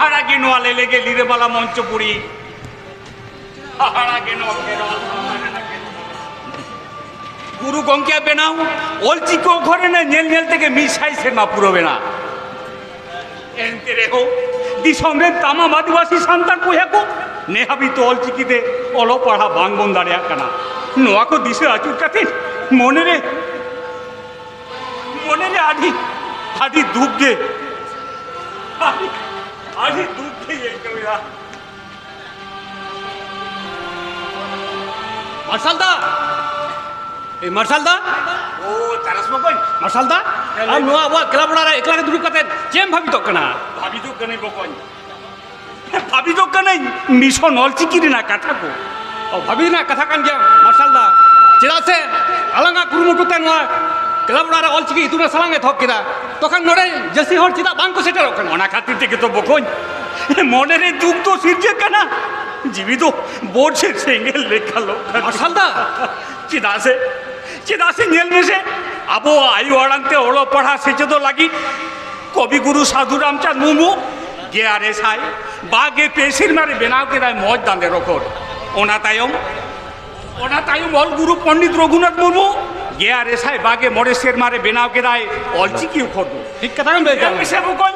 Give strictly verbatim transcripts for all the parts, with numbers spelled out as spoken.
ᱦᱟᱦᱟᱲᱟ ᱜᱮ ᱱᱚᱣᱟ ᱞᱮᱞᱮᱜᱮ ᱞᱤᱨᱟᱹᱢᱟᱞᱟ ᱢᱚᱧᱪᱚᱯᱩᱨᱤ᱾ ᱦᱟᱦᱟᱲᱟ ᱜᱮ ᱱᱚᱣᱟ ᱠᱷᱮᱨᱣᱟᱞ᱾ ᱜᱩᱨᱩ ᱜᱚᱢᱠᱮᱭᱟᱜ ᱵᱮᱱᱟᱣ ᱚᱞᱪᱤᱠᱤ ᱚᱠᱷᱚᱨ ᱨᱮᱱᱟᱜ ᱧᱮᱞ ᱧᱮᱞ ᱛᱮᱜᱮ ᱢᱤᱫ ᱥᱟᱭ ᱥᱮᱨᱢᱟ ᱯᱩᱨᱟᱹᱣ ᱮᱱᱟ᱾ ᱮᱱᱛᱮ ᱨᱮᱦᱚᱸ ᱫᱤᱥᱚᱢ ᱨᱮᱱ ᱛᱟᱢᱟᱢ ᱟᱹᱫᱤᱵᱟᱹᱥᱤ ᱥᱟᱱᱛᱟᱲ ᱵᱚᱭᱦᱟ ᱠᱚ ᱱᱮ ᱦᱟᱹᱵᱤᱡ ᱛᱮ ᱚᱞᱪᱤᱠᱤ ᱛᱮ ᱚᱞᱚᱜ ᱯᱟᱲᱦᱟᱜ ᱵᱟᱝ ᱵᱚᱱ ᱫᱟᱲᱮᱭᱟᱜ ᱠᱟᱱᱟ᱾ ᱱᱚᱣᱟ ᱠᱚ ᱫᱤᱥᱟᱹ ᱟᱹᱪᱩᱨ ᱠᱟᱛᱮ ᱢᱚᱱᱮᱨᱮ, ᱢᱚᱱᱮᱨᱮ ᱟᱹᱰᱤ, ᱟᱹᱰᱤ ᱫᱩᱠ ᱜᱮ, ᱟᱹᱰᱤ, ᱟᱹᱰᱤ ᱫᱩᱠ ᱜᱮ ᱟᱹᱭᱠᱟᱹᱣ ᱮᱫᱟ᱾ ᱢᱟᱨᱥᱟᱞ ᱫᱟ! ᱮ, ᱢᱟᱨᱥᱟᱞ ᱫᱟ! ᱳ, ᱛᱟᱨᱟᱥ ᱵᱚᱠᱚᱧ᱾ ᱢᱟᱨᱥᱟᱞ ᱫᱟ, ᱦᱮᱸ, ᱟᱢ ᱞᱟᱹᱭ ᱢᱮ᱾ ᱱᱚᱣᱟ ᱟᱵᱚᱣᱟᱜ ᱠᱞᱟᱵᱽ ᱚᱲᱟᱜ ᱨᱮ ᱮᱠᱞᱟ ᱜᱮ ᱫᱩᱲᱩᱵ ᱠᱟᱛᱮ ᱪᱮᱫ ᱮᱢ ᱵᱷᱟᱵᱤᱛᱚᱜ ᱠᱟᱱᱟ? ᱵᱷᱟᱵᱤᱛᱚᱜ ᱠᱟᱹᱱᱟᱹᱧ ᱵᱚᱠᱚᱧ᱾ ᱵᱷᱟᱵᱤᱛᱚᱜ ᱠᱟᱹᱱᱟᱹᱧ ᱢᱤᱥᱚᱱ ᱚᱞᱪᱤᱠᱤ ᱨᱮᱱᱟᱜ ᱠᱟᱛᱷᱟ ᱠᱚ᱾ ᱚ, ᱵᱷᱟᱵᱤ ᱨᱮᱱᱟᱜ ᱠᱟᱛᱷᱟ ᱠᱟᱱ ᱜᱮᱭᱟ ᱢᱟᱨᱥᱟᱞ ᱫᱟ, ᱪᱮᱫᱟᱜ ᱥᱮ ᱟᱞᱟᱝᱟᱜ ᱠᱩᱨᱩᱢᱩᱴᱩ ᱛᱮ ᱱᱚᱣᱟ ᱠᱞᱟᱵᱽ ᱚᱲᱟᱜ ᱨᱮ ᱚᱞᱪᱤᱠᱤ ᱤᱛᱩᱱ ᱟᱥᱲᱟ ᱞᱟᱝ ᱮᱛᱚᱦᱚᱵ ᱠᱮᱫᱟ, ᱛᱚᱠᱷᱚᱱ ᱱᱚᱰᱮ ᱡᱟᱹᱥᱛᱤ ᱦᱚᱲ ᱪᱮᱫᱟᱜ ᱵᱟᱝ ᱠᱚ ᱥᱮᱴᱮᱨᱚᱜ ᱠᱟᱱᱟ? ᱚᱱᱟ ᱠᱷᱟᱹᱛᱤᱨ ᱛᱮᱜᱮ ᱛᱚ ᱵᱚᱠᱚᱧ, ᱢᱚᱱᱮᱨᱮ ᱫᱩᱠ ᱫᱚ ᱥᱤᱨᱡᱟᱹᱜ ᱠᱟᱱᱟ, ᱡᱤᱣᱤ ᱫᱚ ᱵᱳᱨ ᱥᱮ ᱥᱮᱸᱜᱮᱞ ᱞᱮᱠᱟ ᱞᱚᱜ ᱠᱟᱱᱟ᱾ ᱢᱟᱨᱥᱟᱞ ᱫᱟ! ᱪᱮᱫᱟᱜ ᱥᱮ, ᱪᱮᱫᱟᱜ ᱥᱮ ᱧᱮᱞ ᱢᱮᱥᱮ, ᱟᱵᱚ ᱟᱭᱳ ᱟᱲᱟᱝ ᱛᱮ ᱚᱞᱚᱜ ᱯᱟᱲᱦᱟᱜ ᱥᱮᱪᱮᱫᱚᱜ ᱞᱟᱹᱜᱤᱫ ᱠᱚᱵᱤ ᱜᱩᱨᱩ ᱥᱟᱫᱷᱩ ᱨᱟᱢᱪᱟᱸᱫᱽ ᱢᱩᱨᱢᱩ ᱜᱮᱞ ᱟᱨᱮ ᱥᱟᱭ ᱵᱟᱜᱮ ᱯᱮ ᱥᱮᱨᱢᱟ ᱨᱮ ᱵᱮᱱᱟᱣ ᱠᱮᱫᱟᱭ ᱢᱚᱡᱽ ᱫᱟᱸᱫᱮ ᱨᱚᱠᱷᱚᱲ᱾ ᱚᱱᱟ ᱛᱟᱭᱚᱢ, ᱚᱱᱟ ᱛᱟᱭᱚᱢ ᱚᱞ ᱜᱩᱨᱩ ᱯᱚᱱᱰᱤᱛ ᱨᱚᱜᱷᱩᱱᱟᱛᱷ ᱢᱩᱨᱢᱩ ᱜᱮᱞ ᱟᱨᱮ ᱥᱟᱭ ᱵᱟᱜᱮ ᱢᱚᱬᱮ ᱥᱮᱨᱢᱟ ᱨᱮ ᱵᱮᱱᱟᱣ ᱠᱮᱫᱟᱭ ᱚᱞᱪᱤᱠᱤ ᱚᱠᱷᱚᱨ ᱫᱚ᱾ ᱴᱷᱤᱠ ᱠᱟᱛᱷᱟ ᱜᱮᱢ ᱞᱟᱹᱭ ᱧᱮᱞ ᱠᱟᱜᱼᱟ᱾ ᱢᱮᱥᱮ ᱵᱚᱠᱚᱧ,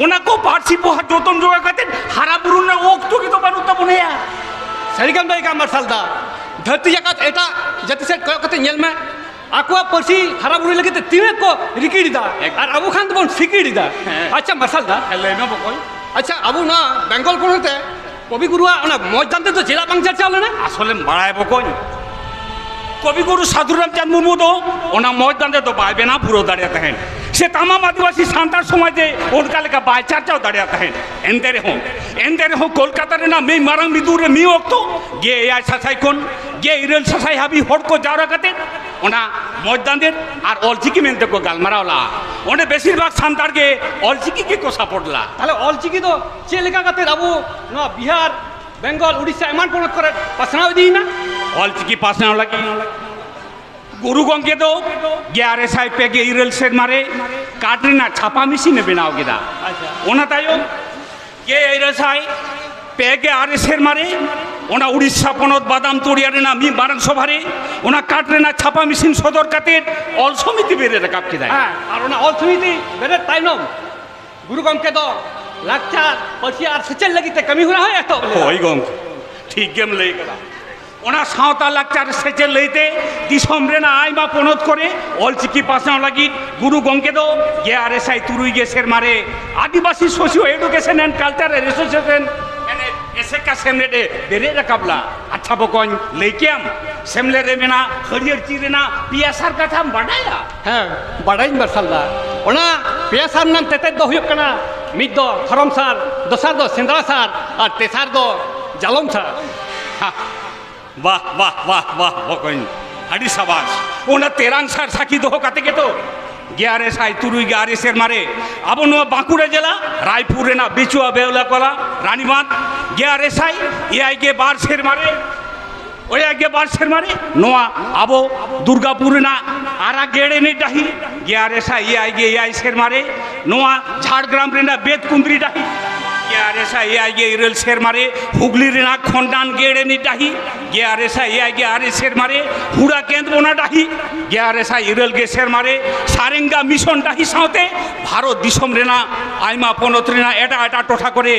ᱚᱱᱟ ᱠᱚ ᱯᱟᱹᱨᱥᱤ ᱯᱚᱦᱟ ᱡᱚᱛᱚᱱ ᱡᱚᱜᱟᱣ ᱠᱟᱛᱮ ᱦᱟᱨᱟ ᱵᱩᱨᱩ ᱨᱮᱱᱟᱜ ᱚᱠᱛᱚ ᱜᱮᱛᱚ ᱵᱟᱹᱱᱩᱜ ᱛᱟᱵᱚᱱᱟ ᱭᱟ᱾ ᱥᱟᱹᱨᱤ ᱜᱮᱢ ᱞᱟᱹᱭ ᱠᱟᱜᱼᱟ ᱢᱟᱨᱥᱟᱞ ᱫᱟ, ᱫᱷᱟᱹᱨᱛᱤ ᱡᱟᱠᱟᱛ ᱮᱴᱟᱜ ᱡᱟᱹᱛᱤ ᱥᱮᱫ ᱠᱚᱭᱚᱜ ᱠᱟᱛᱮ ᱧᱮᱞ ᱢᱮ, ᱟᱠᱚᱣᱟᱜ ᱯᱟᱹᱨᱥᱤ ᱦᱟᱨᱟ ᱵᱩᱨᱩᱭ ᱞᱟᱹᱜᱤᱫ ᱛᱮ ᱛᱤᱱᱟᱹᱜ ᱠᱚ ᱨᱤᱠᱤᱲ ᱮᱫᱟ, ᱮᱠ- ᱟᱨ ᱟᱵᱚ ᱠᱷᱟᱱ ᱫᱚᱵᱚᱱ ᱥᱤᱠᱤᱲ ᱮᱫᱟ᱾ ᱦᱮᱸ᱾ ᱟᱪᱪᱷᱟ ᱢᱟᱨᱥᱟᱞ ᱫᱟ, ᱦᱮᱸ, ᱞᱟᱹᱭ ᱢᱮ ᱵᱚᱠᱚᱧ᱾ ᱟᱪᱪᱷᱟ, ᱟᱵᱚ ᱱᱚᱣᱟ ᱵᱮᱝᱜᱚᱞ ᱯᱚᱱᱚᱛ ᱨᱮ ᱠᱚᱵᱤ ᱜᱩᱨᱩᱣᱟᱜ ᱚᱱᱟ ᱢᱚᱡᱽ ᱫᱟᱱ ᱛᱮᱫᱚ ᱪᱮᱫᱟᱜ ᱵᱟᱝ ᱪᱟᱨᱪᱟᱣ ᱞᱮᱱᱟ? ᱟᱥᱚᱞᱮᱢ ᱵᱟᱲᱟᱭᱟ ᱵᱚᱠᱚᱧ, ᱠᱚᱵᱤ ᱜᱩᱨᱩ ᱥᱟᱫᱷᱩ ᱨᱟᱢᱪᱟᱸᱫᱽ ᱢᱩᱨᱢᱩ ᱫᱚ ᱚᱱᱟ ᱢᱚᱡᱽ ᱫᱟᱱ ᱛᱮᱫᱚ ᱵᱟᱭ ᱵᱮᱱᱟᱣ ᱯᱩᱨᱟᱹᱣ ᱫᱟᱲᱮᱭᱟᱜ ᱛᱟᱦᱮᱸᱫ, ᱥᱮ ᱛᱟᱢᱟᱢ ᱟᱹᱫᱤᱵᱟᱹᱥᱤ ᱥᱟᱱᱛᱟᱲ ᱥᱚᱢᱟᱡᱽ ᱨᱮ ᱚᱱᱠᱟ ᱞᱮᱠᱟ ᱵᱟᱭ ᱪᱟᱨᱪᱟᱣ ᱫᱟᱲᱮᱭᱟᱜ ᱛᱟᱦᱮᱸᱫ᱾ ᱮᱱᱛᱮ ᱨᱮᱦᱚᱸ, ᱮᱱᱛᱮ ᱨᱮᱦᱚᱸ ᱠᱳᱞᱠᱟᱛᱟ ᱨᱮᱱᱟᱜ ᱢᱤᱫ ᱢᱟᱨᱟᱝ ᱢᱤᱫᱩᱨ ᱨᱮ ᱢᱤᱫ ᱚᱠᱛᱚ ᱜᱮᱞ ᱮᱭᱟᱭ ᱥᱟᱥᱟᱭ ᱠᱷᱚᱱ ᱜᱮᱞ ᱤᱨᱟᱹᱞ ᱥᱟᱥᱟᱭ ᱦᱟᱹᱵᱤᱡ ᱦᱚᱲ ᱠᱚ ᱡᱟᱣᱨᱟ ᱠᱟᱛᱮ ᱚᱱᱟ ᱢᱚᱡᱽ ᱫᱟᱸᱫᱮᱨ ᱟᱨ ᱚᱞᱪᱤᱠᱤ ᱢᱮᱱᱛᱮ ᱠᱚ ᱜᱟᱞᱢᱟᱨᱟᱣ ᱞᱟᱜᱼᱟ᱾ ᱚᱸᱰᱮ ᱵᱮᱥᱤᱨ ᱵᱷᱟᱜᱽ ᱥᱟᱱᱛᱟᱲ ᱜᱮ ᱚᱞᱪᱤᱠᱤ ᱜᱮᱠᱚ ᱥᱟᱯᱳᱨᱴ ᱞᱟᱜᱼᱟ᱾ ᱛᱟᱦᱞᱮ ᱚᱞᱪᱤᱠᱤ ᱫᱚ ᱪᱮᱫ ᱞᱮᱠᱟ ᱠᱟᱛᱮ ᱟᱵᱚ ᱱᱚᱣᱟ ᱵᱤᱦᱟᱨ, ᱵᱮᱝᱜᱚᱞ, ᱩᱲᱤᱥᱥᱟ ᱮᱢᱟᱱ ᱯᱚᱱᱚᱛ ᱠᱚᱨᱮ ᱯᱟᱥᱱᱟᱣ ᱤᱫᱤᱭᱮᱱᱟ? ᱚᱞᱪᱤᱠᱤ ᱯᱟᱥᱱᱟᱣ ᱞᱟᱹᱜᱤᱫ ᱜᱩᱨᱩ ᱜᱚᱢᱠᱮ ᱫᱚ ᱜᱮᱞ ᱟᱨᱮ ᱥᱟᱭ ᱯᱮ ᱜᱮᱞ ᱤᱨᱟᱹᱞ ᱥᱮᱨᱢᱟ ᱨᱮ ᱠᱟᱴ ᱨᱮᱱᱟᱜ ᱪᱷᱟᱯᱟ ᱢᱮᱥᱤᱱ ᱮ ᱵᱮᱱᱟᱣ ᱠᱮᱫᱟ᱾ ᱟᱪᱪᱷᱟ᱾ ᱚᱱᱟ ᱛᱟᱭᱚᱢ ᱜᱮᱞ ᱤᱨᱟᱹᱞ ᱥᱟᱭ ᱯᱮ ᱜᱮᱞ ᱟᱨᱮ ᱥᱮᱨᱢᱟ ᱨᱮ ᱚᱱᱟ ᱩᱲᱤᱥᱥᱟ ᱯᱚᱱᱚᱛ ᱵᱟᱫᱟᱢ ᱛᱚᱲᱤᱭᱟ ᱨᱮᱱᱟᱜ ᱢᱤᱫ ᱢᱟᱨᱟᱝ ᱥᱚᱵᱷᱟ ᱨᱮ ᱚᱱᱟ ᱠᱟᱴ ᱨᱮᱱᱟᱜ ᱪᱷᱟᱯᱟ ᱢᱮᱥᱤᱱ ᱥᱚᱫᱚᱨ ᱠᱟᱛᱮ ᱚᱞ ᱥᱚᱢᱤᱛᱤ ᱵᱮᱨᱮᱫ ᱨᱟᱠᱟᱵ ᱠᱮᱫᱟᱭ᱾ ᱦᱮᱸ, ᱟᱨ ᱚᱱᱟ ᱚᱞ ᱥᱚᱢᱤᱛᱤ ᱵᱮᱨᱮᱫ ᱛᱟᱭᱱᱚᱢ ᱜᱩᱨᱩ ᱜᱚᱢᱠᱮ ᱫᱚ ᱞᱟᱠᱪᱟᱨ, ᱯᱟᱹᱨᱥᱤ ᱟᱨ ᱥᱮᱪᱮᱫ ᱞᱟᱹᱜᱤᱫ ᱛᱮ ᱠᱟᱹᱢᱤ ᱦᱚᱨᱟ ᱦᱚᱸᱭ ᱮᱛᱚᱦᱚᱵ ᱞᱮᱫᱟ᱾ ᱦᱳᱭ ᱜᱚᱢᱠᱮ, ᱴᱷᱤᱠ ᱜᱮᱢ ᱞᱟᱹᱭ ᱠᱟᱫᱟ᱾ ᱚᱱᱟ ᱥᱟᱶᱛᱟ ᱞᱟᱠᱪᱟᱨ ᱥᱮᱪᱮᱫ ᱞᱟᱹᱭᱛᱮ ᱫᱤᱥᱚᱢ ᱨᱮᱱᱟᱜ ᱟᱭᱢᱟ ᱯᱚᱱᱚᱛ ᱠᱚᱨᱮ ᱚᱞᱪᱤᱠᱤ ᱯᱟᱥᱱᱟᱣ ᱞᱟᱹᱜᱤᱫ ᱜᱩᱨᱩ ᱜᱚᱢᱠᱮ ᱫᱚ ᱜᱮᱞ ᱟᱨᱮ ᱥᱟᱭ ᱛᱩᱨᱩᱭ ᱜᱮᱞ ᱥᱮᱨᱢᱟ ᱨᱮ Adivasi socio education and cultural association, ᱢᱟᱱᱮ ᱮᱥᱮᱠᱟ ᱥᱮᱢᱞᱮᱫ ᱮ ᱵᱮᱨᱮᱫ ᱨᱟᱠᱟᱵ ᱞᱟ᱾ ᱟᱪᱪᱷᱟ ᱵᱚᱠᱚᱧ, ᱞᱟᱹᱭ ᱠᱮᱭᱟᱢ, ᱥᱮᱢᱞᱮᱫ ᱨᱮ ᱢᱮᱱᱟᱜ ᱦᱟᱹᱨᱭᱟᱹᱲ ᱪᱤᱨ ᱨᱮᱱᱟᱜ ᱯᱮᱭᱟ ᱥᱟᱨ ᱠᱟᱛᱷᱟᱢ ᱵᱟᱰᱟᱭᱟ? ᱦᱮᱸ, ᱵᱟᱰᱟᱭᱤᱧ ᱢᱟᱨᱥᱟᱞ ᱫᱟ᱾ ᱚᱱᱟ ᱯᱮᱭᱟ ᱥᱟᱨ ᱨᱮᱱᱟᱜ ᱛᱮᱛᱮᱫ ᱫᱚ ᱦᱩᱭᱩᱜ ᱠᱟᱱᱟ, ᱢᱤᱫ ᱫᱚ ᱫᱷᱚᱨᱚᱢ ᱥᱟᱨ, ᱫᱚᱥᱟᱨ ᱫᱚ ᱥᱮᱸᱫᱽᱨᱟ ᱥᱟᱨ ᱟᱨ ᱛᱮᱥᱟᱨ ᱫᱚ ᱡᱟᱞᱚᱢ ᱥᱟᱨ᱾ ᱦᱟ, ᱵᱟᱦ, ᱵᱟᱦ, ᱵᱟᱦ, ᱵᱟᱦ, ᱵᱚᱠᱚᱧ, ᱟᱹᱰᱤ ᱥᱟᱵᱟᱥ᱾ ᱚᱱᱟ ᱛᱮᱨᱟᱝ ᱥᱟᱨ ᱥᱟᱹᱠᱷᱤ ᱫᱚᱦᱚ ᱠᱟᱛᱮ ᱜᱮᱛᱚ ᱜᱮᱞ ᱟᱨᱮ ᱥᱟᱭ ᱛᱩᱨᱩᱭ ᱜᱮᱞ ᱟᱨᱮ ᱥᱮᱨᱢᱟ ᱨᱮ ᱟᱵᱚ ᱱᱚᱣᱟ ᱵᱟᱸᱠᱩᱲᱟ ᱡᱮᱞᱟ ᱨᱟᱭᱯᱩᱨ ᱨᱮᱱᱟᱜ ᱵᱤᱪᱩᱣᱟ ᱵᱮᱣᱞᱟ ᱠᱚᱞᱟ ᱨᱟᱱᱤᱵᱟᱸᱫᱷ ᱜᱮᱞ ᱟᱨᱮ ᱥᱟᱭ ᱮᱭᱟᱭ ᱜᱮᱞ ᱵᱟᱨ ᱥᱮᱨᱢᱟ ᱨᱮ, ᱮᱭᱟᱭ ᱜᱮᱞ ᱵᱟᱨ ᱥᱮᱨᱢᱟ ᱨᱮ ᱱᱚᱣᱟ ᱟᱵᱚ ᱫᱩᱨᱜᱟᱯᱩᱨ ᱨᱮᱱᱟᱜ ᱟᱨᱟ ᱜᱮᱲ ᱮᱱᱮᱡ ᱰᱟᱹᱦᱤ ᱜᱮᱞ ᱟᱨᱮ ᱥᱟᱭ ᱮᱭᱟᱭ ᱜᱮᱞ ᱮᱭᱟᱭ ᱥᱮᱨᱢᱟ ᱨᱮ ᱱᱚᱣᱟ ᱡᱷᱟᱲᱜᱨᱟᱢ ᱨᱮᱱᱟᱜ ᱵᱮᱛᱠᱩᱸᱫᱽᱨᱤ ᱰᱟᱹᱦᱤ, ᱜᱮᱞ ᱟᱨᱮ ᱥᱟᱭ ᱮᱭᱟᱭ ᱜᱮᱞ ᱤᱨᱟᱹᱞ ᱥᱮᱨᱢᱟ ᱨᱮ ᱦᱩᱜᱽᱞᱤ ᱨᱮᱱᱟᱜ ᱠᱷᱚᱱᱰᱟᱱ ᱜᱮᱲ ᱮᱱᱮᱡ ᱰᱟᱹᱦᱤ, ᱜᱮᱞ ᱟᱨᱮ ᱥᱟᱭ ᱮᱭᱟᱭ ᱜᱮᱞ ᱟᱨᱮ ᱥᱮᱨᱢᱟ ᱨᱮ ᱦᱩᱲᱟ ᱠᱮᱸᱫᱽ ᱵᱚᱱᱟ ᱰᱟᱹᱦᱤ, ᱜᱮᱞ ᱟᱨᱮ ᱥᱟᱭ ᱤᱨᱟᱹᱞ ᱜᱮᱞ ᱥᱮᱨᱢᱟ ᱨᱮ ᱥᱟᱨᱮᱝᱜᱟ ᱢᱤᱥᱚᱱ ᱰᱟᱹᱦᱤ ᱥᱟᱶᱛᱮ ᱵᱷᱟᱨᱚᱛ ᱫᱤᱥᱚᱢ ᱨᱮᱱᱟᱜ ᱟᱭᱢᱟ ᱯᱚᱱᱚᱛ ᱨᱮᱱᱟᱜ ᱮᱴᱟᱜ ᱮᱴᱟᱜ ᱴᱚᱴᱷᱟ ᱠᱚᱨᱮ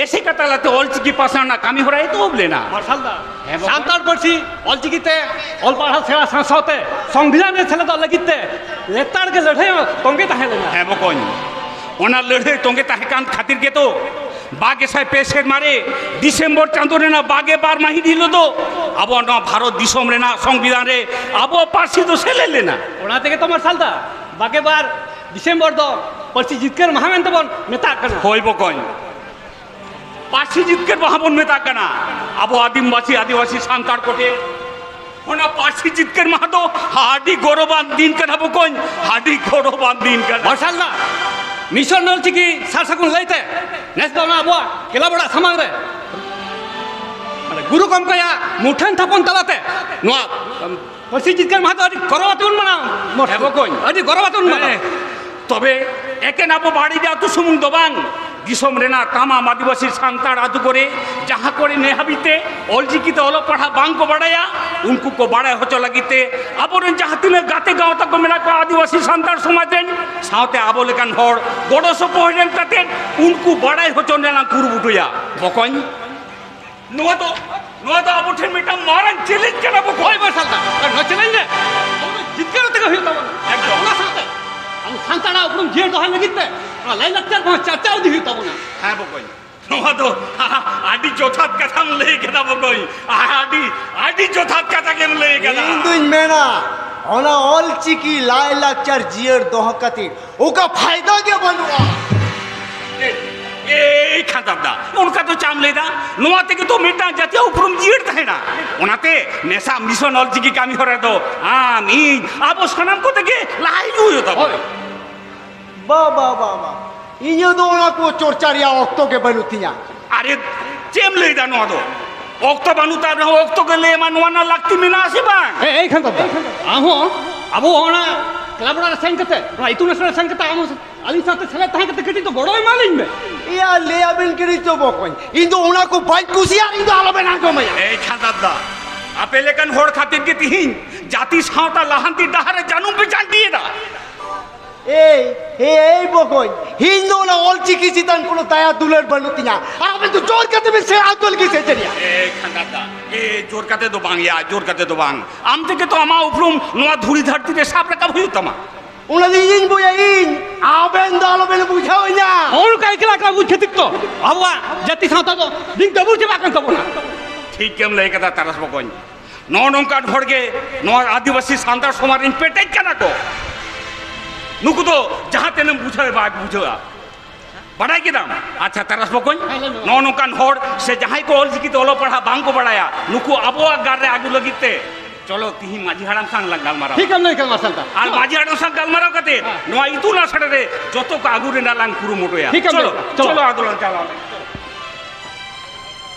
ᱮᱥᱮᱠᱟ ᱛᱟᱞᱟᱛᱮ ᱚᱞᱪᱤᱠᱤ ᱯᱟᱥᱱᱟᱣ ᱨᱮᱱᱟᱜ ᱠᱟᱹᱢᱤ ᱦᱚᱨᱟ ᱮᱛᱚᱦᱚᱵ ᱞᱮᱱᱟ᱾ ᱢᱟᱨᱥᱟᱞ ᱫᱟ, ᱦᱮᱸ, ᱵᱟᱵᱟ᱾ ᱥᱟᱱᱛᱟᱲ ᱯᱟᱹᱨᱥᱤ ᱚᱞᱪᱤᱠᱤ ᱛᱮ ᱚᱞ ᱯᱟᱲᱦᱟᱣ ᱥᱮᱬᱟ ᱥᱟᱶ ᱥᱟᱶᱛᱮ ᱥᱚᱝᱵᱤᱫᱷᱟᱱ ᱨᱮ ᱥᱮᱞᱮᱫᱚᱜ ᱞᱟᱹᱜᱤᱫ ᱛᱮ ᱞᱮᱛᱟᱲ ᱜᱮ ᱞᱟᱹᱲᱦᱟᱹᱭ ᱛᱚᱸᱜᱮ ᱛᱟᱦᱮᱸ ᱞᱮᱱᱟ᱾ ᱦᱮᱸ ᱵᱚᱠᱚᱧ, ᱚᱱᱟ ᱞᱟᱹᱲᱦᱟᱹᱭ ᱛᱚᱸᱜᱮ ᱛᱟᱦᱮᱸ ᱠᱟᱱ ᱠᱷᱟᱹᱛᱤᱨ ᱜᱮᱛᱚ ᱵᱟᱨ ᱜᱮᱥᱟᱭ ᱯᱮ ᱥᱮᱨᱢᱟ ᱨᱮ ᱰᱤᱥᱮᱢᱵᱚᱨ ᱪᱟᱸᱫᱳ ᱨᱮᱱᱟᱜ ᱵᱟᱨ ᱜᱮᱞ ᱵᱟᱨ ᱢᱟᱹᱦᱤᱛ ᱦᱤᱞᱳᱜ ᱫᱚ ᱟᱵᱚ ᱱᱚᱣᱟ ᱵᱷᱟᱨᱚᱛ ᱫᱤᱥᱚᱢ ᱨᱮᱱᱟᱜ ᱥᱚᱝᱵᱤᱫᱷᱟᱱ ᱨᱮ ᱟᱵᱚᱣᱟᱜ ᱯᱟᱹᱨᱥᱤ ᱫᱚ ᱥᱮᱞᱮᱫ ᱞᱮᱱᱟ᱾ ᱚᱱᱟ ᱛᱮᱜᱮ ᱛᱚ ᱢᱟᱨᱥᱟᱞ ᱫᱟ, ᱵᱟᱨ ᱜᱮᱞ ᱵᱟᱨ ᱰᱤᱥᱮᱢᱵᱚᱨ ᱫᱚ ᱯᱟᱹᱨᱥᱤ ᱡᱤᱛᱠᱟᱹᱨ ᱢᱟᱦᱟ ᱢᱮᱱᱛᱮ ᱵᱚᱱ ᱢᱮᱛᱟᱜ ᱠᱟᱱᱟ᱾ ᱦᱳᱭ ᱵᱚᱠᱚᱧ, ᱯᱟᱹᱨᱥᱤ ᱡᱤᱛᱠᱟᱹᱨ ᱢᱟᱦᱟ ᱵᱚᱱ ᱢᱮᱛᱟᱜ ᱠᱟᱱᱟ᱾ ᱟᱵᱚ ᱟᱹᱫᱤᱢᱵᱟᱹᱥᱤ ᱟᱹᱫᱤᱵᱟᱹᱥᱤ ᱥᱟᱱᱛᱟᱲ ᱠᱚᱴᱷᱮᱱ ᱚᱱᱟ ᱯᱟᱹᱨᱥᱤ ᱡᱤᱛᱠᱟᱹᱨ ᱢᱟᱦᱟ ᱫᱚ ᱟᱹᱰᱤ ᱜᱚᱨᱚᱵᱟᱱ ᱫᱤᱱ ᱠᱟᱱᱟ ᱵᱚᱠᱚᱧ, ᱟᱹᱰᱤ ᱜᱚᱨᱚᱵᱟᱱ ᱫᱤᱱ ᱠᱟᱱᱟ᱾ ᱢᱟᱨᱥᱟᱞ ᱫᱟ, ᱢᱤᱥᱚᱱ ᱚᱞᱪᱤᱠᱤ ᱥᱟᱨ ᱥᱟᱹᱜᱩᱱ ᱞᱟᱹᱭᱛᱮ ᱱᱮᱥ ᱫᱚ ᱚᱱᱟ ᱟᱵᱚᱣᱟᱜ ᱠᱞᱟᱵᱽ ᱚᱲᱟᱜ ᱥᱟᱢᱟᱝ ᱨᱮ ᱢᱟᱱᱮ ᱜᱩᱨᱩ ᱜᱚᱢᱠᱮᱭᱟᱜ ᱢᱩᱴᱷᱟᱹᱱ ᱛᱷᱟᱯᱚᱱ ᱛᱟᱞᱟᱛᱮ ᱱᱚᱣᱟ ᱯᱟᱹᱨᱥᱤ ᱡᱤᱛᱠᱟᱹᱨ ᱢᱟᱦᱟ ᱫᱚ ᱟᱹᱰᱤ ᱜᱚᱨᱚᱵ ᱟᱛᱮ ᱵᱚᱱ ᱢᱟᱱᱟᱣᱟ᱾ ᱦᱮᱸ ᱵᱚᱠᱚᱧ᱾ ᱟᱹᱰᱤ ᱜᱚᱨᱚᱵ ᱟᱛᱮ ᱵᱚᱱ ᱢᱟᱱᱟᱣᱟ᱾ ᱦᱮᱸ᱾ ᱛᱚᱵᱮ ᱮᱠᱮᱱ ᱟᱵᱚ ᱵᱟᱲᱮᱡᱟ ᱟᱹᱛᱩ ᱥᱩᱢᱩᱝ ᱫᱚ ᱵᱟᱝ, ᱫᱤᱥᱚᱢ ᱨᱮᱱᱟᱜ ᱛᱟᱢᱟᱢ ᱟᱹᱫᱤᱵᱟᱹᱥᱤ ᱥᱟᱱᱛᱟᱲ ᱟᱹᱛᱩ ᱠᱚᱨᱮ ᱡᱟᱦᱟᱸ ᱠᱚᱨᱮ ᱱᱮ ᱦᱟᱹᱵᱤᱡ ᱛᱮ ᱚᱞᱪᱤᱠᱤ ᱛᱮ ᱚᱞᱚᱜ ᱯᱟᱲᱦᱟᱜ ᱵᱟᱝ ᱠᱚ ᱵᱟᱲᱟᱭᱟ, ᱩᱱᱠᱩ ᱠᱚ ᱵᱟᱲᱟᱭ ᱦᱚᱪᱚ ᱞᱟᱹᱜᱤᱫ ᱛᱮ ᱟᱵᱚᱨᱮᱱ ᱡᱟᱦᱟᱸ ᱛᱤᱱᱟᱹᱜ ᱜᱟᱛᱮ ᱜᱟᱶᱛᱟ ᱠᱚ ᱢᱮᱱᱟᱜ ᱠᱚᱣᱟ ᱟᱹᱫᱤᱵᱟᱹᱥᱤ ᱥᱟᱱᱛᱟᱲ ᱥᱚᱢᱟᱡᱽ ᱨᱮᱱ, ᱥᱟᱶᱛᱮ ᱟᱵᱚ ᱞᱮᱠᱟᱱ ᱦᱚᱲ ᱜᱚᱲᱚ ᱥᱚᱯᱚᱦᱚᱫ ᱮᱢ ᱠᱟᱛᱮ ᱩᱱᱠᱩ ᱵᱟᱲᱟᱭ ᱦᱚᱪᱚ ᱨᱮᱱᱟᱜ ᱞᱟᱝ ᱠᱩᱨᱩᱢᱩᱴᱩᱭᱟ᱾ ᱵᱚᱠᱚᱧ, ᱱᱚᱣᱟ ᱫᱚ, ᱱᱚᱣᱟ ᱫᱚ ᱟᱵᱚ ᱴᱷᱮᱱ ᱢᱤᱫᱴᱟᱝ ᱢᱟᱨᱟᱝ ᱪᱮᱞᱮᱧᱡᱽ ᱠᱟᱱᱟ ᱵᱚᱠᱚᱧ᱾ ᱦᱳᱭ ᱢᱟᱨᱥᱟᱞ ᱫᱟ, ᱟᱨ ᱱᱚᱣᱟ ᱪᱮᱞᱮᱧᱡᱽ ᱨᱮ ᱟᱵᱚ ᱫᱚ ᱡᱤᱛᱠᱟᱹᱨ ᱛᱮᱜᱮ ᱦᱩᱭᱩᱜ ᱛᱟᱵᱚᱱᱟ᱾ ᱮᱠᱫᱚᱢ᱾ ᱚᱱᱟ ᱥᱟᱶᱛᱮ ᱟᱵᱚ ᱥᱟᱱᱛᱟᱲᱟᱜ ᱩᱯᱨᱩᱢ ᱡᱤᱭᱟᱹᱲ ᱫᱚᱦᱚᱭ ᱞᱟᱹᱜᱤᱫ ᱛᱮ ᱱᱚᱣᱟ ᱞᱟᱭᱼᱞᱟᱠᱪᱟᱨ ᱠᱚᱦᱚᱸ ᱪᱟᱨᱪᱟᱣ ᱤᱫᱤ ᱦᱩᱭᱩᱜ ᱛᱟᱵᱚᱱᱟ᱾ ᱦᱮᱸ ᱵᱚᱠᱚᱧ, ᱱᱚᱣᱟ ᱫᱚ ᱟᱹᱰᱤ ᱡᱚᱛᱷᱟᱛ ᱠᱟᱛᱷᱟᱢ ᱞᱟᱹᱭ ᱠᱮᱫᱟ ᱵᱚᱠᱚᱧ, ᱟᱹᱰᱤ, ᱟᱹᱰᱤ ᱡᱚᱛᱷᱟᱛ ᱠᱟᱛᱷᱟ ᱜᱮᱢ ᱞᱟᱹᱭ ᱠᱮᱫᱟ᱾ ᱤᱧ ᱫᱩᱧ ᱢᱮᱱᱟ, ᱚᱱᱟ ᱚᱞ ᱪᱤᱠᱤ ᱞᱟᱭᱼᱞᱟᱠᱪᱟᱨ ᱡᱤᱭᱟᱹᱲ ᱫᱚᱦᱚ ᱠᱟᱛᱮ ᱚᱠᱟ ᱯᱷᱟᱭᱫᱟ ᱜᱮ ᱵᱟᱹᱱᱩᱜᱼᱟ᱾ ᱮ, ᱮᱭ ᱠᱷᱟᱱᱫᱟᱨ ᱫᱟ, ᱚᱱᱠᱟ ᱫᱚ ᱪᱟᱢ ᱞᱟᱹᱭ ᱫᱟ? ᱱᱚᱣᱟ ᱛᱮᱜᱮ ᱛᱚ ᱢᱤᱫᱴᱟᱝ ᱡᱟᱹᱛᱤᱭᱟᱜ ᱩᱯᱨᱩᱢ ᱡᱤᱭᱟᱹᱲ ᱛᱟᱦᱮᱱᱟ᱾ ᱚᱱᱟᱛᱮ ᱢᱮᱥᱟ ᱢᱤᱥᱚᱱ ᱚᱞ ᱪᱤᱠᱤ ᱠᱟᱹᱢᱤ ᱦᱚᱨᱟ ᱫᱚ ᱟᱢ, ᱤᱧ, ᱟᱵᱚ ᱥᱟᱱᱟᱢ ᱠᱚᱛᱮ ᱜᱮ ᱞᱟᱦᱟ ᱦᱤᱡᱩᱜ ᱦᱩᱭᱩᱜ ᱛᱟᱵᱚᱱᱟ᱾ ᱦᱳᱭ᱾ ᱵᱟ, ᱵᱟ, ᱵᱟ, ᱵᱟ᱾ ᱤᱧᱟᱹᱜ ᱫᱚ ᱚᱱᱟ ᱠᱚ ᱪᱚᱨᱪᱟ ᱨᱮᱭᱟᱜ ᱚᱠᱛᱚ ᱜᱮ ᱵᱟᱹᱱᱩᱜ ᱛᱤᱧᱟ᱾ ᱟᱨᱮ, ᱪᱮᱫ ᱮᱢ ᱞᱟᱹᱭ ᱫᱟ ᱱᱚᱣᱟ ᱫᱚ? ᱚᱠᱛᱚ ᱵᱟᱹᱱᱩᱜ ᱛᱟᱢ ᱨᱮᱦᱚᱸ ᱚᱠᱛᱚ ᱜᱮ ᱞᱟᱹᱭ ᱟᱢᱟ, ᱱᱚᱣᱟ ᱨᱮᱱᱟᱜ ᱞᱟᱹᱠᱛᱤ ᱢᱮᱱᱟᱜᱼᱟ ᱥᱮ ᱵᱟᱝ? ᱮ, ᱮᱭ ᱠᱷᱟᱱ ᱫᱟᱫᱟ, ᱟᱢ ᱦᱚᱸ ᱟᱵᱚ ᱚᱱᱟ ᱠᱞᱟᱵᱽ ᱚᱲᱟᱜ ᱨᱮ ᱥᱮᱱ ᱠᱟᱛᱮ, ᱱᱚᱣᱟ ᱤᱛᱩᱱ ᱟᱥᱲᱟ ᱨᱮ ᱥᱮᱱ ᱠᱟᱛᱮ ᱟᱢ ᱦᱚᱸ ᱟᱹᱞᱤᱧ ᱥᱟᱶᱛᱮ ᱥᱮᱞᱮᱫ ᱛᱟᱦᱮᱸ ᱠᱟᱛᱮ ᱠᱟᱹᱴᱤᱡ ᱫᱚ ᱜᱚᱲᱚ ᱮᱢᱟ ᱞᱤᱧ ᱢᱮ᱾ ᱮᱭᱟ, ᱞᱟᱹᱭ ᱟᱵᱮᱱ ᱠᱟᱹᱱᱟᱹᱧ ᱛᱚ ᱵᱚᱠᱚᱧ, ᱤᱧ ᱫᱚ ᱚᱱᱟ ᱠᱚ ᱵᱟᱹᱧ ᱠᱩᱥᱤᱭᱟᱜᱼᱟ, ᱤᱧ ᱫᱚ ᱟᱞᱚᱵᱮᱱ ᱟᱸᱡᱚᱢᱟᱹᱧᱟ᱾ ᱮᱭ ᱠᱷᱟᱱ ᱫᱟᱫᱟ, ᱟᱯᱮ ᱞᱮᱠᱟᱱ ᱦᱚᱲ ᱠᱷᱟᱹᱛᱤᱨ ᱜᱮ ᱛᱤᱦᱤᱧ ᱡᱟᱹᱛᱤ ᱥᱟᱶᱛᱟ ᱞᱟᱦᱟᱱᱛᱤ ᱰᱟᱦᱟᱨ ᱨᱮ ᱡᱟᱹᱱᱩᱢ ᱯᱮ ᱪᱟᱱᱰᱤᱭᱮᱫᱟ᱾ ᱮᱭ, ᱮᱭ, ᱮᱭ ᱵᱚᱠᱚᱧ, ᱤᱧ ᱫᱚ ᱚᱱᱟ ᱚᱞ ᱪᱤᱠᱤ ᱪᱮᱛᱟᱱ ᱠᱳᱱᱳ ᱫᱟᱭᱟ ᱫᱩᱞᱟᱹᱲ ᱵᱟᱹᱱᱩᱜ ᱛᱤᱧᱟ᱾ ᱟᱨ ᱟᱵᱮᱱ ᱫᱚ ᱡᱳᱨ ᱠᱟᱛᱮ ᱵᱮᱱ ᱥᱮᱬᱟ ᱦᱚᱪᱚ ᱞᱟᱹᱜᱤᱫ ᱥᱮ ᱪᱮᱫ ᱭᱟ? ᱮᱭ ᱠᱷᱟᱱ ᱫᱟᱫᱟ, ᱮᱭ ᱡᱳᱨ ᱠᱟᱛᱮ ᱫᱚ ᱵᱟᱝ ᱭᱟ, ᱡᱳᱨ ᱠᱟᱛᱮ ᱫᱚ ᱵᱟᱝ᱾ ᱟᱢ ᱛᱮᱜᱮ ᱛᱚ ᱟᱢᱟᱜ ᱩᱯᱨᱩᱢ ᱱᱚᱣᱟ ᱫᱷᱩᱲᱤ ᱫᱷᱟᱹᱨᱛᱤ ᱨᱮ ᱥᱟᱵ ᱨᱟᱠᱟᱵ ᱦᱩᱭᱩᱜ ᱛᱟᱢᱟ᱾ ᱚᱱᱟ ᱫᱚ ᱤᱧᱤᱧ ᱵᱩᱡᱟ, ᱤᱧ᱾ ᱟᱵᱮᱱ ᱫᱚ ᱟᱞᱚᱵᱮᱱ ᱵᱩᱡᱷᱟᱹᱣᱤᱧᱟ᱾ ᱱᱚᱜᱼᱚ ᱱᱚᱝᱠᱟ ᱮᱠᱞᱟ ᱮᱠᱞᱟ ᱵᱩᱡᱽ ᱠᱷᱟᱹᱛᱤᱨ ᱛᱚ ᱟᱵᱚᱣᱟᱜ ᱡᱟᱹᱛᱤ ᱥᱟᱶᱛᱟ ᱫᱚ ᱫᱤᱱ ᱛᱮ ᱵᱩᱡᱽ ᱪᱟᱵᱟᱜ ᱠᱟᱱ ᱛᱟᱵᱚᱱᱟ᱾ ᱴᱷᱤᱠ ᱜᱮᱢ ᱞᱟᱹᱭ ᱠᱟᱫᱟ ᱛᱟᱨᱟᱥ ᱵᱚᱠᱚᱧ᱾ ᱱᱚᱜᱼᱚ ᱱᱚᱝᱠᱟᱱ ᱦᱚᱲ ᱜᱮ ᱱᱚᱣᱟ ᱟᱹᱫᱤᱵᱟᱹᱥᱤ ᱥᱟᱱᱛᱟᱲ ᱥᱚᱢᱟᱡᱽ ᱨᱮᱱ ᱯᱮᱴᱮᱡ ᱠᱟᱱᱟ ᱠᱚ᱾ ᱱᱩᱠᱩ ᱫᱚ ᱡᱟᱦᱟᱸ ᱛᱤᱱᱟᱹᱜ ᱵᱩᱡᱷᱟᱹᱣ ᱵᱟᱭ ᱵᱩᱡᱷᱟᱹᱣᱟ᱾ ᱵᱟᱰᱟᱭ ᱠᱮᱫᱟᱢ? ᱟᱪᱪᱷᱟ, ᱛᱟᱨᱟᱥ ᱵᱚᱠᱚᱧ, ᱦᱮᱸ, ᱞᱟᱹᱭ ᱢᱮ᱾ ᱱᱚᱜᱼᱚ ᱱᱚᱝᱠᱟᱱ ᱦᱚᱲ ᱥᱮ ᱡᱟᱦᱟᱸᱭ ᱠᱚ ᱚᱞ ᱪᱤᱠᱤ ᱛᱮ ᱚᱞᱚᱜ ᱯᱟᱲᱦᱟᱜ ᱵᱟᱝ ᱠᱚ ᱵᱟᱲᱟᱭᱟ, ᱱᱩᱠᱩ ᱟᱵᱚᱣᱟᱜ ᱜᱟᱲ ᱨᱮ ᱟᱹᱜᱩ ᱞᱟᱹᱜᱤᱫ ᱛᱮ ᱪᱚᱞᱚ ᱛᱤᱦᱤᱧ ᱢᱟᱹᱡᱷᱤ ᱦᱟᱲᱟᱢ ᱥᱟᱶ ᱞᱟᱝ ᱜᱟᱞᱢᱟᱨᱟᱣᱟ᱾ ᱴᱷᱤᱠ ᱮᱢ ᱞᱟᱹᱭ ᱠᱟᱫᱟ ᱢᱟᱨᱥᱟᱞ ᱫᱟ᱾ ᱟᱨ ᱪᱚᱞᱚ᱾ ᱢᱟᱹᱡᱷᱤ ᱦᱟᱲᱟᱢ ᱥᱟᱶ ᱜᱟᱞᱢᱟᱨᱟᱣ ᱠᱟᱛᱮ ᱦᱮᱸ᱾ ᱱᱚᱣᱟ ᱤᱛᱩᱱ ᱟᱥᱲᱟ ᱨᱮ ᱡᱚᱛᱚ ᱠᱚ ᱟᱹᱜᱩ ᱨᱮᱱᱟᱜ ᱞᱟᱝ ᱠᱩᱨᱩᱢᱩᱴᱩᱭᱟ᱾ ᱴᱷᱤᱠ ᱮᱢ ᱪᱚᱞᱚ, ᱞᱟᱹᱭ ᱠᱟᱫᱟ᱾ ᱪᱚᱞᱚ᱾ ᱪᱚᱞᱚ ᱟᱫᱚ ᱞᱟᱝ ᱪᱟᱞᱟᱣ ᱞᱮᱱ᱾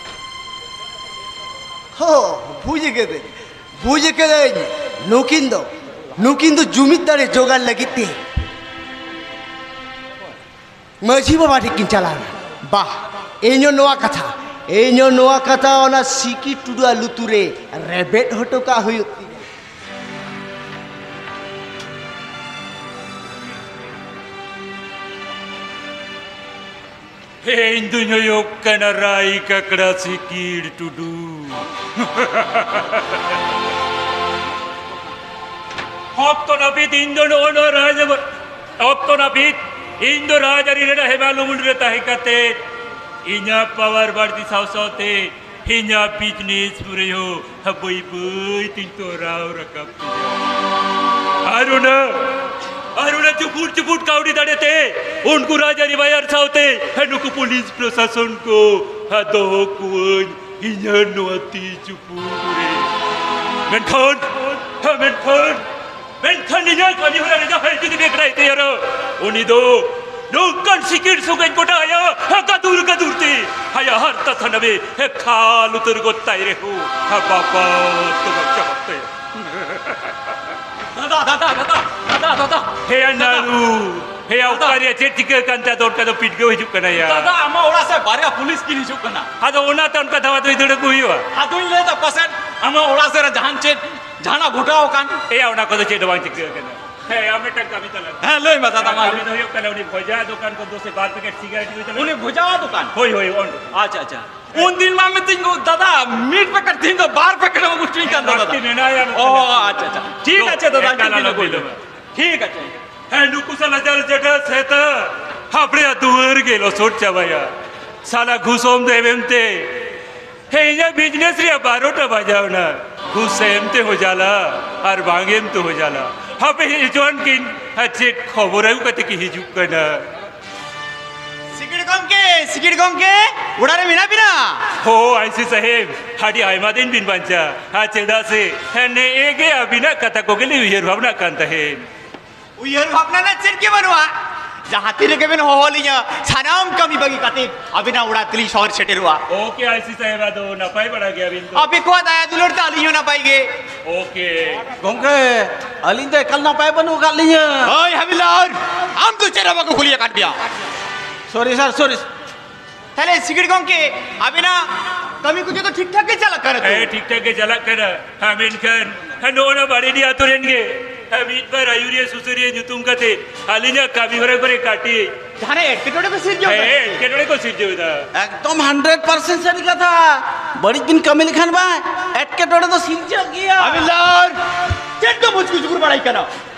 ᱦᱚ, ᱵᱩᱡᱽ ᱠᱟᱹᱫᱟᱹᱧ, ᱵᱩᱡᱽ ᱠᱟᱹᱫᱟᱹᱧ᱾ ᱱᱩᱠᱤᱱ ᱫᱚ, ᱱᱩᱠᱤᱱ ᱫᱚ ᱡᱩᱢᱤᱫ ᱫᱟᱲᱮ ᱡᱚᱜᱟᱲ ᱞᱟᱹᱜᱤᱫ ᱛᱮ ᱢᱟᱹᱡᱷᱤ ᱵᱟᱵᱟ ᱴᱷᱮᱱ ᱠᱤᱱ ᱪᱟᱞᱟᱣ ᱮᱱᱟ᱾ ᱵᱟᱦ, ᱤᱧ ᱦᱚᱸ ᱱᱚᱣᱟ ᱠᱟᱛᱷᱟ, ᱤᱧ ᱦᱚᱸ ᱱᱚᱣᱟ ᱠᱟᱛᱷᱟ ᱚᱱᱟ ᱥᱤᱠᱤ ᱴᱩᱰᱩᱣᱟᱜ ᱞᱩᱛᱩᱨ ᱨᱮ ᱨᱮᱵᱮᱫ ᱦᱚᱴᱚ ᱠᱟᱜ ᱦᱩᱭᱩᱜ ᱛᱤᱧᱟ᱾ ᱦᱮᱸ, ᱤᱧ ᱫᱩᱧ ᱦᱩᱭᱩᱜ ᱠᱟᱱᱟ ᱨᱟᱭ ᱠᱟᱠᱲᱟ ᱥᱤᱠᱤᱲ ᱴᱩᱰᱩ᱾ ᱚᱠᱛᱚ ᱱᱟᱹᱯᱤᱛ ᱤᱧ ᱫᱚ ᱱᱚᱜᱼᱚ ᱱᱚᱣᱟ ᱨᱟᱡᱽ, ᱚᱠᱛᱚ ᱱᱟᱹᱯᱤᱛ ᱤᱧ ᱫᱚ ᱨᱟᱡᱽ ᱟᱹᱨᱤ ᱨᱮᱱᱟᱜ ᱦᱮᱢᱟᱞ ᱩᱢᱩᱞ ᱨᱮ ᱛᱟᱦᱮᱸ ᱠᱟᱛᱮ ᱤᱧᱟᱹᱜ ᱯᱟᱣᱟᱨ ᱵᱟᱹᱲᱛᱤ ᱥᱟᱶ ᱥᱟᱶᱛᱮ ᱤᱧᱟᱹᱜ ᱵᱤᱡᱽᱱᱮᱥ ᱯᱩᱨᱟᱹᱭ ᱦᱚᱸ ᱵᱟᱹᱭ ᱵᱟᱹᱭ ᱛᱤᱧ ᱛᱚᱨᱟᱣ ᱨᱟᱠᱟᱵ ᱛᱤᱧᱟ᱾ ᱟᱨ ᱚᱱᱟ, ᱟᱨ ᱚᱱᱟ ᱪᱩᱯᱩᱴ ᱪᱩᱯᱩᱴ ᱠᱟᱹᱣᱰᱤ ᱫᱟᱲᱮ ᱛᱮ ᱩᱱᱠᱩ ᱨᱟᱡᱽᱟᱹᱨᱤ ᱵᱟᱭᱟᱨ ᱥᱟᱶᱛᱮ ᱱᱩᱠᱩ ᱯᱩᱞᱤᱥ ᱯᱨᱚᱥᱟᱥᱚᱱ ᱠᱚ ᱫᱚᱦᱚ ᱠᱚᱣᱟᱹᱧ ᱤᱧᱟᱹᱜ ᱱᱚᱣᱟ ᱛᱤ ᱪᱩᱯᱩᱴ ᱨᱮ᱾ ᱢᱮᱱᱠᱷᱟᱱ, ᱢᱮᱱᱠᱷᱟᱱ ᱢᱮᱱᱠᱷᱟᱱ ᱱᱤᱭᱟᱹ ᱠᱟᱹᱢᱤ ᱦᱚᱨᱟ ᱨᱮ ᱡᱟᱦᱟᱸᱭ ᱡᱩᱫᱤ ᱵᱮᱜᱽᱲᱟᱭ ᱛᱮᱭᱟᱨᱟ, ᱩᱱᱤ ᱫᱚ ᱱᱚᱝᱠᱟᱱ ᱥᱤᱠᱤᱲ ᱥᱩᱜᱟᱹᱧ ᱜᱚᱴᱟᱭᱟ, ᱜᱟᱫᱩᱨ ᱜᱟᱫᱩᱨ ᱛᱮ ᱟᱭᱟᱜ ᱦᱟᱨᱛᱟ ᱥᱟᱱᱟᱢᱮ ᱠᱷᱟᱞ ᱩᱛᱟᱹᱨ ᱜᱚᱫ ᱛᱟᱭ ᱨᱮᱦᱚᱸ, ᱵᱟᱵᱟ ᱫᱚ ᱵᱟᱧᱪᱟᱣ ᱛᱟᱭᱟ᱾ ᱫᱟᱫᱟ, ᱫᱟᱫᱟ, ᱫᱟᱫᱟ, ᱫᱟᱫᱟ, ᱫᱟᱫᱟ᱾ ᱦᱮᱭᱟ ᱫᱟᱫᱟ᱾ ᱱᱟᱲᱩ, ᱦᱮᱭᱟ ᱫᱟᱫᱟ᱾ ᱚᱠᱟᱨᱮ ᱪᱮᱫ ᱪᱤᱠᱟᱹ ᱠᱟᱱ ᱛᱟᱭᱟ, ᱫᱚ ᱚᱱᱠᱟ ᱫᱚ ᱯᱤᱴᱜᱟᱹᱣ ᱦᱤᱡᱩᱜ ᱠᱟᱱᱟ ᱭᱟ᱾ ᱫᱟᱫᱟ, ᱟᱢᱟᱜ ᱚᱲᱟᱜ ᱥᱮᱫ ᱵᱟᱨᱭᱟ ᱯᱩᱞᱤᱥ ᱠᱤᱱ ᱦᱤᱡᱩᱜ ᱠᱟᱱᱟ᱾ ᱟᱫᱚ ᱚᱱᱟᱛᱮ ᱚᱱᱠᱟ ᱫᱷᱟᱣᱟ ᱫᱚ ᱫᱟᱹᱲ ᱟᱹᱜᱩ ᱦᱩᱭᱩᱜᱼᱟ᱾ ᱟᱫᱚᱧ ᱞᱟᱹᱭᱫᱟ ᱯᱟᱥᱮᱫ ᱟᱢᱟᱜ ᱚᱲᱟᱜ ᱥᱮᱫ ᱨᱮ ᱡᱟᱦᱟᱱ ᱪᱮᱫ ᱡᱟᱦᱟᱱᱟᱜ ᱜᱷᱚᱴᱟᱣ ᱟᱠᱟᱱ? ᱮᱭᱟ, ᱚᱱᱟ ᱠᱚᱫᱚ ᱪᱮᱫ ᱦᱚᱸ ᱵᱟᱝ ᱪᱤᱠᱟᱹ ᱟᱠᱟᱱᱟ᱾ ᱦᱮᱸ, ᱟᱢ ᱢᱤᱫᱴᱟᱝ ᱠᱟᱹᱢᱤ ᱛᱟᱞᱟᱝ ᱢᱮ᱾ ᱦᱮᱸ, ᱞᱟᱹᱭ ᱢᱮ ᱫᱟᱫᱟ, ᱢᱟ ᱞᱟᱹᱭ ᱠᱟᱹᱢᱤ ᱢᱮ᱾ ᱫᱚ ᱦᱩᱭᱩᱜ ᱠᱟᱱᱟ, ᱩᱱᱤ ᱵᱷᱚᱡᱟ ᱫᱚᱠᱟᱱ ᱠᱚ ᱫᱚᱥᱮ ᱵᱟᱨ ᱯᱮᱠᱮᱴ ᱥᱤᱜᱟᱨᱮᱴ ᱤᱫᱤ ᱛᱟᱞᱟᱝ ᱩᱱᱤ ᱢᱮ᱾ ᱵᱷᱚᱡᱟ ᱫᱚᱠᱟᱱ? ᱦᱳᱭ, ᱦᱳᱭ, ᱚᱸᱰᱮ᱾ ᱟᱪᱪᱷᱟ, ᱟᱪᱪᱷᱟ᱾ ᱩᱱ ᱫᱤᱱ ᱢᱟ ᱢᱤᱛᱟᱹᱧ ᱠᱚ, ᱫᱟᱫᱟ, ᱢᱤᱫ ᱯᱮᱠᱮᱴ, ᱛᱮᱦᱮᱧ ᱫᱚ ᱵᱟᱨ ᱯᱮᱠᱮᱴ ᱮᱢ ᱟᱹᱜᱩ ᱦᱚᱪᱚᱧ ᱠᱟᱱ ᱫᱚ, ᱫᱟᱫᱟ᱾ ᱞᱟᱹᱠᱛᱤ ᱢᱮᱱᱟᱭᱟ, ᱞᱟᱹᱠᱛᱤ ᱚ, ᱢᱮᱱᱟᱭᱟ᱾ ᱟᱪᱪᱷᱟ, ᱟᱪᱪᱷᱟ᱾ ᱴᱷᱤᱠ ᱮᱠᱟᱞ ᱟᱪᱷᱮ, ᱟᱞᱚᱢ ᱫᱟᱫᱟ, ᱵᱤᱞᱚᱢᱟ᱾ ᱴᱷᱤᱠ ᱟᱪᱷᱮ᱾ ᱦᱮᱸ, ᱱᱩᱠᱩ ᱥᱟᱞᱟ ᱡᱟᱞ ᱡᱮᱴᱟ ᱥᱮᱛᱟ, ᱦᱟᱯᱲᱮᱭᱟᱜ ᱫᱩᱣᱟᱹᱨ ᱜᱮ ᱞᱚᱥᱚᱫ ᱪᱟᱵᱟᱭᱟ᱾ ᱥᱟᱞᱟ ᱜᱷᱩᱥᱚᱢ ᱫᱮᱵ ᱮᱢᱛᱮ ᱦᱮᱸ, ᱤᱧᱟᱹᱜ ᱵᱤᱡᱽᱱᱮᱥ ᱨᱮᱭᱟᱜ ᱵᱟᱨᱚᱴᱟ ᱵᱟᱡᱟᱣ ᱮᱱᱟ᱾ ᱜᱷᱩᱥ ᱮᱢ ᱛᱮᱦᱚᱸ ᱡᱟᱞᱟ ᱟᱨ ᱵᱟᱝ ᱮᱢ ᱛᱮᱦᱚᱸ ᱡᱟᱞᱟ᱾ ᱦᱟᱯᱮ ᱦᱮᱡ ᱦᱚᱪᱚᱣᱟᱱ ᱠᱤᱱ, ᱟᱨ ᱪᱮᱫ ᱠᱷᱚᱵᱚᱨ ᱟᱹᱜᱩ ᱠᱟᱛᱮ ᱠᱤᱱ ᱦᱤᱡᱩᱜ ᱠᱟᱱᱟ᱾ ᱥᱤᱠᱤᱲ ᱜᱚᱢᱠᱮ, ᱥᱤᱠᱤᱲ ᱜᱚᱢᱠᱮ, ᱚᱲᱟᱜ ᱨᱮ ᱢᱮᱱᱟᱜ ᱵᱤᱱᱟ? ᱦᱳ, ᱟᱭᱥᱤ ᱥᱟᱦᱮᱵᱽ, ᱟᱹᱰᱤ ᱟᱭᱢᱟ ᱫᱤᱱ ᱵᱤᱱ ᱵᱟᱧᱪᱟᱣ᱾ ᱟᱨ ᱪᱮᱫᱟᱜ ᱥᱮ, ᱦᱮᱸ, ᱱᱮᱜᱼᱮ ᱜᱮ ᱟᱹᱵᱤᱱᱟᱜ ᱠᱟᱛᱷᱟ ᱠᱚᱜᱮ ᱞᱤᱧ ᱩᱭᱦᱟᱹᱨ ᱵᱷᱟᱵᱽᱱᱟᱜ ᱠᱟᱱ ᱛᱟᱦᱮᱸᱫ᱾ ᱩᱭᱦᱟᱹᱨ ᱵᱷᱟᱵᱽᱱᱟ ᱨᱮᱱᱟᱜ ᱪᱮᱫ ᱜᱮ ᱵᱟᱹᱱᱩᱜᱼᱟ᱾ ᱡᱟᱦᱟᱸ ᱛᱤ ᱨᱮᱜᱮ ᱵᱮᱱ ᱦᱚᱦᱚ ᱞᱤᱧᱟ, ᱥᱟᱱᱟᱢ ᱠᱟᱹᱢᱤ ᱵᱟᱹᱜᱤ ᱠᱟᱛᱮ ᱟᱹᱵᱤᱱᱟᱜ ᱚᱲᱟᱜ ᱛᱮᱞᱤᱧ ᱥᱚᱦᱚᱨ ᱥᱮᱴᱮᱨᱚᱜᱼᱟ᱾ ᱳᱠᱮ, ᱟᱭᱥᱤ ᱥᱟᱦᱮᱵᱽ, ᱟᱫᱚ ᱱᱟᱯᱟᱭ ᱵᱟᱲᱟ ᱜᱮᱭᱟᱵᱤᱱ ᱛᱚ? ᱟᱯᱮ ᱠᱚᱣᱟᱜ ᱫᱟᱭᱟ ᱫᱩᱞᱟᱹᱲ ᱛᱮ ᱟᱹᱞᱤᱧ ᱦᱚᱸ ᱱᱟᱯᱟᱭ ᱜᱮ᱾ ᱳᱠᱮ᱾ ᱜᱚᱢᱠᱮ, ᱟᱹᱞᱤᱧ ᱫᱚ ᱮᱠᱟᱞ ᱱᱟᱯᱟᱭ ᱵᱟᱹᱱᱩᱜ ᱟᱠᱟᱫ ᱞᱤᱧᱟᱹ᱾ ᱦᱳᱭ ᱦᱟᱵᱤᱞᱫᱟᱨ, ᱟᱢ ᱫᱚ ᱪᱮᱫ ᱦᱚᱸ ᱵᱟᱠᱚ ᱠᱩᱞᱤ ᱟᱠᱟᱫ ᱢᱮᱭᱟ᱾ ᱥᱚᱨᱤ ᱥᱟᱨ, ᱥᱚᱨᱤ᱾ ᱛᱟᱦᱞᱮ ᱥᱤᱠᱲᱤ ᱜᱚᱝᱠᱮ, ᱟᱵᱤᱱᱟᱜ ᱠᱟᱹᱢᱤ ᱠᱚ ᱡᱚᱛᱚ ᱴᱷᱤᱠ ᱴᱷᱟᱠ ᱜᱮ ᱪᱟᱞᱟᱜ ᱠᱟᱱᱟ ᱛᱚ? ᱦᱮᱸ, ᱴᱷᱤᱠ ᱴᱷᱟᱠ ᱜᱮ ᱪᱟᱞᱟᱜ ᱠᱟᱱᱟ᱾ ᱦᱮᱸ, ᱢᱮᱱᱠᱷᱟᱱ, ᱦᱮᱸ, ᱱᱚᱜᱼᱚ ᱱᱟ ᱵᱟᱲᱮᱰᱤ ᱟᱛᱳ ᱨᱮᱱ ᱜᱮ, ᱦᱮᱸ, ᱢᱤᱫ ᱵᱟᱨ ᱟᱹᱭᱩᱨᱤᱭᱟᱹ ᱥᱩᱥᱟᱹᱨᱤᱭᱟᱹ ᱧᱩᱛᱩᱢ ᱠᱟᱛᱮ ᱟᱹᱞᱤᱧᱟᱜ ᱠᱟᱹᱢᱤ ᱦᱚᱨᱟ ᱠᱚᱨᱮ ᱠᱟᱹᱴᱤᱡ, ᱡᱟᱦᱟᱱᱟᱜ ᱮᱴᱠᱮᱴᱚᱬᱮ ᱠᱚ ᱥᱤᱨᱡᱟᱹᱣ ᱦᱮᱸ, ᱮᱫᱟ? ᱮᱴᱠᱮᱴᱚᱬᱮ ᱠᱚ ᱥᱤᱨᱡᱟᱹᱣ ᱮᱫᱟ᱾ ᱮᱠᱫᱚᱢ hundred percent ᱥᱟᱹᱨᱤ ᱠᱟᱛᱷᱟ᱾ ᱵᱟᱹᱲᱤᱡ ᱵᱤᱱ ᱠᱟᱹᱢᱤ ᱞᱮᱠᱷᱟᱱ ᱵᱟᱝ, ᱮᱴᱠᱮᱴᱚᱬᱮ ᱫᱚ ᱥᱤᱨᱡᱟᱹᱜ ᱜᱮᱭᱟ᱾ ᱟᱵᱤᱞᱟᱞ, ᱪᱮᱫ ᱫᱚ ᱢᱩᱪᱠᱩ ᱪᱩᱠᱩᱨ ᱵᱟᱲᱟᱭ ᱠᱟᱱᱟ?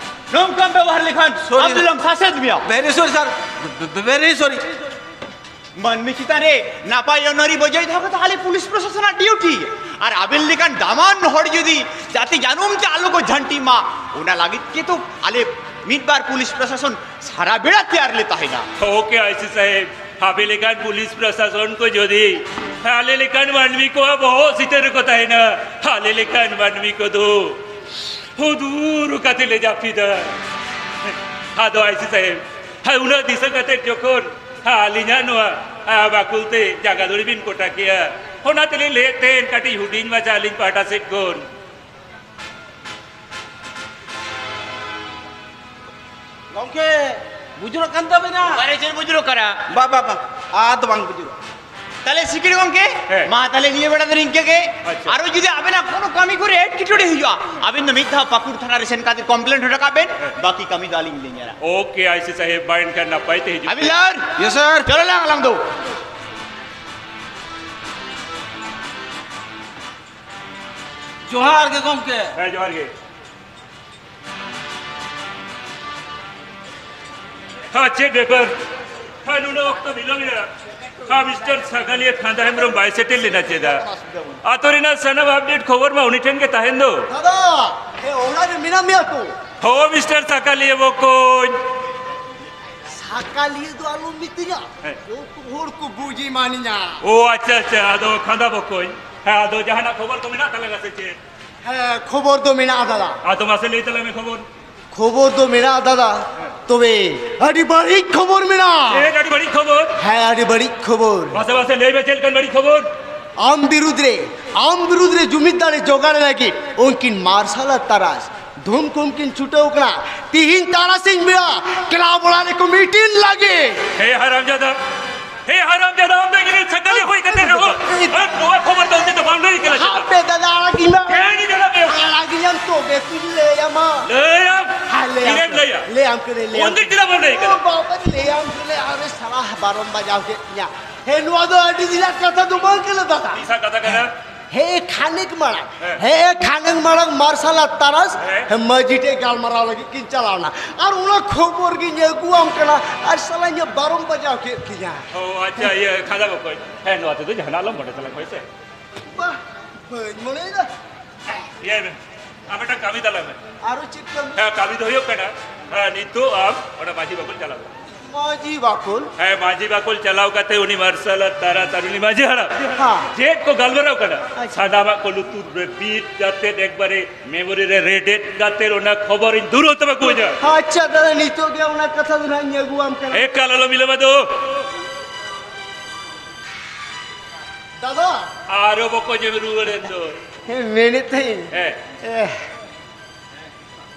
ᱱᱚᱝᱠᱟᱢ ᱵᱮᱵᱚᱦᱟᱨ ᱞᱮᱠᱷᱟᱱ ᱥᱚᱨᱤ᱾ ᱟᱵᱫᱩᱞᱞᱟᱢ ᱥᱟᱥᱮᱛ ᱢᱮᱭᱟ᱾ Very sorry sir, very, very sorry. ᱢᱟᱹᱱᱢᱤ ᱪᱮᱛᱟᱱ ᱨᱮ ᱱᱟᱯᱟᱭ ᱟᱹᱱ ᱟᱹᱨᱤ ᱵᱚᱡᱟᱭ ᱫᱚᱦᱚ ᱠᱟᱛᱮ ᱟᱞᱮ ᱯᱩᱞᱤᱥ ᱯᱨᱚᱥᱟᱥᱚᱱᱟᱜ ᱰᱤᱭᱩᱴᱤ᱾ ᱟᱨ ᱟᱵᱮᱱ ᱞᱮᱠᱟᱱ ᱫᱟᱢᱟᱱ ᱦᱚᱲ ᱡᱩᱫᱤ ᱡᱟᱛᱮ ᱡᱟᱹᱱᱩᱢ ᱛᱮ ᱟᱞᱚ ᱠᱚ ᱡᱷᱟᱹᱱᱴᱤᱜ ᱢᱟ, ᱚᱱᱟ ᱞᱟᱹᱜᱤᱫ ᱜᱮᱛᱚ ᱟᱞᱮ ᱢᱤᱫ ᱵᱟᱨ ᱯᱩᱞᱤᱥ ᱯᱨᱚᱥᱟᱥᱚᱱ ᱥᱟᱨᱟ ᱵᱮᱲᱟ ᱛᱮᱭᱟᱨ ᱞᱮ ᱛᱟᱦᱮᱱᱟ᱾ ᱳᱠᱮ, ᱟᱭᱥᱤ ᱥᱟᱦᱮᱵᱽ, ᱟᱯᱮ ᱞᱮᱠᱟᱱ ᱯᱩᱞᱤᱥ ᱯᱨᱚᱥᱟᱥᱚᱱ ᱠᱚ ᱡᱩᱫᱤ ᱟᱞᱮ ᱞᱮᱠᱟᱱ ᱢᱟᱹᱱᱢᱤ ᱠᱚᱣᱟᱜ ᱵᱚᱦᱚᱜ ᱥᱤᱛᱟᱹ ᱨᱮᱠᱚ ᱛᱟᱦᱮᱱᱟ, ᱟᱞᱮ ᱞᱮᱠᱟᱱ ᱢᱟᱹᱱᱢᱤ ᱠᱚᱫᱚ ᱦᱩᱫᱩᱨ ᱠᱟᱛᱮ ᱞᱮ ᱡᱟᱹᱯᱤᱫᱟ᱾ ᱟᱫᱚ ᱟᱭᱥᱤ ᱥᱟᱦᱮᱵᱽ, ᱦᱮᱸ, ᱩᱱᱟᱹᱜ ᱫᱤᱥᱟᱹ ᱠᱟᱛᱮ ᱡᱚᱠᱷᱚᱱ, ᱦᱮᱸ, ᱟᱹᱞᱤᱧᱟᱜ ᱱᱚᱣᱟ, ᱦᱮᱸ, ᱵᱟᱠᱩᱞ ᱛᱮ ᱡᱟᱸᱜᱟ ᱫᱷᱩᱲᱤ ᱵᱤᱱ ᱠᱚᱴᱟ ᱠᱮᱜᱼᱟ, ᱚᱱᱟ ᱛᱮᱞᱤᱧ ᱞᱟᱹᱭᱮᱫ ᱛᱟᱦᱮᱱ ᱠᱟᱹᱴᱤᱡ ᱦᱩᱰᱤᱧ ᱢᱟᱪᱷᱟ ᱟᱹᱞᱤᱧ ᱯᱟᱦᱴᱟ ᱥᱮᱫ ᱠᱷᱚᱱ᱾ ᱜᱚᱝᱠᱮ, ᱵᱩᱡᱩᱨᱚᱜ ᱠᱟᱱ ᱛᱟᱵᱮᱱᱟ᱾ ᱵᱟᱨᱮ ᱪᱮᱫ ᱵᱩᱡᱩᱨᱚᱜ ᱠᱟᱱᱟ? ᱵᱟ, ᱵᱟ, ᱵᱟ, ᱟᱫᱚ ᱵᱟᱝ ᱵᱩᱡᱩᱨᱚᱜ᱾ ᱛᱟᱦᱞᱮ ᱥᱤᱠᱲᱤ ᱜᱚᱝᱠᱮ, ᱦᱮᱸ᱾ ᱢᱟ ᱛᱟᱦᱞᱮ ᱱᱤᱭᱟᱹ ᱵᱮᱲᱟ ᱫᱚ ᱱᱤᱝᱠᱟᱹ ᱜᱮ᱾ ᱟᱪᱪᱷᱟ᱾ ᱟᱨᱚ ᱡᱩᱫᱤ ᱟᱵᱮᱱᱟᱜ ᱠᱳᱱᱳ ᱠᱟᱹᱢᱤ ᱠᱚᱨᱮ ᱮᱴᱠᱮᱴᱚᱬᱮ ᱦᱩᱭᱩᱜᱼᱟ, ᱟᱵᱮᱱ ᱫᱚ ᱢᱤᱫ ᱫᱷᱟᱣ ᱯᱟᱹᱠᱩᱲ ᱛᱷᱟᱱᱟ ᱨᱮ ᱥᱮᱱ ᱠᱟᱛᱮ complaint ᱦᱚᱴᱚ ᱠᱟᱜ ᱵᱮᱱ, ᱦᱮᱸ᱾ ᱵᱟᱹᱠᱤ ᱠᱟᱹᱢᱤ ᱫᱚ ᱟᱹᱞᱤᱧ ᱞᱤᱧ ᱧᱮᱞᱟ᱾ ᱳᱠᱮ, ᱟᱭᱥᱤ ᱥᱟᱦᱮᱵᱽ, ᱢᱟ ᱮᱱᱠᱷᱟᱱ ᱱᱟᱯᱟᱭ ᱛᱮ ᱦᱤᱡᱩᱜ ᱵᱤᱱ᱾ ᱟᱵᱤᱞᱟᱞ᱾ Yes sir. ᱪᱚᱞᱚ ᱞᱟᱝ ᱟᱞᱟᱝ ᱫᱚ᱾ ᱡᱚᱦᱟᱨ ᱜᱮ ᱜᱚᱝᱠᱮ᱾ ᱦᱮᱸ, ᱡᱚᱦᱟᱨ ᱜᱮ᱾ ᱦᱮᱸ, ᱪᱮᱫ ᱵᱮᱯᱟᱨ? ᱦᱮᱸ, ᱱᱩᱱᱟᱹᱜ ᱚᱠᱛᱚ ᱵᱤᱞᱚᱢ ᱮᱱᱟ᱾ ᱦᱮᱸ, ᱢᱤᱥᱴᱟᱨ ᱥᱟᱠᱟᱞᱤᱭᱟᱹ ᱠᱷᱟᱸᱫᱟ ᱦᱮᱢᱵᱨᱚᱢ ᱵᱟᱭ ᱥᱮᱴᱮᱨ ᱞᱮᱱᱟ ᱪᱮᱫᱟᱜ? ᱟᱛᱳ ᱨᱮᱱᱟᱜ ᱥᱟᱱᱟᱢ update ᱠᱷᱚᱵᱚᱨ ᱢᱟ ᱩᱱᱤ ᱴᱷᱮᱱ ᱜᱮ ᱛᱟᱦᱮᱱ ᱫᱚ᱾ ᱫᱟᱫᱟ, ᱮ, ᱚᱲᱟᱜ ᱨᱮ ᱢᱮᱱᱟᱜ ᱢᱮᱭᱟ ᱛᱚ? ᱦᱳ, ᱢᱤᱥᱴᱟᱨ ᱥᱟᱠᱟᱞᱤᱭᱟᱹ ᱵᱚᱠᱚᱧ᱾ ᱥᱟᱠᱟᱞᱤᱭᱟᱹ ᱫᱚ ᱟᱞᱚᱢ ᱢᱤᱛᱟᱹᱧᱟ᱾ ᱦᱮᱸ᱾ ᱡᱚᱛᱚ ᱦᱚᱲ ᱠᱚ ᱵᱩᱡᱽ ᱮᱢᱟᱱᱤᱧᱟ᱾ ᱳ, ᱟᱪᱪᱷᱟ, ᱟᱪᱪᱷᱟ, ᱟᱫᱚ ᱠᱷᱟᱸᱫᱟ ᱵᱚᱠᱚᱧ, ᱦᱮᱸ, ᱟᱫᱚ ᱡᱟᱦᱟᱱᱟᱜ ᱠᱷᱚᱵᱚᱨ ᱠᱚ ᱢᱮᱱᱟᱜ ᱛᱟᱞᱟᱝᱟ ᱥᱮ ᱪᱮᱫ? ᱦᱮᱸ, ᱠᱷᱚᱵᱚᱨ ᱫᱚ ᱢᱮᱱᱟᱜᱼᱟ, ᱫᱟᱫᱟ᱾ ᱟᱫᱚ ᱢᱟᱥᱮ ᱞᱟᱹᱭ ᱛᱟᱞᱟᱝ ᱢᱮ ᱠᱷᱚᱵᱚᱨ᱾ ᱠᱷᱚᱵᱚᱨ ᱫᱚ ᱢᱮᱱᱟᱜᱼᱟ, ᱫᱟᱫᱟ᱾ ᱛᱚᱵᱮ ᱟᱹᱰᱤ ᱵᱟᱹᱲᱤᱡ ᱠᱷᱚᱵᱚᱨ ᱢᱮᱱᱟᱜᱼᱟ᱾ ᱪᱮᱫ ᱟᱹᱰᱤ ᱵᱟᱹᱲᱤᱡ ᱠᱷᱚᱵᱚᱨ? ᱦᱮᱸ, ᱟᱹᱰᱤ ᱵᱟᱹᱲᱤᱡ ᱠᱷᱚᱵᱚᱨ᱾ ᱢᱟᱥᱮ, ᱢᱟᱥᱮ ᱞᱟᱹᱭ ᱢᱮ, ᱪᱮᱫ ᱞᱮᱠᱟᱱ ᱵᱟᱹᱲᱤᱡ ᱠᱷᱚᱵᱚᱨ? ᱟᱢ ᱵᱤᱨᱩᱫᱽ ᱨᱮ, ᱟᱢ ᱵᱤᱨᱩᱫᱽ ᱨᱮ ᱡᱩᱢᱤᱫ ᱫᱟᱲᱮ ᱡᱚᱜᱟᱲ ᱞᱟᱹᱜᱤᱫ ᱩᱱᱠᱤᱱ ᱢᱟᱨᱥᱟᱞ ᱟᱨ ᱛᱟᱨᱟᱥ ᱫᱷᱩᱢ ᱠᱷᱩᱢ ᱠᱤᱱ ᱪᱷᱩᱴᱟᱹᱣ ᱠᱟᱱᱟ᱾ ᱛᱤᱦᱤᱧ ᱛᱟᱨᱟᱥᱤᱧ ᱵᱮᱲᱟ ᱠᱞᱟᱵᱽ ᱚᱲᱟᱜ ᱨᱮᱠᱚ ᱢᱤᱴᱤᱝ ᱞᱟᱹᱜᱤᱫ᱾ ᱦᱮ ᱦᱟᱨᱟᱢᱡᱟᱫᱟ, ᱦᱮ ᱦᱟᱨᱟᱢᱡᱟᱫᱟ, ᱟᱢ ᱫᱚ ᱤᱧ ᱨᱮᱱ ᱥᱟᱸᱜᱟᱞᱤ ᱦᱩᱭ ᱠᱟᱛᱮ ᱨᱮᱦᱚᱸ ᱟᱨ ᱱᱚᱣᱟ ᱠᱷᱚᱵᱚᱨ ᱫᱚ ᱩᱱᱤ ᱫᱚ ᱵᱟᱢ ᱞᱟᱹᱭ ᱠᱟᱱᱟ ᱪᱮᱫᱟᱜ? ᱦᱟᱯᱮ ᱫᱟᱫᱟ, ᱟᱲᱟᱜᱤᱧ ᱢᱮ᱾ ᱦᱮᱸ, ᱤᱧ ᱫᱚ ᱞᱟᱹᱭ ᱟᱢ᱾ ᱟᱲᱟᱜᱤᱧᱟᱢ ᱛᱚᱵᱮ ᱛᱚᱧ ᱞᱟᱹᱭ ᱟᱢᱟ᱾ ᱞᱟᱹᱭ ᱟᱢ᱾ ᱦᱮᱸ, ᱞᱟᱹᱭ ᱟᱢ ᱛᱤᱨᱮᱢ ᱠᱟᱹᱱᱟᱹᱧ, ᱞᱟᱹᱭᱟ? ᱞᱟᱹᱭ ᱟᱢ ᱩᱱᱫᱤᱱ ᱠᱟᱹᱱᱟᱹᱧ᱾ ᱪᱮᱫᱟᱜ ᱵᱟᱢ ᱞᱟᱹᱭ ᱠᱟᱱᱟ? ᱚ ᱵᱟᱵᱟ, ᱞᱟᱹᱭ ᱟᱢ ᱠᱟᱹᱱᱟᱹᱧ, ᱟᱨᱮ ᱥᱟᱞᱟ ᱵᱟᱨᱚᱢ ᱵᱟᱡᱟᱣ ᱠᱮᱫ ᱛᱤᱧᱟ᱾ ᱦᱮᱸ, ᱱᱚᱣᱟ ᱫᱚ ᱟᱹᱰᱤ ᱫᱤᱱᱟᱜ ᱠᱟᱛᱷᱟ ᱫᱚ ᱵᱟᱝ ᱠᱟᱱᱟ ᱫᱟᱫᱟ᱾ ᱛᱤᱥᱟᱜ ᱠᱟᱛᱷᱟ ᱠᱟᱱᱟ? ᱦᱮᱸ, ᱠᱷᱟᱱᱮᱠ ᱢᱟᱲᱟᱝ᱾ ᱦᱮᱸ᱾ ᱦᱮᱸ, ᱠᱷᱟᱱᱮᱠ ᱢᱟᱲᱟᱝ ᱢᱟᱨᱥᱟᱞ ᱟᱨ ᱛᱟᱨᱟᱥ, ᱦᱮᱸ᱾ ᱦᱮᱸ, ᱢᱟᱹᱡᱷᱤ ᱴᱷᱮᱡ ᱜᱟᱞᱢᱟᱨᱟᱣ ᱞᱟᱹᱜᱤᱫ ᱠᱤᱱ ᱪᱟᱞᱟᱣ ᱮᱱᱟ᱾ ᱟᱨ ᱚᱱᱟ ᱠᱷᱚᱵᱚᱨ ᱜᱤᱧ ᱟᱹᱜᱩᱣᱟᱢ ᱠᱟᱱᱟ᱾ ᱟᱨ ᱥᱟᱞᱟ ᱤᱧᱟᱹᱜ ᱵᱟᱨᱚᱢ ᱵᱟᱡᱟᱣ ᱠᱮᱫ ᱛᱤᱧᱟ᱾ ᱚ, ᱟᱪᱪᱷᱟ, ᱤᱭᱟᱹ, ᱠᱷᱟᱸᱫᱟ ᱵᱚᱠᱚᱧ᱾ ᱦᱮᱸ, ᱱᱚᱣᱟ ᱛᱮᱫᱚ ᱡᱟᱦᱟᱱᱟᱜ ᱟᱞᱚᱢ ᱢᱚᱱᱮ ᱛᱟᱞᱟᱝ, ᱦᱳᱭ ᱥᱮ? ᱵᱟᱦ, ᱵᱟᱹᱧ ᱢᱚᱱᱮᱭᱮᱫᱟ᱾ ᱤᱭᱟᱹ ᱢᱮ, ᱟᱢ ᱢᱤᱫᱴᱟᱝ ᱠᱟᱹᱢᱤ ᱛᱟᱞᱟᱝ ᱢᱮ᱾ ᱟᱨᱚ ᱪᱮᱫ ᱠᱟᱹᱢᱤ? ᱦᱮᱸ, ᱠᱟᱹᱢᱤ ᱫᱚ ᱦᱩᱭᱩᱜ ᱠᱟᱱᱟ, ᱦᱮᱸ, ᱱᱤᱛᱚᱜ ᱟᱢ ᱚᱱᱟ ᱢᱟᱹᱡᱷᱤ ᱵᱟᱠᱷᱳᱞ ᱪᱟᱞᱟᱣ ᱢᱮ᱾ ᱢᱟᱹᱡᱷᱤ ᱵᱟᱠᱷᱳᱞ? ᱦᱮᱸ, ᱢᱟᱹᱡᱷᱤ ᱵᱟᱠᱷᱳᱞ ᱪᱟᱞᱟᱣ ᱠᱟᱛᱮ ᱩᱱᱤ ᱢᱟᱨᱥᱟᱞ ᱟᱨ ᱛᱟᱨᱟᱥ ᱟᱨ ᱩᱱᱤ ᱢᱟᱹᱡᱷᱤ ᱦᱟᱲᱟᱢ ᱦᱮᱸ᱾ ᱪᱮᱫ ᱠᱚ ᱜᱟᱞᱢᱟᱨᱟᱣ ᱠᱟᱱᱟ, ᱟᱪᱪᱷᱟ᱾ ᱥᱟᱱᱟᱢᱟᱜ ᱠᱚ ᱞᱩᱛᱩᱨ ᱨᱮ ᱵᱤᱫ ᱠᱟᱛᱮ ᱮᱠᱵᱟᱨᱮ ᱢᱮᱢᱳᱨᱤ ᱨᱮ ᱨᱮᱰᱮᱫ ᱠᱟᱛᱮ ᱚᱱᱟ ᱠᱷᱚᱵᱚᱨᱤᱧ ᱫᱩᱨᱟᱹᱣ ᱛᱟᱢᱟ ᱠᱚᱧᱟ᱾ ᱟᱪᱪᱷᱟ ᱫᱟᱫᱟ, ᱱᱤᱛᱚᱜ ᱜᱮ ᱚᱱᱟ ᱠᱟᱛᱷᱟ ᱫᱚ ᱱᱟᱦᱟᱜ ᱤᱧ ᱟᱹᱜᱩᱣᱟᱢ ᱠᱟᱱᱟ᱾ ᱮᱠᱟᱞ ᱟᱞᱚᱢ ᱵᱤᱞᱚᱢᱟ ᱫᱚ᱾ ᱫᱟᱫᱟ᱾ ᱟᱨᱚ ᱵᱚᱠᱚᱧ ᱮᱢ ᱨᱩᱣᱟᱹᱲᱮᱱ ᱫᱚ᱾ ᱦᱮᱸ, ᱢᱮᱱᱮᱫ ᱛᱟᱦᱮᱸᱧ᱾ ᱦᱮᱸ᱾ ᱮ,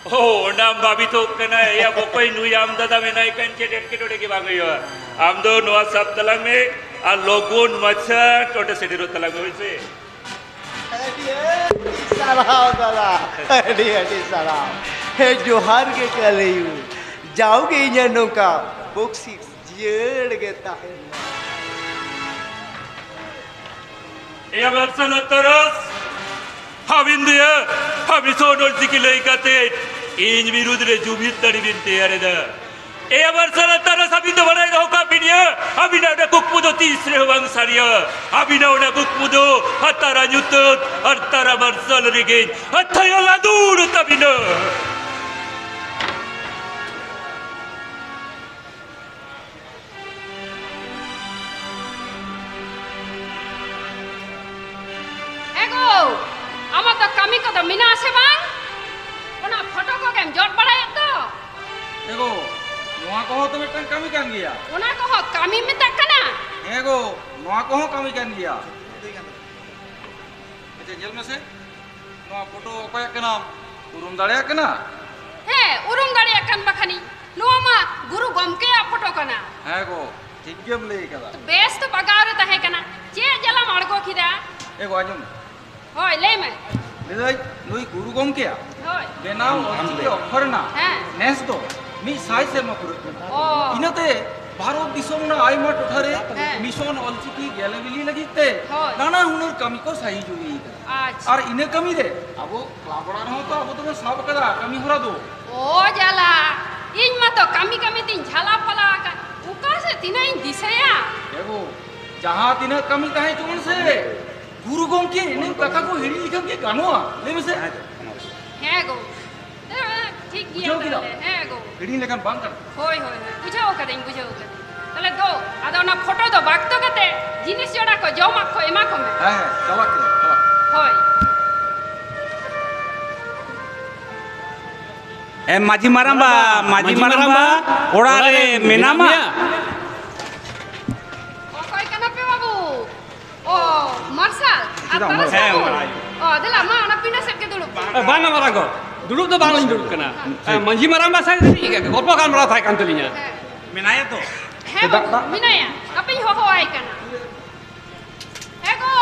ᱚ, ᱚᱱᱟᱢ ᱵᱷᱟᱵᱤᱛᱚᱜ ᱠᱟᱱᱟ, ᱮᱭᱟ ᱵᱚᱠᱚᱧ ᱱᱩᱭ ᱟᱢ ᱫᱟᱫᱟ ᱢᱮᱱᱟᱭ ᱠᱷᱟᱱ ᱪᱮᱫ ᱮᱴᱠᱮᱴᱚᱬᱮ ᱜᱮ ᱵᱟᱝ ᱦᱩᱭᱩᱜᱼᱟ᱾ ᱟᱢ ᱫᱚ ᱱᱚᱣᱟ ᱥᱟᱵ ᱛᱟᱞᱟᱝ ᱢᱮ ᱟᱨ ᱞᱚᱜᱚᱱ ᱢᱟᱪᱷᱟ ᱱᱚᱰᱮ ᱥᱮᱴᱮᱨᱚᱜ ᱛᱟᱞᱟᱝ ᱢᱮ, ᱦᱳᱭ ᱥᱮ? ᱟᱹᱰᱤ, ᱟᱹᱰᱤ ᱥᱟᱨᱦᱟᱣ ᱫᱟᱫᱟ, ᱟᱹᱰᱤ, ᱟᱹᱰᱤ ᱥᱟᱨᱦᱟᱣ᱾ ᱦᱮᱸ, ᱡᱚᱦᱟᱨ ᱜᱮ ᱠᱟᱞᱮᱭᱩ, ᱡᱟᱣᱜᱮ ᱤᱧᱟᱹᱜ ᱱᱚᱝᱠᱟ ᱵᱚᱠᱥᱤᱥ ᱡᱤᱭᱟᱹᱲ ᱜᱮ ᱛᱟᱦᱮᱱ ᱢᱟ᱾ ᱮᱭᱟ ᱵᱟᱫᱥᱟ ᱱᱚᱛᱚᱨᱚᱥ, ᱟᱹᱵᱤᱱ ᱫᱚᱭᱟ ᱟᱹᱵᱤᱱ ᱥᱚᱱᱚᱞ ᱪᱤᱠᱤ ᱞᱟᱹᱭ ᱠᱟᱛᱮ ᱤᱧ ᱵᱤᱨᱩᱫᱷ ᱨᱮ ᱡᱩᱢᱤᱫ ᱫᱟᱲᱮ ᱵᱤᱱ ᱛᱮᱭᱟᱨ ᱮᱫᱟ᱾ ᱮᱭᱟ ᱵᱟᱫᱥᱟ ᱱᱚᱛᱚᱨᱚᱥ, ᱟᱹᱵᱤᱱ ᱫᱚ ᱵᱟᱲᱟᱭ ᱫᱚᱦᱚ ᱠᱟᱜ ᱵᱤᱱ ᱭᱟ, ᱟᱹᱵᱤᱱᱟᱜ ᱚᱱᱟ ᱠᱩᱠᱢᱩ ᱫᱚ ᱛᱤᱥ ᱨᱮᱦᱚᱸ ᱵᱟᱝ ᱥᱟᱹᱨᱤᱭᱟ᱾ ᱟᱹᱵᱤᱱᱟᱜ ᱚᱱᱟ ᱠᱩᱠᱢᱩ ᱫᱚ ᱦᱟᱛᱟᱨᱟ ᱧᱩᱛᱟᱹᱛ ᱟᱨ ᱛᱟᱨᱟ ᱢᱟᱨᱥᱟᱞ ᱨᱮᱜᱮ ᱦᱟᱛᱷᱟᱭᱟ ᱞᱟᱹᱫᱩᱲ ᱛᱟᱹᱵᱤᱱᱟ᱾ ᱮ ᱜᱳ, ᱟᱢᱟᱜ ᱫᱚ ᱠᱟᱹᱢᱤ ᱠᱚᱫᱚ ᱢᱮᱱᱟᱜ ᱟᱥᱮ ᱵᱟᱝ? ᱚᱱᱟ ᱯᱷᱳᱴᱳ ᱠᱚᱜᱮᱢ ᱡᱚᱫ ᱵᱟᱲᱟᱭᱮᱫ ᱫᱚ᱾ ᱮ ᱜᱳ, ᱱᱚᱣᱟ ᱠᱚᱦᱚᱸ ᱛᱚ ᱢᱤᱫᱴᱟᱝ ᱠᱟᱹᱢᱤ ᱠᱟᱱ ᱜᱮᱭᱟ᱾ ᱚᱱᱟ ᱠᱚᱦᱚᱸ ᱠᱟᱹᱢᱤ ᱢᱮᱛᱟᱜ ᱠᱟᱱᱟ? ᱦᱮᱸ ᱜᱳ, ᱱᱚᱣᱟ ᱠᱚᱦᱚᱸ ᱠᱟᱹᱢᱤ ᱠᱟᱱ ᱜᱮᱭᱟ᱾ ᱟᱪᱪᱷᱟ, ᱧᱮᱞ ᱢᱮᱥᱮ, ᱱᱚᱣᱟ ᱯᱷᱳᱴᱳ ᱚᱠᱚᱭᱟᱜ ᱠᱟᱱᱟ? ᱩᱨᱩᱢ ᱫᱟᱲᱮᱭᱟᱜ ᱠᱟᱱᱟ? ᱦᱮᱸ, ᱩᱨᱩᱢ ᱫᱟᱲᱮᱭᱟᱜ ᱠᱟᱱ ᱵᱟᱠᱷᱟᱱᱤᱧ᱾ ᱱᱚᱣᱟ ᱢᱟ ᱜᱩᱨᱩ ᱜᱚᱢᱠᱮᱭᱟᱜ ᱯᱷᱳᱴᱳ ᱠᱟᱱᱟ᱾ ᱦᱮᱸ ᱜᱚ, ᱴᱷᱤᱠ ᱜᱮᱢ ᱞᱟᱹᱭ ᱠᱟᱫᱟ᱾ ᱵᱮᱥ ᱛᱚ ᱵᱟᱜᱟᱣ ᱨᱮ ᱛᱟᱦᱮᱸ ᱠᱟᱱᱟ᱾ ᱪᱮᱫ ᱡᱟᱞᱟᱢ ᱟᱬᱜᱚ ᱠᱮᱫᱟ? ᱮ ᱜᱚ, ᱟᱸᱡᱚᱢ ᱢᱮ᱾ ᱦᱳᱭ, ᱞᱟᱹᱭ ᱢᱮ᱾ ᱞᱟᱹᱭᱫᱟᱹᱧ, ᱱᱩᱭ ᱜᱩᱨᱩ ᱜᱚᱢᱠᱮᱭᱟᱜ ᱦᱳᱭ᱾ ᱵᱮᱱᱟᱣ ᱚᱞᱪᱤᱠᱤ ᱚᱠᱠᱷᱚᱨ ᱨᱮᱱᱟᱜ ᱦᱮᱸ᱾ ᱱᱮᱥ ᱫᱚ ᱢᱤᱫ ᱥᱟᱭ ᱥᱮᱨᱢᱟ ᱯᱩᱨᱟᱹᱜ ᱠᱟᱱᱟ᱾ ᱚ᱾ ᱤᱱᱟᱹᱛᱮ ᱵᱷᱟᱨᱚᱛ ᱫᱤᱥᱚᱢ ᱨᱮᱱᱟᱜ ᱟᱭᱢᱟ ᱴᱚᱴᱷᱟ ᱨᱮ ᱦᱮᱸ᱾ ᱢᱤᱥᱚᱱ ᱚᱞᱪᱤᱠᱤ ᱜᱮᱞᱮ ᱵᱤᱞᱤ ᱞᱟᱹᱜᱤᱫ ᱛᱮ ᱦᱳᱭ᱾ ᱱᱟᱱᱟ ᱦᱩᱱᱟᱹᱨ ᱠᱟᱹᱢᱤ ᱠᱚ ᱥᱟᱹᱦᱤ ᱡᱩᱦᱤ ᱠᱟᱱᱟ᱾ ᱟᱪᱪᱷᱟ᱾ ᱟᱨ ᱤᱱᱟᱹ ᱠᱟᱹᱢᱤ ᱨᱮ ᱟᱵᱚ ᱠᱞᱟᱵᱽ ᱚᱲᱟᱜ ᱨᱮᱦᱚᱸ ᱛᱚ ᱟᱵᱚ ᱫᱚᱵᱚᱱ ᱥᱟᱵ ᱟᱠᱟᱫᱟ ᱠᱟᱹᱢᱤ ᱦᱚᱨᱟ ᱫᱚ᱾ ᱚ ᱡᱟᱞᱟ, ᱤᱧ ᱢᱟᱛᱚ ᱠᱟᱹᱢᱤ ᱠᱟᱹᱢᱤ ᱛᱤᱧ ᱡᱷᱟᱞᱟ ᱯᱷᱟᱞᱟ ᱟᱠᱟᱱ, ᱚᱠᱟ ᱥᱮᱫ ᱛᱤᱱᱟᱹᱜ ᱤᱧ ᱫᱤᱥᱟᱹᱭᱟ? ᱮ ᱜᱳ, ᱡᱟᱦᱟᱸ ᱛᱤᱱᱟᱹᱜ ᱠᱟᱹᱢᱤ ᱛᱟᱦᱮᱸ ᱦᱚᱪᱚ ᱵᱚᱱ ᱥᱮ, ᱜᱩᱨᱩ ᱜᱚᱢᱠᱮ ᱮᱱᱮᱢ ᱠᱟᱛᱷᱟ ᱠᱚ ᱦᱤᱲᱤᱧ ᱞᱮᱠᱷᱟᱱ ᱠᱤ ᱜᱟᱱᱚᱜᱼᱟ? ᱞᱟᱹᱭ ᱢᱮᱥᱮ᱾ ᱦᱮᱸ ᱜᱳ᱾ ᱦᱮᱸ, ᱴᱷᱤᱠ ᱜᱮᱭᱟ ᱵᱩᱡᱷᱟᱹᱣ ᱠᱮᱫᱟᱢ? ᱛᱟᱦᱞᱮ᱾ ᱦᱮᱸ ᱜᱳ᱾ ᱦᱤᱲᱤᱧ ᱞᱮᱠᱷᱟᱱ ᱵᱟᱝ ᱜᱟᱱᱚᱜᱼᱟ᱾ ᱦᱳᱭ, ᱦᱳᱭ, ᱦᱳᱭ᱾ ᱵᱩᱡᱷᱟᱹᱣ ᱠᱟᱹᱫᱟᱹᱧ, ᱵᱩᱡᱷᱟᱹᱣ ᱠᱟᱹᱫᱟᱹᱧ᱾ ᱛᱟᱦᱞᱮ ᱫᱳ, ᱟᱫᱚ ᱚᱱᱟ ᱯᱷᱳᱴᱳ ᱫᱚ ᱵᱟᱠᱛᱚ ᱠᱟᱛᱮ ᱡᱤᱱᱤᱥ ᱡᱚᱲᱟ ᱠᱚ ᱡᱚᱢᱟᱜ ᱠᱚ ᱮᱢᱟ ᱠᱚᱢᱮ᱾ ᱦᱮᱸ, ᱦᱮᱸ, ᱪᱟᱞᱟᱜ ᱠᱟᱹᱱᱟᱹᱧ, ᱪᱟᱞᱟᱜ᱾ ᱦᱳᱭ᱾ ᱮ, ᱢᱟᱹᱡᱷᱤ ᱢᱟᱨᱟᱝᱵᱟ, ᱢᱟᱹᱡᱷᱤ ᱢᱟᱹᱡᱷᱤ ᱢᱟᱨᱟᱝᱵᱟ, ᱢᱟᱨᱟᱝᱵᱟ, ᱚᱲᱟᱜ ᱚᱲᱟᱜ ᱨᱮ ᱨᱮ ᱢᱮᱱᱟᱢᱟ? ᱢᱮᱱᱟᱢᱟ? ᱚᱠᱚᱭ ᱠᱟᱱᱟ ᱯᱮ ᱵᱟᱹᱵᱩ? ᱚ, ᱢᱟᱨᱥᱟᱞ, ᱟᱨ ᱪᱮᱫᱟᱜ ᱛᱟᱨᱟᱥ ᱢᱟᱨᱥᱟᱞ? ᱵᱟᱹᱵᱩ? ᱦᱮᱸ, ᱚ, ᱫᱮᱞᱟ, ᱢᱟ, ᱚᱱᱟ ᱯᱤᱸᱰᱟᱹ ᱥᱮᱫ ᱜᱮ ᱫᱩᱲᱩᱵ ᱯᱮ᱾ ᱮ, ᱵᱟᱝᱟ ᱢᱟᱨᱟᱝ ᱜᱚ, ᱫᱩᱲᱩᱵ ᱫᱚ ᱵᱟᱝ ᱞᱤᱧ ᱫᱩᱲᱩᱵ ᱠᱟᱱᱟ᱾ ᱮ, ᱢᱟᱹᱡᱷᱤ ᱢᱟᱨᱟᱝᱵᱟ ᱥᱟᱶ ᱠᱟᱹᱴᱤᱡ ᱜᱚᱞᱯᱚ ᱜᱟᱞᱢᱟᱨᱟᱣ ᱛᱟᱦᱮᱸ ᱠᱟᱱ ᱛᱟᱹᱞᱤᱧᱟ᱾ ᱦᱮᱸ᱾ ᱢᱮᱱᱟᱭᱟ ᱛᱚ? ᱦᱮᱸ ᱫᱟᱜ, ᱵᱟᱹᱵᱩ, ᱫᱟᱜ, ᱫᱟᱜ᱾ ᱢᱮᱱᱟᱭᱟ᱾ ᱦᱟᱯᱮᱧ ᱦᱚᱦᱚᱣᱟᱭ ᱠᱟᱱᱟ᱾ ᱦᱮᱸ ᱜᱚ,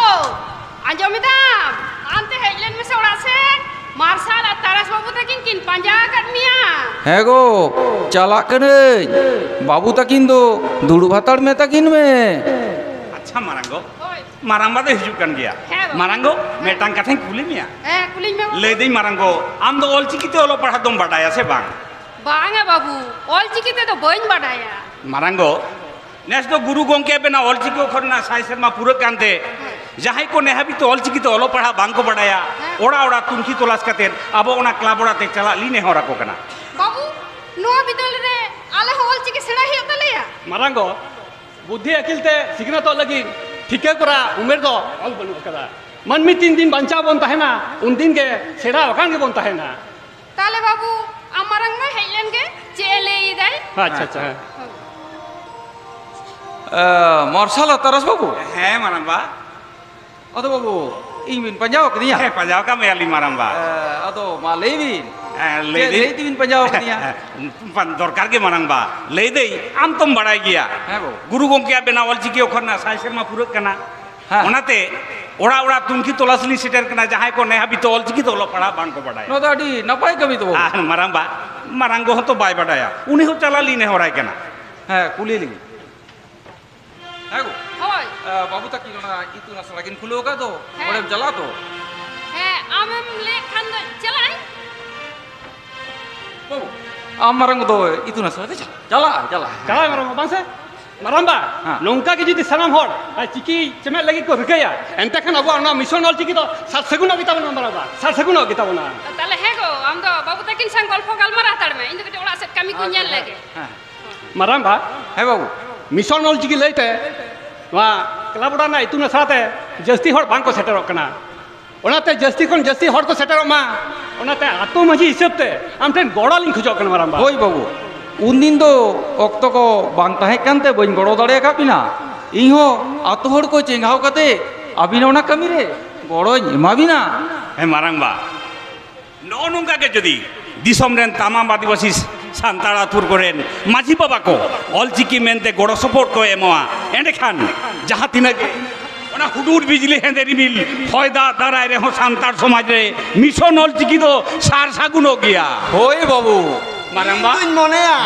ᱟᱸᱡᱚᱢ ᱮᱫᱟᱢ? ᱟᱱᱛᱮ ᱦᱮᱡ ᱞᱮᱱ ᱢᱮᱥᱮ ᱚᱲᱟᱜ ᱥᱮᱫ᱾ ᱢᱟᱨᱥᱟᱞ ᱟᱨ ᱛᱟᱨᱟᱥ ᱵᱟᱹᱵᱩ ᱛᱟᱹᱠᱤᱱ ᱠᱤᱱ ᱯᱟᱸᱡᱟ ᱟᱠᱟᱫ ᱢᱮᱭᱟ᱾ ᱦᱮᱸ ᱜᱚ, ᱪᱟᱞᱟᱜ ᱠᱟᱹᱱᱟᱹᱧ᱾ ᱵᱟᱹᱵᱩ ᱛᱟᱹᱠᱤᱱ ᱫᱚ ᱫᱩᱲᱩᱵ ᱦᱟᱛᱟᱲ ᱢᱮ ᱛᱟᱹᱠᱤᱱ ᱢᱮ᱾ ᱟᱪᱪᱷᱟ ᱢᱟᱨᱟᱝ ᱜᱚ, ᱦᱳᱭ᱾ ᱢᱟᱨᱟᱝᱵᱟ ᱫᱚᱭ ᱦᱤᱡᱩᱜ ᱠᱟᱱ ᱜᱮᱭᱟ᱾ ᱦᱮᱸ ᱵᱟᱹᱵᱩ᱾ ᱢᱟᱨᱟᱝ ᱜᱚ, ᱦᱮᱸ᱾ ᱢᱤᱫᱴᱟᱝ ᱠᱟᱛᱷᱟᱧ ᱠᱩᱞᱤ ᱢᱮᱭᱟ᱾ ᱦᱮᱸ, ᱠᱩᱞᱤᱧ ᱢᱮ ᱵᱟᱹᱵᱩ᱾ ᱞᱟᱹᱭᱫᱟᱹᱧ ᱢᱟᱨᱟᱝ ᱜᱚ, ᱟᱢ ᱫᱚ ᱚᱞᱪᱤᱠᱤ ᱛᱮ ᱚᱞᱚᱜ ᱯᱟᱲᱦᱟᱜ ᱫᱚᱢ ᱵᱟᱰᱟᱭᱟ ᱥᱮ ᱵᱟᱝ? ᱵᱟᱝᱟ ᱵᱟᱹᱵᱩ, ᱚᱞᱪᱤᱠᱤ ᱛᱮᱫᱚ ᱵᱟᱹᱧ ᱵᱟᱰᱟᱭᱟ᱾ ᱢᱟᱨᱟᱝ ᱜᱚ, ᱱᱮᱥ ᱫᱚ ᱜᱩᱨᱩ ᱜᱚᱢᱠᱮ ᱵᱮᱱᱟᱣ ᱚᱞᱪᱤᱠᱤ ᱚᱠᱠᱷᱚᱨ ᱨᱮᱱᱟᱜ ᱥᱟᱭ ᱥᱮᱨᱢᱟ ᱯᱩᱨᱟᱹᱜ ᱠᱟᱱᱛᱮ, ᱦᱮᱸ᱾ ᱡᱟᱦᱟᱸᱭ ᱠᱚ ᱱᱮᱦᱟᱵᱤᱡ ᱛᱮ ᱚᱞᱪᱤᱠᱤ ᱛᱮ ᱚᱞᱚᱜ ᱯᱟᱲᱦᱟᱜ ᱵᱟᱝ ᱠᱚ ᱵᱟᱰᱟᱭᱟ, ᱦᱮᱸ᱾ ᱚᱲᱟᱜ ᱚᱲᱟᱜ ᱛᱩᱱᱠᱷᱤ ᱛᱚᱞᱟᱥ ᱠᱟᱛᱮ ᱟᱵᱚ ᱚᱱᱟ ᱠᱞᱟᱵᱽ ᱚᱲᱟᱜ ᱛᱮ ᱪᱟᱞᱟᱜ ᱞᱤᱧ ᱱᱮᱦᱚᱨ ᱟᱠᱚ ᱠᱟᱱᱟ᱾ ᱵᱟᱹᱵᱩ, ᱱᱚᱣᱟ ᱵᱤᱫᱟᱹᱞ ᱨᱮ ᱟᱞᱮ ᱦᱚᱸ ᱚᱞᱪᱤᱠᱤ ᱥᱮᱬᱟ ᱦᱩᱭᱩᱜ ᱛᱟᱞᱮᱭᱟ? ᱢᱟᱨᱟᱝ ᱜᱚ, ᱵᱩᱫᱽᱫᱷᱤ ᱟᱹᱠᱤᱞ ᱛᱮ ᱥᱤᱠᱷᱱᱟᱹᱛᱚᱜ ᱞᱟᱹᱜᱤᱫ ᱴᱷᱤᱠᱟᱹ ᱠᱚᱨᱟ ᱩᱢᱮᱨ ᱫᱚ ᱚᱞ ᱵᱟᱹᱱᱩᱜ ᱟᱠᱟᱫᱟ᱾ ᱢᱟᱹᱱᱢᱤ ᱛᱤᱱ ᱫᱤᱱ ᱵᱟᱧᱪᱟᱣ ᱵᱚᱱ ᱛᱟᱦᱮᱱᱟ, ᱩᱱ ᱫᱤᱱ ᱜᱮ ᱥᱮᱬᱟ ᱟᱠᱟᱱ ᱜᱮᱵᱚᱱ ᱛᱟᱦᱮᱱᱟ᱾ ᱛᱟᱦᱞᱮ ᱵᱟᱹᱵᱩ, ᱟᱢ ᱢᱟᱨᱟᱝ ᱢᱟ ᱦᱮᱡ ᱞᱮᱱ ᱜᱮ, ᱪᱮᱫ ᱮ ᱞᱟᱹᱭ ᱮᱫᱟᱭ? ᱟᱪᱪᱷᱟ, ᱟᱪᱪᱷᱟ, ᱦᱮᱸ᱾ ᱦᱳᱭ᱾ ᱮ, ᱢᱟᱨᱥᱟᱞ ᱟᱨ ᱛᱟᱨᱟᱥ ᱵᱟᱹᱵᱩ? ᱦᱮᱸ, ᱢᱟᱨᱟᱝ ᱵᱟ᱾ ᱟᱫᱚ ᱵᱟᱹᱵᱩ, ᱤᱧ ᱵᱤᱱ ᱯᱟᱸᱡᱟ ᱟᱠᱟᱫᱤᱧᱟ? ᱦᱮᱸ, ᱯᱟᱸᱡᱟ ᱟᱠᱟᱫ ᱢᱮᱭᱟᱞᱤᱧ, ᱢᱟᱨᱟᱝ ᱵᱟ᱾ ᱮ, ᱟᱫᱚ ᱢᱟ ᱞᱟᱹᱭ ᱵᱤᱱ᱾ ᱦᱮᱸ, ᱞᱟᱹᱭ ᱪᱮᱫ ᱫᱟᱹᱧ᱾ ᱞᱟᱹᱭ ᱛᱮᱵᱤᱱ ᱯᱟᱸᱡᱟ ᱟᱠᱟᱫᱤᱧᱟ? ᱵᱟᱝ, ᱫᱚᱨᱠᱟᱨ ᱜᱮ, ᱢᱟᱨᱟᱝ ᱵᱟ᱾ ᱞᱟᱹᱭ ᱫᱟᱹᱧ, ᱟᱢ ᱛᱚᱢ ᱵᱟᱲᱟᱭ ᱜᱮᱭᱟ, ᱦᱮᱸ ᱵᱟᱹᱵᱩ᱾ ᱜᱩᱨᱩ ᱜᱚᱢᱠᱮᱭᱟᱜ ᱵᱮᱱᱟᱣ ᱚᱞᱪᱤᱠᱤ ᱚᱠᱷᱚᱨ ᱨᱮᱱᱟᱜ ᱥᱟᱭ ᱥᱮᱨᱢᱟ ᱯᱩᱨᱟᱹᱜ ᱠᱟᱱᱟ᱾ ᱦᱮᱸ᱾ ᱚᱱᱟᱛᱮ ᱚᱲᱟᱜ ᱚᱲᱟᱜ ᱛᱩᱱᱠᱷᱤ ᱛᱚᱞᱟᱥ ᱞᱤᱧ ᱥᱮᱴᱮᱨ ᱠᱟᱱᱟ, ᱡᱟᱦᱟᱸᱭ ᱠᱚ ᱱᱮ ᱦᱟᱹᱵᱤᱡ ᱛᱮ ᱚᱞᱪᱤᱠᱤ ᱛᱮ ᱚᱞᱚᱜ ᱯᱟᱲᱦᱟᱜ ᱵᱟᱝ ᱠᱚ ᱵᱟᱲᱟᱭᱟ᱾ ᱱᱚᱣᱟ ᱫᱚ ᱟᱹᱰᱤ ᱱᱟᱯᱟᱭ ᱠᱟᱹᱢᱤ ᱛᱟᱵᱚ᱾ ᱟᱨ ᱢᱟᱨᱟᱝ ᱵᱟ, ᱢᱟᱨᱟᱝ ᱜᱚ ᱦᱚᱸᱛᱚ ᱵᱟᱭ ᱵᱟᱰᱟᱭᱟ, ᱩᱱᱤ ᱦᱚᱸ ᱪᱟᱞᱟᱜ ᱞᱤᱧ ᱱᱮᱦᱚᱨᱟᱭ ᱠᱟᱱᱟ᱾ ᱦᱮᱸ, ᱠᱩᱞᱤ ᱞᱤᱧ᱾ ᱦᱮᱸ ᱜᱚ᱾ ᱦᱳᱭ᱾ ᱟ, ᱵᱟᱹᱵᱩ ᱛᱟᱹᱠᱤᱱ ᱚᱱᱟ ᱤᱛᱩᱱ ᱟᱥᱲᱟ ᱠᱤᱱ ᱠᱷᱩᱞᱟᱹᱣ ᱟᱠᱟᱫ ᱫᱚ, ᱦᱮᱸ᱾ ᱚᱸᱰᱮᱢ ᱪᱟᱞᱟᱜ ᱛᱚ? ᱦᱮᱸ, ᱟᱢᱮᱢ ᱞᱟᱹᱭᱮᱫ ᱠᱷᱟᱱ ᱫᱚ ᱪᱟᱞᱟᱜ ᱟᱹᱧ᱾ ᱵᱟᱹᱵᱩ, ᱟᱢ ᱢᱟᱨᱟᱝ ᱫᱚ ᱤᱛᱩᱱ ᱟᱥᱲᱟ ᱛᱮ ᱪᱟᱞᱟᱜ᱾ ᱪᱟᱞᱟᱜ, ᱪᱟᱞᱟᱜ᱾ ᱪᱟᱞᱟᱜ ᱢᱟᱨᱟᱝ ᱵᱟᱝ ᱥᱮ? ᱢᱟᱨᱟᱝ ᱵᱟ, ᱦᱮᱸ᱾ ᱱᱚᱝᱠᱟ ᱜᱮ ᱡᱩᱫᱤ ᱥᱟᱱᱟᱢ ᱦᱚᱲ, ᱟ, ᱪᱤᱠᱤ ᱪᱮᱢᱮᱫ ᱞᱟᱹᱜᱤᱫ ᱠᱚ ᱨᱤᱠᱟᱹᱭᱟ, ᱮᱱᱛᱮ ᱠᱷᱟᱱ ᱟᱵᱚᱣᱟᱜ ᱱᱚᱣᱟ ᱢᱤᱥᱚᱱ ᱚᱞ ᱪᱤᱠᱤ ᱫᱚ ᱥᱟᱨ ᱥᱟᱹᱜᱩᱱᱚᱜ ᱜᱮ ᱛᱟᱵᱚᱱᱟ, ᱢᱟᱨᱟᱝ ᱵᱟ᱾ ᱥᱟᱨ ᱥᱟᱹᱜᱩᱱᱚᱜ ᱜᱮ ᱛᱟᱵᱚᱱᱟ᱾ ᱛᱟᱦᱞᱮ ᱦᱮᱸ ᱜᱚ, ᱟᱢ ᱫᱚ ᱵᱟᱹᱵᱩ ᱛᱟᱹᱠᱤᱱ ᱥᱟᱶ ᱜᱚᱞᱯᱷᱚ ᱜᱟᱞᱢᱟᱨᱟᱣ ᱦᱟᱛᱟᱲ ᱢᱮ, ᱤᱧ ᱫᱚ ᱠᱟᱹᱴᱤᱡ ᱚᱲᱟᱜ ᱥᱮᱫ ᱠᱟᱹᱢᱤ ᱠᱚᱧ ᱧᱮᱞ ᱞᱮᱜᱮ᱾ ᱦᱮᱸ᱾ ᱢᱟᱨᱟᱝ ᱵᱟ, ᱦᱮᱸ ᱵᱟᱹᱵᱩ᱾ ᱢᱤᱥᱚᱱ ᱚᱞ ᱪᱤᱠᱤ ᱞᱟᱹᱭᱛᱮ ᱱᱚᱣᱟ ᱠᱞᱟᱵᱽ ᱚᱲᱟᱜ ᱨᱮᱱᱟᱜ ᱤᱛᱩᱱ ᱟᱥᱲᱟ ᱛᱮ ᱡᱟᱹᱥᱛᱤ ᱦᱚᱲ ᱵᱟᱝ ᱠᱚ ᱥᱮᱴᱮᱨᱚᱜ ᱠᱟᱱᱟ᱾ ᱚᱱᱟᱛᱮ ᱡᱟᱹᱥᱛᱤ ᱠᱷᱚᱱ ᱡᱟᱹᱥᱛᱤ ᱦᱚᱲ ᱠᱚ ᱥᱮᱴᱮᱨᱚᱜ ᱢᱟ, ᱚᱱᱟᱛᱮ ᱟᱹᱛᱩ ᱢᱟᱹᱡᱷᱤ ᱦᱤᱥᱟᱹᱵ ᱛᱮ ᱟᱢ ᱴᱷᱮᱱ ᱜᱚᱲᱚ ᱞᱤᱧ ᱠᱷᱚᱡᱚᱜ ᱠᱟᱱᱟ, ᱢᱟᱨᱟᱝ ᱵᱟ᱾ ᱦᱳᱭ ᱵᱟᱹᱵᱩ, ᱩᱱᱫᱤᱱ ᱫᱚ ᱚᱠᱛᱚ ᱠᱚ ᱵᱟᱝ ᱛᱟᱦᱮᱸ ᱠᱟᱱᱛᱮ ᱵᱟᱹᱧ ᱜᱚᱲᱚ ᱫᱟᱲᱮ ᱟᱠᱟᱫ ᱵᱤᱱᱟ᱾ ᱤᱧᱦᱚᱸ ᱟᱹᱛᱩ ᱦᱚᱲ ᱠᱚ ᱪᱮᱸᱜᱷᱟᱣ ᱠᱟᱛᱮ ᱟᱹᱵᱤᱱ ᱚᱱᱟ ᱠᱟᱹᱢᱤ ᱨᱮ ᱜᱚᱲᱚᱧ ᱮᱢᱟ ᱵᱤᱱᱟ᱾ ᱦᱮᱸ, ᱢᱟᱨᱟᱝ ᱵᱟ, ᱱᱚᱜᱼᱚ ᱱᱚᱝᱠᱟ ᱜᱮ ᱡᱩᱫᱤ ᱫᱤᱥᱚᱢ ᱨᱮᱱ ᱛᱟᱢᱟᱢ ᱟᱹᱫᱤᱵᱟᱹᱥᱤ ᱥᱟᱱᱛᱟᱲ ᱟᱹᱛᱩ ᱠᱚᱨᱮᱱ ᱢᱟᱹᱡᱷᱤ ᱵᱟᱵᱟ ᱠᱚ ᱚᱞᱪᱤᱠᱤ ᱢᱮᱱᱛᱮ ᱜᱚᱲᱚ ᱥᱚᱯᱚᱦᱚᱫ ᱠᱚ ᱮᱢᱚᱜᱼᱟ, ᱮᱸᱰᱮᱠᱷᱟᱱ ᱡᱟᱦᱟᱸ ᱛᱤᱱᱟᱹᱜ ᱜᱮ ᱚᱱᱟ ᱦᱩᱰᱩᱨ ᱵᱤᱡᱽᱞᱤ ᱦᱮᱸᱫᱮ ᱨᱤᱢᱤᱞ ᱦᱚᱭ ᱫᱟᱜ ᱫᱟᱨᱟᱭ ᱨᱮᱦᱚᱸ ᱥᱟᱱᱛᱟᱲ ᱥᱚᱢᱟᱡᱽ ᱨᱮ ᱢᱤᱥᱚᱱ ᱚᱞᱪᱤᱠᱤ ᱫᱚ ᱥᱟᱨ ᱥᱟᱹᱜᱩᱱᱚᱜ ᱜᱮᱭᱟ᱾ ᱦᱳᱭ ᱵᱟᱹᱵᱩ, ᱢᱟᱨᱟᱝ ᱵᱟ᱾ ᱤᱧ ᱫᱩᱧ ᱢᱚᱱᱮᱭᱟ,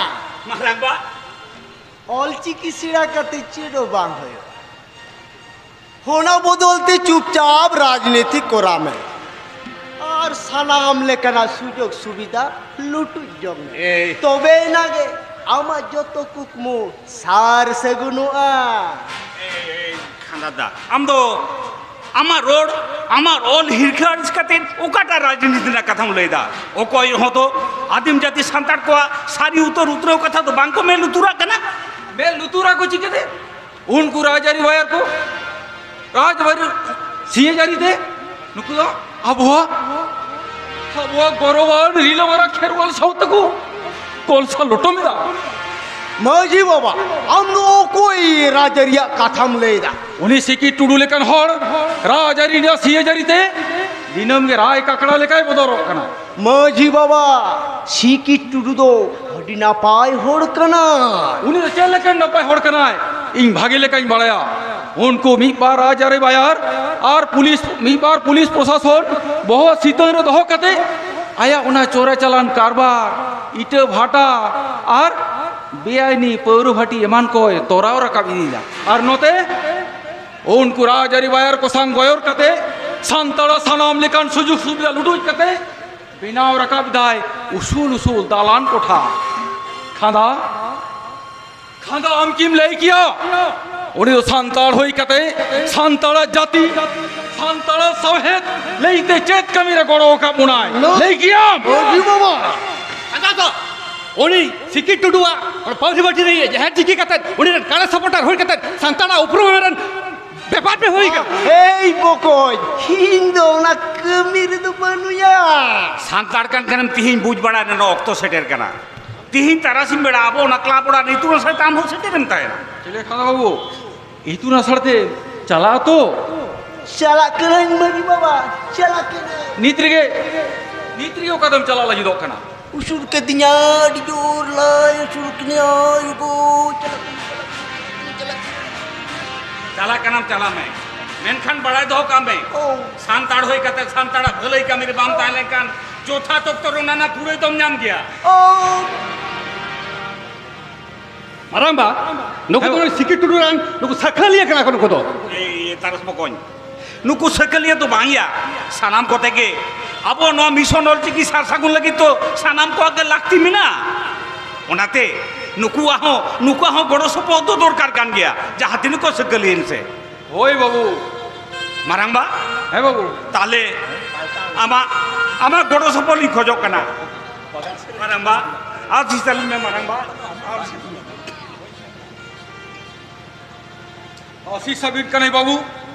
ᱢᱟᱨᱟᱝ ᱵᱟ᱾ ᱚᱞᱪᱤᱠᱤ ᱥᱮᱬᱟ ᱠᱟᱛᱮ ᱪᱮᱫ ᱦᱚᱸ ᱵᱟᱝ ᱦᱩᱭᱩᱜᱼᱟ᱾ ᱚᱱᱟ ᱵᱚᱫᱚᱞ ᱛᱮ ᱪᱩᱯᱪᱟᱯ ᱨᱟᱡᱽᱱᱤᱛᱤ ᱠᱚᱨᱟᱣ ᱢᱮ ᱟᱨ ᱥᱟᱱᱟᱢ ᱞᱮᱠᱟᱱᱟᱜ ᱥᱩᱡᱳᱜᱽ ᱥᱩᱵᱤᱫᱷᱟ ᱞᱩᱴᱩᱡ ᱡᱚᱝ ᱢᱮ᱾ ᱮᱭ᱾ ᱛᱚᱵᱮ ᱮᱱᱟᱝ ᱜᱮ ᱟᱢᱟᱜ ᱡᱚᱛᱚ ᱠᱩᱠᱢᱩ ᱥᱟᱨ ᱥᱟᱹᱜᱩᱱᱚᱜᱼᱟ᱾ ᱮᱭ, ᱠᱷᱟᱸᱫᱟ ᱫᱟ, ᱟᱢ ᱫᱚ ᱟᱢᱟᱜ ᱨᱚᱲ, ᱟᱢᱟᱜ ᱚᱞ ᱦᱤᱨᱠᱷᱟᱹ ᱟᱹᱲᱤᱥ ᱠᱟᱛᱮ ᱚᱠᱟᱴᱟᱜ ᱨᱟᱡᱽᱱᱤᱛᱤ ᱨᱮᱱᱟᱜ ᱠᱟᱛᱷᱟᱢ ᱞᱟᱹᱭᱫᱟ? ᱚᱠᱚᱭ ᱦᱚᱸ ᱛᱚ ᱟᱹᱫᱤᱢ ᱡᱟᱹᱛᱤ ᱥᱟᱱᱛᱟᱲ ᱠᱚᱣᱟᱜ ᱥᱟᱹᱨᱤ ᱩᱛᱟᱹᱨ ᱩᱛᱨᱟᱹᱣ ᱠᱟᱛᱷᱟ ᱫᱚ ᱵᱟᱝ ᱠᱚ ᱢᱮᱫ ᱞᱩᱛᱩᱨᱟᱜ ᱠᱟᱱᱟ᱾ ᱢᱮᱫ ᱞᱩᱛᱩᱨᱟᱜ ᱠᱚ ᱪᱤᱠᱟᱹᱛᱮ? ᱩᱱᱠᱩ ᱨᱟᱡᱽᱟᱹᱨᱤ ᱵᱟᱭᱟᱨ ᱠᱚ, ᱨᱟᱡᱽᱟᱹᱨᱤ ᱥᱤᱭᱟᱹᱡᱟᱹᱨᱤ ᱛᱮ ᱱᱩᱠᱩ ᱫᱚ ᱟᱵᱚᱣᱟᱜ, ᱟᱵᱚᱣᱟᱜ ᱜᱚᱨᱚᱵᱟᱱ ᱨᱤᱞᱟᱹᱢᱟᱨᱟ ᱠᱷᱮᱨᱣᱟᱞ ᱥᱟᱶᱛᱟ ᱠᱚ ᱠᱚᱞᱥᱟ ᱞᱚᱴᱚᱢ ᱮᱫᱟ᱾ ᱢᱟᱹᱡᱷᱤ ᱵᱟᱵᱟ, ᱟᱢ ᱫᱚ ᱚᱠᱚᱭ ᱨᱟᱡᱽᱟᱹᱨᱤᱭᱟᱜ ᱠᱟᱛᱷᱟᱢ ᱞᱟᱹᱭ ᱮᱫᱟ? ᱩᱱᱤ ᱥᱤᱠᱤ ᱴᱩᱰᱩ ᱞᱮᱠᱟᱱ ᱦᱚᱲ ᱨᱟᱡᱽᱟᱹᱨᱤ ᱨᱮᱱᱟᱜ ᱥᱤᱭᱟᱹᱡᱟᱹᱨᱤ ᱛᱮ ᱫᱤᱱᱟᱹᱢ ᱜᱮ ᱨᱟᱭ ᱠᱟᱠᱲᱟ ᱞᱮᱠᱟᱭ ᱵᱚᱫᱚᱞᱚᱜ ᱠᱟᱱᱟ᱾ ᱢᱟᱹᱡᱷᱤ ᱵᱟᱵᱟ, ᱥᱤᱠᱤ ᱴᱩᱰᱩ ᱫᱚ ᱟᱹᱰᱤ ᱱᱟᱯᱟᱭ ᱦᱚᱲ ᱠᱟᱱᱟᱭ᱾ ᱩᱱᱤ ᱫᱚ ᱪᱮᱫ ᱞᱮᱠᱟᱱ ᱱᱟᱯᱟᱭ ᱦᱚᱲ ᱠᱟᱱᱟᱭ, ᱤᱧ ᱵᱷᱟᱜᱮ ᱞᱮᱠᱟᱧ ᱵᱟᱲᱟᱭᱟ᱾ ᱩᱱᱠᱩ ᱢᱤᱫ ᱵᱟᱨ ᱨᱟᱡᱽᱟᱹᱨᱤ ᱵᱟᱭᱟᱨ ᱟᱨ ᱯᱩᱞᱤᱥ, ᱢᱤᱫ ᱵᱟᱨ ᱯᱩᱞᱤᱥ ᱯᱨᱚᱥᱟᱥᱚᱱ ᱵᱚᱦᱚᱜ ᱥᱤᱛᱟᱹᱝ ᱨᱮ ᱫᱚᱦᱚ ᱠᱟᱛᱮ ᱟᱭᱟᱜ ᱚᱱᱟ ᱪᱳᱨᱟ ᱪᱟᱞᱟᱱ ᱠᱟᱨᱵᱟᱨ, ᱤᱴᱟᱹ ᱵᱷᱟᱴᱟ ᱟᱨ ᱵᱮᱟᱭᱤᱱᱤ ᱯᱟᱹᱣᱨᱟᱹ ᱵᱷᱟᱹᱴᱤ ᱮᱢᱟᱱ ᱠᱚᱭ ᱛᱚᱨᱟᱣ ᱨᱟᱠᱟᱵ ᱤᱫᱤᱭᱮᱫᱟ᱾ ᱟᱨ ᱱᱚᱛᱮ ᱩᱱᱠᱩ ᱨᱟᱡᱽᱟᱹᱨᱤ ᱵᱟᱭᱟᱨ ᱠᱚ ᱥᱟᱝ ᱜᱚᱭᱚᱨ ᱠᱟᱛᱮ, ᱥᱟᱱᱛᱟᱲᱟᱜ ᱥᱟᱱᱟᱢ ᱞᱮᱠᱟᱱ ᱥᱩᱡᱳᱜᱽ ᱥᱩᱵᱤᱫᱷᱟ ᱞᱩᱴᱩᱡ ᱠᱟᱛᱮ ᱵᱮᱱᱟᱣ ᱨᱟᱠᱟᱵ ᱫᱟᱭ ᱩᱥᱩᱞ ᱩᱥᱩᱞ ᱫᱟᱞᱟᱱ ᱠᱚᱴᱷᱟ᱾ ᱠᱷᱟᱸᱫᱟ, ᱠᱷᱟᱸᱫᱟ, ᱟᱢ ᱠᱤᱢ ᱞᱟᱹᱭ ᱠᱮᱭᱟ? ᱩᱱᱤ ᱫᱚ ᱥᱟᱱᱛᱟᱲ ᱦᱩᱭ ᱠᱟᱛᱮ ᱥᱟᱱᱛᱟᱲᱟᱜ ᱡᱟᱹᱛᱤ, ᱥᱟᱱᱛᱟᱲᱟᱜ ᱥᱟᱶᱦᱮᱫ ᱞᱟᱹᱭᱛᱮ ᱪᱮᱫ ᱠᱟᱹᱢᱤ ᱨᱮ ᱜᱚᱲᱚ ᱟᱠᱟᱫ ᱵᱚᱱᱟᱭ? ᱞᱟᱹᱭ ᱠᱮᱭᱟᱢ? ᱢᱟᱹᱡᱷᱤ ᱵᱟᱵᱟ᱾ ᱠᱷᱟᱸᱫᱟ ᱫᱚ ᱩᱱᱤ ᱥᱤᱠᱤ ᱴᱩᱰᱩᱣᱟᱜ ᱚᱱᱟ ᱯᱟᱹᱣᱨᱤ ᱵᱟᱹᱴᱤ ᱨᱮ ᱡᱟᱦᱮᱨ ᱪᱤᱠᱤ ᱠᱟᱛᱮ, ᱩᱱᱤ ᱨᱮᱱ ᱠᱟᱲᱟ ᱥᱟᱯᱚᱴᱟᱨ ᱦᱩᱭ ᱠᱟᱛᱮ, ᱥᱟᱱᱛᱟᱲᱟᱜ ᱩᱯᱨᱩᱢ ᱨᱮᱱ ᱵᱮᱯᱟᱨ ᱯᱮ ᱦᱩᱭ ᱠᱟᱱᱟ᱾ ᱮᱭ ᱵᱚᱠᱚᱧ, ᱤᱧ ᱫᱚ ᱚᱱᱟ ᱠᱟᱹᱢᱤ ᱨᱮᱫᱚ ᱵᱟᱹᱱᱩᱭᱟ᱾ ᱥᱟᱱᱛᱟᱲ ᱠᱟᱱ ᱠᱷᱟᱱᱮᱢ ᱛᱤᱦᱤᱧ ᱵᱩᱡᱽ ᱵᱟᱲᱟᱭ ᱨᱮᱱᱟᱜ ᱚᱠᱛᱚ ᱥᱮᱴᱮᱨ ᱠᱟᱱᱟ᱾ ᱛᱤᱦᱤᱧ ᱛᱟᱨᱟᱥᱤᱧ ᱵᱮᱲᱟ ᱟᱵᱚ ᱚᱱᱟ ᱠᱞᱟᱵᱽ ᱚᱲᱟᱜ ᱨᱮ ᱤᱛᱩᱱ ᱟᱥᱲᱟ ᱛᱮ ᱟᱢ ᱦᱚᱸ ᱥᱮᱴᱮᱨᱮᱢ ᱛᱟᱦᱮᱱᱟ᱾ ᱪᱮᱞᱮ ᱠᱷᱟᱸᱫᱟ ᱵᱟᱹᱵᱩ, ᱤᱛᱩᱱ ᱟᱥᱲᱟ ᱛᱮ ᱪᱟᱞᱟᱜ ᱛᱚ? ᱪᱟᱞᱟᱜ ᱠᱟᱹᱱᱟᱹᱧ ᱢᱟᱹᱡᱷᱤ ᱵᱟᱵᱟ, ᱪᱟᱞᱟᱜ ᱠᱟᱹᱱᱟᱹᱧ᱾ ᱱᱤᱛ ᱨᱮᱜᱮ, ᱱᱤᱛ ᱨᱮᱜᱮ ᱚᱠᱟᱛᱮᱢ ᱪᱟᱞᱟᱜ ᱞᱟᱹᱜᱤᱫᱚᱜ ᱠᱟᱱᱟ? ᱩᱥᱩᱞ ᱠᱟᱹᱫᱤᱧᱟ, ᱟᱹᱰᱤ ᱡᱳᱨ ᱞᱟᱭ ᱩᱥᱩᱞ ᱠᱤᱧᱟ, ᱟᱭᱳ ᱜᱳ, ᱪᱟᱞᱟᱜ ᱠᱟᱹᱱᱟᱹᱧ, ᱪᱟᱞᱟᱜ ᱠᱟᱹᱱᱟᱹᱧ, ᱪᱟᱞᱟᱜ ᱠᱟᱹᱱᱟᱹᱧ᱾ ᱪᱟᱞᱟᱜ ᱠᱟᱱᱟᱢ, ᱪᱟᱞᱟᱜ ᱢᱮ, ᱢᱮᱱᱠᱷᱟᱱ ᱵᱟᱲᱟᱭ ᱫᱚᱦᱚ ᱠᱟᱜ ᱢᱮ, ᱚ᱾ ᱥᱟᱱᱛᱟᱲ ᱦᱩᱭ ᱠᱟᱛᱮ ᱥᱟᱱᱛᱟᱲᱟᱜ ᱵᱷᱟᱹᱞᱟᱹᱭ ᱠᱟᱹᱢᱤ ᱨᱮ ᱵᱟᱢ ᱛᱟᱦᱮᱸ ᱞᱮᱱᱠᱷᱟᱱ ᱡᱚᱛᱷᱟᱛ ᱚᱠᱛᱚ ᱨᱮ ᱚᱱᱟ ᱨᱮᱱᱟᱜ ᱠᱩᱲᱟᱹᱭ ᱫᱚᱢ ᱧᱟᱢ ᱜᱮᱭᱟ᱾ ᱚ᱾ ᱢᱟᱨᱟᱝᱵᱟ, ᱱᱩᱠᱩ ᱫᱚ ᱦᱮᱸ᱾ ᱥᱤᱠᱤ ᱴᱩᱰᱩ ᱨᱮᱱ ᱱᱩᱠᱩ ᱥᱟᱹᱠᱷᱟᱹᱞᱤᱭᱟᱹ ᱠᱟᱱᱟ ᱠᱚ ᱱᱩᱠᱩ ᱫᱚ᱾ ᱮᱭ, ᱮᱭ, ᱛᱟᱨᱟᱥ ᱵᱚᱠᱚᱧ, ᱱᱩᱠᱩ ᱥᱟᱹᱠᱷᱟᱹᱞᱤᱭᱟᱹ ᱫᱚ ᱵᱟᱝ ᱭᱟ, ᱥᱟᱱᱟᱢ ᱠᱚᱛᱮ ᱜᱮ ᱟᱵᱚ ᱱᱚᱣᱟ ᱢᱤᱥᱚᱱ ᱚᱞᱪᱤᱠᱤ ᱥᱟᱨ ᱥᱟᱹᱜᱩᱱ ᱞᱟᱹᱜᱤᱫ ᱫᱚ ᱥᱟᱱᱟᱢ ᱠᱚᱣᱟᱜ ᱜᱮ ᱞᱟᱹᱠᱛᱤ ᱢᱮᱱᱟᱜᱼᱟ᱾ ᱚᱱᱟᱛᱮ ᱱᱩᱠᱩᱣᱟᱜ ᱦᱚᱸ, ᱱᱩᱠᱩᱣᱟᱜ ᱦᱚᱸ ᱜᱚᱲᱚ ᱥᱚᱯᱚᱦᱚᱫ ᱫᱚ ᱫᱚᱨᱠᱟᱨ ᱠᱟᱱ ᱜᱮᱭᱟ, ᱡᱟᱦᱟᱸ ᱛᱤᱱᱟᱹᱜ ᱠᱚ ᱥᱟᱹᱠᱷᱟᱹᱞᱤᱭᱟᱹ ᱮᱱ ᱥᱮ᱾ ᱦᱳᱭ ᱵᱟᱹᱵᱩ᱾ ᱢᱟᱨᱟᱝᱵᱟ? ᱦᱮᱸ ᱵᱟᱹᱵᱩ᱾ ᱛᱟᱦᱞᱮ ᱟᱢᱟᱜ, ᱟᱢᱟᱜ ᱜᱚᱲᱚ ᱥᱚᱯᱚᱦᱚᱫ ᱤᱧ ᱠᱷᱚᱡᱚᱜ ᱠᱟᱱᱟ᱾ ᱢᱟᱨᱟᱝᱵᱟ, ᱟᱨ ᱪᱮᱥᱴᱟ ᱞᱤᱧ ᱢᱮ ᱢᱟᱨᱟᱝᱵᱟ᱾ ᱟᱨ ᱟᱥᱤᱥ ᱟᱹᱵᱤᱱ ᱠᱟᱱᱟᱭ ᱵᱟᱹᱵᱩ᱾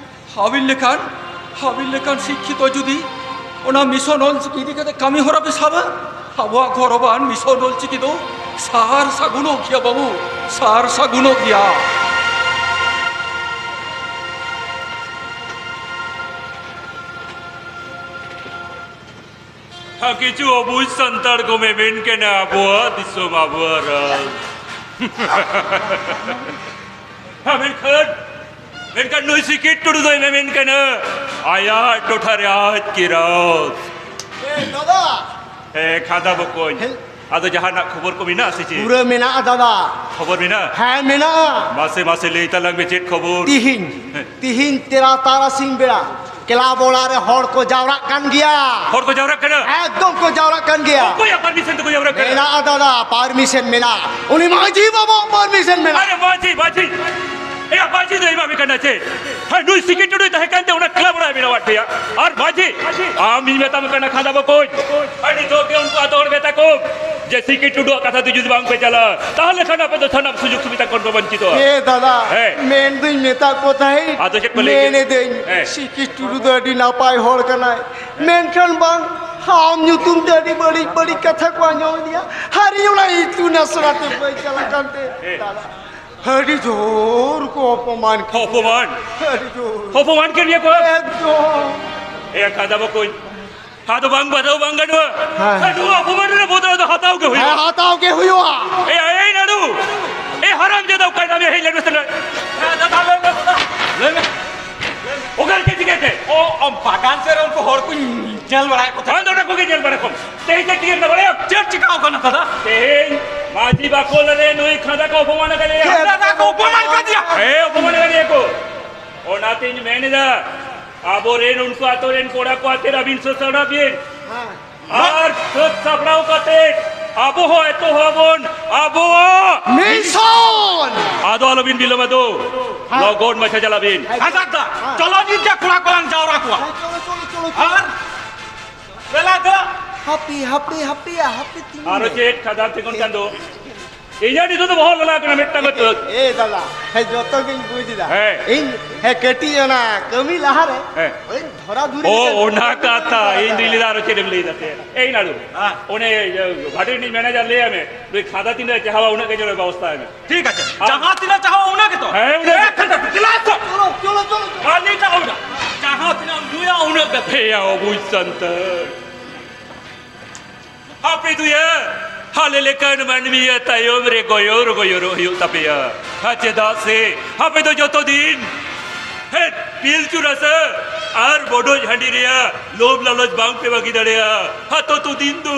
ᱟᱹᱵᱤᱱ ᱞᱮᱠᱟᱱ, ᱟᱹᱵᱤᱱ ᱞᱮᱠᱟᱱ ᱥᱤᱠᱠᱷᱤᱛᱚ ᱡᱩᱫᱤ ᱚᱱᱟ ᱢᱤᱥᱚᱱ ᱚᱞ ᱪᱤᱠᱤ ᱤᱫᱤ ᱠᱟᱛᱮ ᱠᱟᱹᱢᱤ ᱦᱚᱨᱟ ᱯᱮ ᱥᱟᱵᱟ, ᱟᱵᱚᱣᱟᱜ ᱜᱚᱨᱚᱵᱟᱱ ᱢᱤᱥᱚᱱ ᱚᱞ ᱪᱤᱠᱤ ᱫᱚ ᱥᱟᱨ ᱥᱟᱹᱜᱩᱱᱚᱜ ᱜᱮᱭᱟ ᱵᱟᱹᱵᱩ, ᱥᱟᱨ ᱥᱟᱹᱜᱩᱱᱚᱜ ᱜᱮᱭᱟ᱾ ᱠᱤᱪᱷᱩ ᱚᱵᱩᱡ ᱥᱟᱱᱛᱟᱲ ᱠᱚ ᱢᱮᱢᱮᱱ ᱠᱟᱱᱟ ᱟᱵᱚᱣᱟᱜ ᱫᱤᱥᱚᱢ ᱟᱵᱚᱣᱟᱜ ᱨᱟᱡᱽ᱾ ᱦᱮᱸ, ᱢᱮᱱᱠᱷᱟᱱ, ᱢᱮᱱᱠᱷᱟᱱ ᱱᱩᱭ ᱥᱤᱠᱤᱛ ᱴᱩᱰᱩ ᱫᱚᱭ ᱢᱮᱢᱮᱱ ᱠᱟᱱᱟ ᱟᱭᱟᱜ ᱴᱚᱴᱷᱟ ᱨᱮ ᱟᱡ ᱜᱮ ᱨᱟᱡᱽ᱾ ᱮ ᱫᱟᱫᱟ᱾ ᱦᱮᱸ, ᱠᱷᱟᱸᱫᱟ ᱵᱚᱠᱚᱧ᱾ ᱦᱮᱸ᱾ ᱟᱫᱚ ᱡᱟᱦᱟᱱᱟᱜ ᱠᱷᱚᱵᱚᱨ ᱠᱚ ᱢᱮᱱᱟᱜᱼᱟ ᱥᱮ ᱪᱮᱫ? ᱯᱩᱨᱟᱹ ᱢᱮᱱᱟᱜᱼᱟ ᱫᱟᱫᱟ᱾ ᱠᱷᱚᱵᱚᱨ ᱢᱮᱱᱟᱜᱼᱟ? ᱦᱮᱸ, ᱢᱮᱱᱟᱜᱼᱟ᱾ ᱢᱟᱥᱮ, ᱢᱟᱥᱮ ᱞᱟᱹᱭ ᱛᱟᱞᱟᱝ ᱢᱮ, ᱪᱮᱫ ᱠᱷᱚᱵᱚᱨ? ᱛᱤᱦᱤᱧ, ᱦᱮᱸ᱾ ᱛᱤᱦᱤᱧ ᱛᱮᱨᱟ ᱛᱟᱨᱟᱥᱤᱧ ᱵᱮᱲᱟ ᱠᱞᱟᱵᱽ ᱚᱲᱟᱜ ᱨᱮ ᱦᱚᱲ ᱠᱚ ᱡᱟᱣᱨᱟᱜ ᱠᱟᱱ ᱜᱮᱭᱟ᱾ ᱦᱚᱲ ᱠᱚ ᱡᱟᱣᱨᱟᱜ ᱠᱟᱱᱟ? ᱮᱠᱫᱚᱢ ᱠᱚ ᱡᱟᱣᱨᱟᱜ ᱠᱟᱱ ᱜᱮᱭᱟ᱾ ᱚᱠᱚᱭᱟᱜ ᱯᱟᱨᱢᱤᱥᱚᱱ ᱛᱮᱠᱚ ᱡᱟᱣᱨᱟᱜ ᱠᱟᱱᱟ? ᱢᱮᱱᱟᱜᱼᱟ ᱫᱟᱫᱟ, ᱯᱟᱨᱢᱤᱥᱚᱱ ᱢᱮᱱᱟᱜᱼᱟ᱾ ᱩᱱᱤ ᱢᱟᱹᱡᱷᱤ ᱵᱟᱵᱟᱣᱟᱜ ᱯᱟᱨᱢᱤᱥᱚᱱ ᱢᱮᱱᱟᱜᱼᱟ᱾ ᱟᱨᱮ ᱢᱟᱹᱡᱷᱤ, ᱢᱟᱹᱡᱷᱤ, ᱮᱭᱟ ᱢᱟᱹᱡᱷᱤ ᱫᱚ ᱮᱢᱟ ᱢᱮ ᱠᱟᱱᱟ ᱪᱮᱫ? ᱦᱮᱸ, ᱱᱩᱭ ᱥᱤᱠᱤ ᱴᱩᱰᱩᱭ ᱛᱟᱦᱮᱸ ᱠᱟᱱᱛᱮ ᱚᱱᱟ ᱠᱞᱟᱵᱽ ᱚᱲᱟᱜ ᱮ ᱵᱮᱱᱟᱣᱟᱫ ᱯᱮᱭᱟ᱾ ᱟᱨ ᱢᱟᱹᱡᱷᱤ, ᱟᱢ ᱤᱧ ᱢᱮᱛᱟᱢ ᱠᱟᱱᱟ ᱠᱷᱟᱸᱫᱟ ᱵᱚᱠᱚᱧ, ᱟᱹᱰᱤ ᱡᱳᱨ ᱜᱮ ᱩᱱᱠᱩ ᱟᱛᱳ ᱦᱚᱲ ᱢᱮᱛᱟ ᱠᱚᱢ ᱡᱮ ᱥᱤᱠᱤ ᱴᱩᱰᱩᱣᱟᱜ ᱠᱟᱛᱷᱟ ᱛᱮ ᱡᱩᱫᱤ ᱵᱟᱝ ᱯᱮ ᱪᱟᱞᱟᱜᱼᱟ, ᱛᱟᱦᱚᱞᱮ ᱠᱷᱟᱱ ᱟᱯᱮ ᱫᱚ ᱥᱟᱱᱟᱢ ᱥᱩᱡᱳᱜᱽ ᱥᱩᱵᱤᱫᱷᱟ ᱠᱷᱚᱱ ᱯᱮ ᱵᱚᱧᱪᱤᱛᱚᱜᱼᱟ᱾ ᱮ ᱫᱟᱫᱟ, ᱦᱮᱸ᱾ ᱢᱮᱱ ᱫᱩᱧ ᱢᱮᱛᱟ ᱠᱚ ᱛᱟᱦᱮᱸᱫ, ᱟᱫᱚ ᱪᱮᱫ ᱠᱚ ᱞᱟᱹᱭ ᱠᱮᱫ? ᱢᱮᱱ ᱮᱫᱟᱹᱧ, ᱦᱮᱸ᱾ ᱥᱤᱠᱤ ᱴᱩᱰᱩ ᱫᱚ ᱟᱹᱰᱤ ᱱᱟᱯᱟᱭ ᱦᱚᱲ ᱠᱟᱱᱟᱭ, ᱢᱮᱱᱠᱷᱟᱱ ᱵᱟᱝ, ᱟᱢ ᱧᱩᱛᱩᱢ ᱛᱮ ᱟᱹᱰᱤ ᱵᱟᱹᱲᱤᱡ ᱵᱟᱹᱲᱤᱡ ᱠᱟᱛᱷᱟ ᱠᱚ ᱟᱸᱡᱚᱢ ᱮᱫᱤᱧᱟ᱾ ᱦᱟᱨᱤ ᱚᱱᱟ ᱤᱛᱩᱱ ᱟᱥᱲᱟ ᱛᱮ ᱵᱟᱹᱧ ᱪᱟᱞᱟᱜ ᱠᱟᱱᱛᱮ, ᱦᱮᱸ᱾ ᱫᱟᱫᱟ, ᱟᱹᱰᱤ ᱡᱳᱨ ᱠᱚ ᱚᱯᱚᱢᱟᱱ ᱠᱤᱫᱤᱧᱟ᱾ ᱚᱯᱚᱢᱟᱱ? ᱟᱹᱰᱤ ᱡᱳᱨ᱾ ᱚᱯᱚᱢᱟᱱ ᱠᱮᱫ ᱢᱮᱭᱟ ᱠᱚ? ᱮᱠᱫᱚᱢ᱾ ᱮ ᱠᱷᱟᱸᱫᱟ ᱵᱚᱠᱚᱧ, ᱟᱫᱚ ᱵᱟᱝ ᱵᱟᱫᱷᱟᱣ ᱵᱟᱝ ᱜᱟᱱᱚᱜᱼᱟ᱾ ᱦᱮᱸ᱾ ᱱᱚᱣᱟ ᱚᱯᱚᱢᱟᱱ ᱨᱮᱱᱟᱜ ᱵᱚᱫᱚᱞ ᱫᱚ ᱦᱟᱛᱟᱣ ᱜᱮ ᱦᱩᱭᱩᱜᱼᱟ᱾ ᱦᱮᱸ, ᱦᱟᱛᱟᱣ ᱜᱮ ᱦᱩᱭᱩᱜᱼᱟ᱾ ᱮ, ᱮ, ᱮᱭ ᱱᱟᱹᱰᱩ, ᱮ ᱦᱟᱨᱟᱢ ᱡᱟᱫᱟ, ᱚᱠᱟᱭ ᱱᱟᱢ ᱭᱟ? ᱦᱮᱡ ᱞᱟᱹᱰᱩ ᱥᱮ ᱱᱟᱹᱰᱩ᱾ ᱦᱮᱸ, ᱫᱟᱫᱟ, ᱞᱟᱹᱭ ᱢᱮ, ᱫᱟᱫᱟ᱾ ᱞᱟᱹᱭ ᱢᱮ᱾ ᱚᱠᱟ ᱨᱮ ᱪᱮᱫ ᱪᱤᱠᱟᱹᱭ ᱛᱮ? ᱚ, ᱚ, ᱵᱟᱜᱟᱱ ᱥᱮᱫ ᱨᱮ ᱩᱱᱠᱩ ᱦᱚᱲ ᱠᱚᱧ ᱧᱮᱞ ᱵᱟᱲᱟᱭᱮᱫ ᱠᱚ ᱛᱟᱦᱮᱸᱫ᱾ ᱟᱫᱚ ᱚᱱᱟ ᱠᱚᱜᱮ ᱧᱮᱞ ᱵᱟᱲᱟ ᱠᱚᱢ᱾ ᱛᱮᱦᱮᱧ ᱪᱮᱫ ᱪᱤᱠᱟᱹᱭᱮᱱᱟ ᱵᱟᱲᱟᱭᱟᱢ? ᱪᱮᱫ ᱪᱤᱠᱟᱹᱣ ᱠᱟᱱᱟ ᱫᱟᱫᱟ? ᱛᱮᱦᱮᱧ ᱢᱟᱹᱡᱷᱤ ᱵᱟᱠᱷᱳᱞ ᱨᱮ ᱱᱩᱭ ᱠᱷᱟᱸᱫᱟ ᱠᱚ ᱚᱯᱚᱢᱟᱱ ᱟᱠᱟᱫᱮᱭᱟ᱾ ᱪᱮᱫ? ᱫᱟᱫᱟ ᱠᱚ ᱚᱯᱚᱢᱟᱱ ᱟᱠᱟᱫᱮᱭᱟ? ᱦᱮᱸ, ᱚᱯᱚᱢᱟᱱ ᱟᱠᱟᱫᱮᱭᱟ ᱠᱚ᱾ ᱚᱱᱟᱛᱤᱧ ᱢᱮᱱ ᱮᱫᱟ, ᱟᱵᱚᱨᱮᱱ ᱩᱱᱠᱩ ᱟᱛᱳ ᱨᱮᱱ ᱠᱚᱲᱟ ᱠᱚ ᱟᱛᱮ ᱟᱹᱵᱤᱱ ᱥᱟᱹᱛ ᱥᱟᱯᱲᱟᱣ ᱵᱤᱱ᱾ ᱦᱮᱸ᱾ ᱟᱨ ᱥᱟᱹᱛ ᱥᱟᱯᱲᱟᱣ ᱠᱟᱛᱮ ᱟᱵᱚ ᱦᱚᱸ ᱮᱛᱚᱦᱚᱵ ᱟᱵᱚᱱ ᱟᱵᱚᱣᱟᱜ ᱢᱤᱥᱚᱱ! ᱟᱫᱚ ᱟᱞᱚᱵᱤᱱ ᱵᱤᱞᱚᱢᱟ ᱫᱚ, ᱦᱮᱸ᱾ ᱞᱚᱜᱚᱱ ᱢᱟᱪᱷᱟ ᱪᱟᱞᱟᱜ ᱵᱤᱱ᱾ ᱦᱮᱸ᱾ ᱟᱪᱪᱷᱟ, ᱫᱟ, ᱦᱮᱸ᱾ ᱪᱚᱞᱚ ᱱᱤᱛ ᱡᱟ ᱠᱚᱲᱟ ᱠᱚᱞᱟᱝ ᱡᱟᱣᱨᱟ ᱠᱚᱣᱟ᱾ ᱦᱮᱸ, ᱪᱚᱞᱚ, ᱪᱚᱞᱚ, ᱪᱚᱞᱚ, ᱪᱚᱞᱚ᱾ ᱟᱨ ᱫᱮᱞᱟ, ᱫᱮᱞᱟ᱾ ᱦᱟᱯᱮ, ᱦᱟᱯᱮ, ᱦᱟᱯᱮᱭᱟ, ᱦᱟᱯᱮ ᱛᱤᱸᱜᱩ ᱟᱨᱚ ᱢᱮ᱾ ᱪᱮᱫ ᱠᱷᱟᱫᱟ ᱛᱤᱸᱜᱩᱱ ᱠᱟᱱ ᱫᱚ? ᱤᱧᱟᱹᱜ ᱱᱤᱛᱚᱜ ᱫᱚ ᱵᱚᱦᱚᱜ ᱞᱟᱞᱟ ᱠᱟᱱᱟ ᱢᱤᱫᱴᱟᱝ ᱜᱮ ᱛᱟᱹᱫ᱾ ᱮ ᱫᱟᱫᱟ, ᱦᱮᱸ, ᱡᱚᱛᱚ ᱜᱤᱧ ᱵᱩᱡᱽ ᱮᱫᱟ᱾ ᱦᱮᱸ᱾ ᱤᱧ, ᱦᱮᱸ, ᱠᱟᱹᱴᱤᱡ ᱚᱱᱟ ᱠᱟᱹᱢᱤ ᱞᱟᱦᱟᱨᱮ ᱦᱮᱸ᱾ ᱳᱭ ᱫᱷᱚᱨᱟ ᱫᱷᱩᱨᱤ ᱚ, ᱞᱮᱠᱟ ᱚᱱᱟ ᱠᱟᱛᱷᱟ᱾ ᱤᱧ ᱫᱩᱧ ᱞᱟᱹᱭᱫᱟ ᱟᱨᱚ ᱪᱮᱫ ᱮᱢ ᱞᱟᱹᱭᱫᱟ ᱛᱮ? ᱮᱭ ᱱᱟᱲᱩ, ᱦᱮᱸ᱾ ᱚᱱᱮ, ᱤᱭᱟᱹ, ᱵᱷᱟᱴᱤ ᱨᱤᱱᱤᱡ ᱢᱮᱱᱮᱡᱟᱨ ᱞᱟᱹᱭᱟᱭ ᱢᱮ, ᱱᱩᱭ ᱠᱷᱟᱫᱟ ᱛᱤᱱᱟᱹᱜ ᱮ ᱪᱟᱦᱟᱣᱟ ᱩᱱᱟᱹᱜ ᱜᱮ ᱡᱚᱨᱮ ᱵᱮᱵᱚᱥᱛᱷᱟᱭ ᱢᱮ᱾ ᱴᱷᱤᱠ ᱟᱪᱷᱮ, ᱟᱨ ᱡᱟᱦᱟᱸ ᱛᱤᱱᱟᱹᱜ ᱪᱟᱦᱟᱣᱟ ᱩᱱᱟᱹᱜ ᱜᱮᱛᱚ? ᱦᱮᱸ, ᱩᱱᱟᱹᱜ ᱜᱮ᱾ ᱮ, ᱠᱷᱟᱫᱟ, ᱫᱮᱞᱟ ᱛᱚ᱾ ᱪᱚᱞᱚ, ᱪᱚᱞᱚ, ᱪᱚᱞᱚ, ᱪᱚᱞᱚ᱾ ᱢᱟᱹᱞᱤ ᱴᱟᱜ ᱩᱱᱟᱹᱜ᱾ ᱡᱟᱦᱟᱸ ᱛᱤᱱᱟᱹᱜ ᱮᱢ ᱧᱩᱭᱟ ᱩᱱᱟᱹᱜ ᱜᱮ᱾ ᱦᱮᱭᱟ, ᱚᱵᱩᱡ ᱥᱟᱱᱛᱟᱲ᱾ ᱟᱯᱮ ᱫᱚᱭᱟ, ᱟᱞᱮ ᱞᱮᱠᱟᱱ ᱢᱟᱹᱱᱢᱤᱭᱟᱜ ᱛᱟᱭᱚᱢ ᱨᱮ ᱜᱚᱭᱚᱨ ᱜᱚᱭᱚᱨᱚᱜ ᱦᱩᱭᱩᱜ ᱛᱟᱯᱮᱭᱟ᱾ ᱟᱨ ᱪᱮᱫᱟᱜ ᱥᱮ ᱟᱯᱮ ᱫᱚ ᱡᱚᱛᱚ ᱫᱤᱱ ᱦᱮᱸ, ᱯᱤᱞᱪᱩ ᱨᱟᱥᱟ ᱟᱨ ᱵᱚᱰᱚᱡ ᱦᱟᱺᱰᱤ ᱨᱮᱭᱟᱜ ᱞᱳᱵᱷ ᱞᱟᱞᱚᱪ ᱵᱟᱝ ᱯᱮ ᱵᱟᱹᱜᱤ ᱫᱟᱲᱮᱭᱟᱜᱼᱟ᱾ ᱦᱟᱛᱚ ᱛᱚ ᱫᱤᱱ ᱫᱚ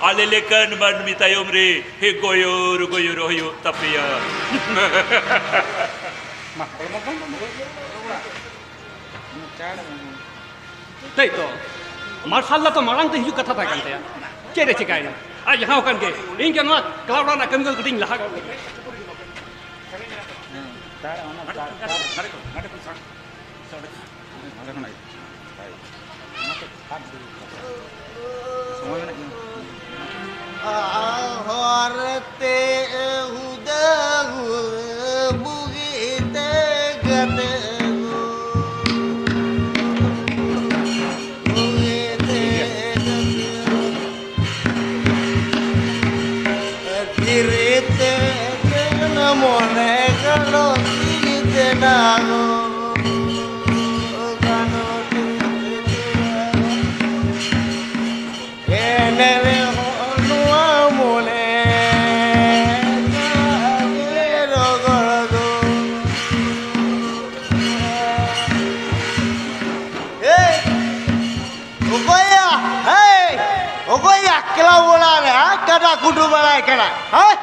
ᱟᱞᱮ ᱞᱮᱠᱟᱱ ᱢᱟᱹᱱᱢᱤ ᱛᱟᱭᱚᱢ ᱨᱮ ᱦᱮᱸ ᱜᱚᱭᱚᱨ ᱜᱚᱭᱚᱨᱚᱜ ᱦᱩᱭᱩᱜ ᱛᱟᱯᱮᱭᱟ᱾ ᱛᱟᱹᱭ ᱛᱚ, ᱢᱟᱨᱥᱟᱞ ᱫᱟ ᱛᱚ ᱢᱟᱲᱟᱝ ᱛᱮ ᱦᱤᱡᱩᱜ ᱠᱟᱛᱷᱟ ᱛᱟᱦᱮᱸ ᱠᱟᱱ ᱛᱟᱭᱟ᱾ ᱪᱮᱫ ᱮ ᱪᱮᱠᱟᱭᱮᱱᱟ? ᱟᱨ ᱡᱟᱦᱟᱸ ᱠᱟᱱ ᱜᱮ, ᱤᱧ ᱜᱮ ᱱᱚᱣᱟ ᱠᱞᱟᱵᱽ ᱨᱮᱱᱟᱜ ᱠᱟᱹᱢᱤ ᱠᱚ ᱠᱟᱹᱴᱤᱡ ᱤᱧ ᱞᱟᱦᱟ ᱜᱚᱫ ᱞᱮᱜᱮ᱾ ᱦᱚᱨ ᱛᱮ ᱦᱩᱫᱟᱹᱦᱩᱫ ᱵᱩᱜᱤ ᱛᱮ ᱜᱟᱛᱮ ᱫᱚ, ᱵᱩᱜᱤ ᱛᱮ ᱜᱟᱛᱮ ᱫᱚ᱾ ᱫᱷᱤᱨᱤ ᱛᱮ ᱢᱚᱱᱮ ᱜᱟᱱᱚᱜ ᱛᱤ ᱛᱮ ᱰᱟᱜᱚ, ᱜᱟᱱᱚᱜ ᱛᱤ ᱛᱮ ᱰᱟᱜᱚ᱾ ᱮᱱ ᱨᱮᱦᱚᱸ ᱱᱚᱣᱟ ᱢᱚᱱᱮ ᱡᱟᱜᱮ ᱨᱚᱜᱚᱲ ᱫᱚ᱾ ᱮᱭ, ᱚᱠᱚᱭᱟ? ᱮᱭ, ᱚᱠᱚᱭᱟ? ᱠᱞᱟᱵᱽ ᱚᱲᱟᱜ ᱨᱮ, ᱦᱮᱸ? ᱠᱟᱰᱟ ᱠᱩᱰᱩ ᱵᱟᱲᱟᱭ ᱠᱟᱱᱟ, ᱦᱮᱸ?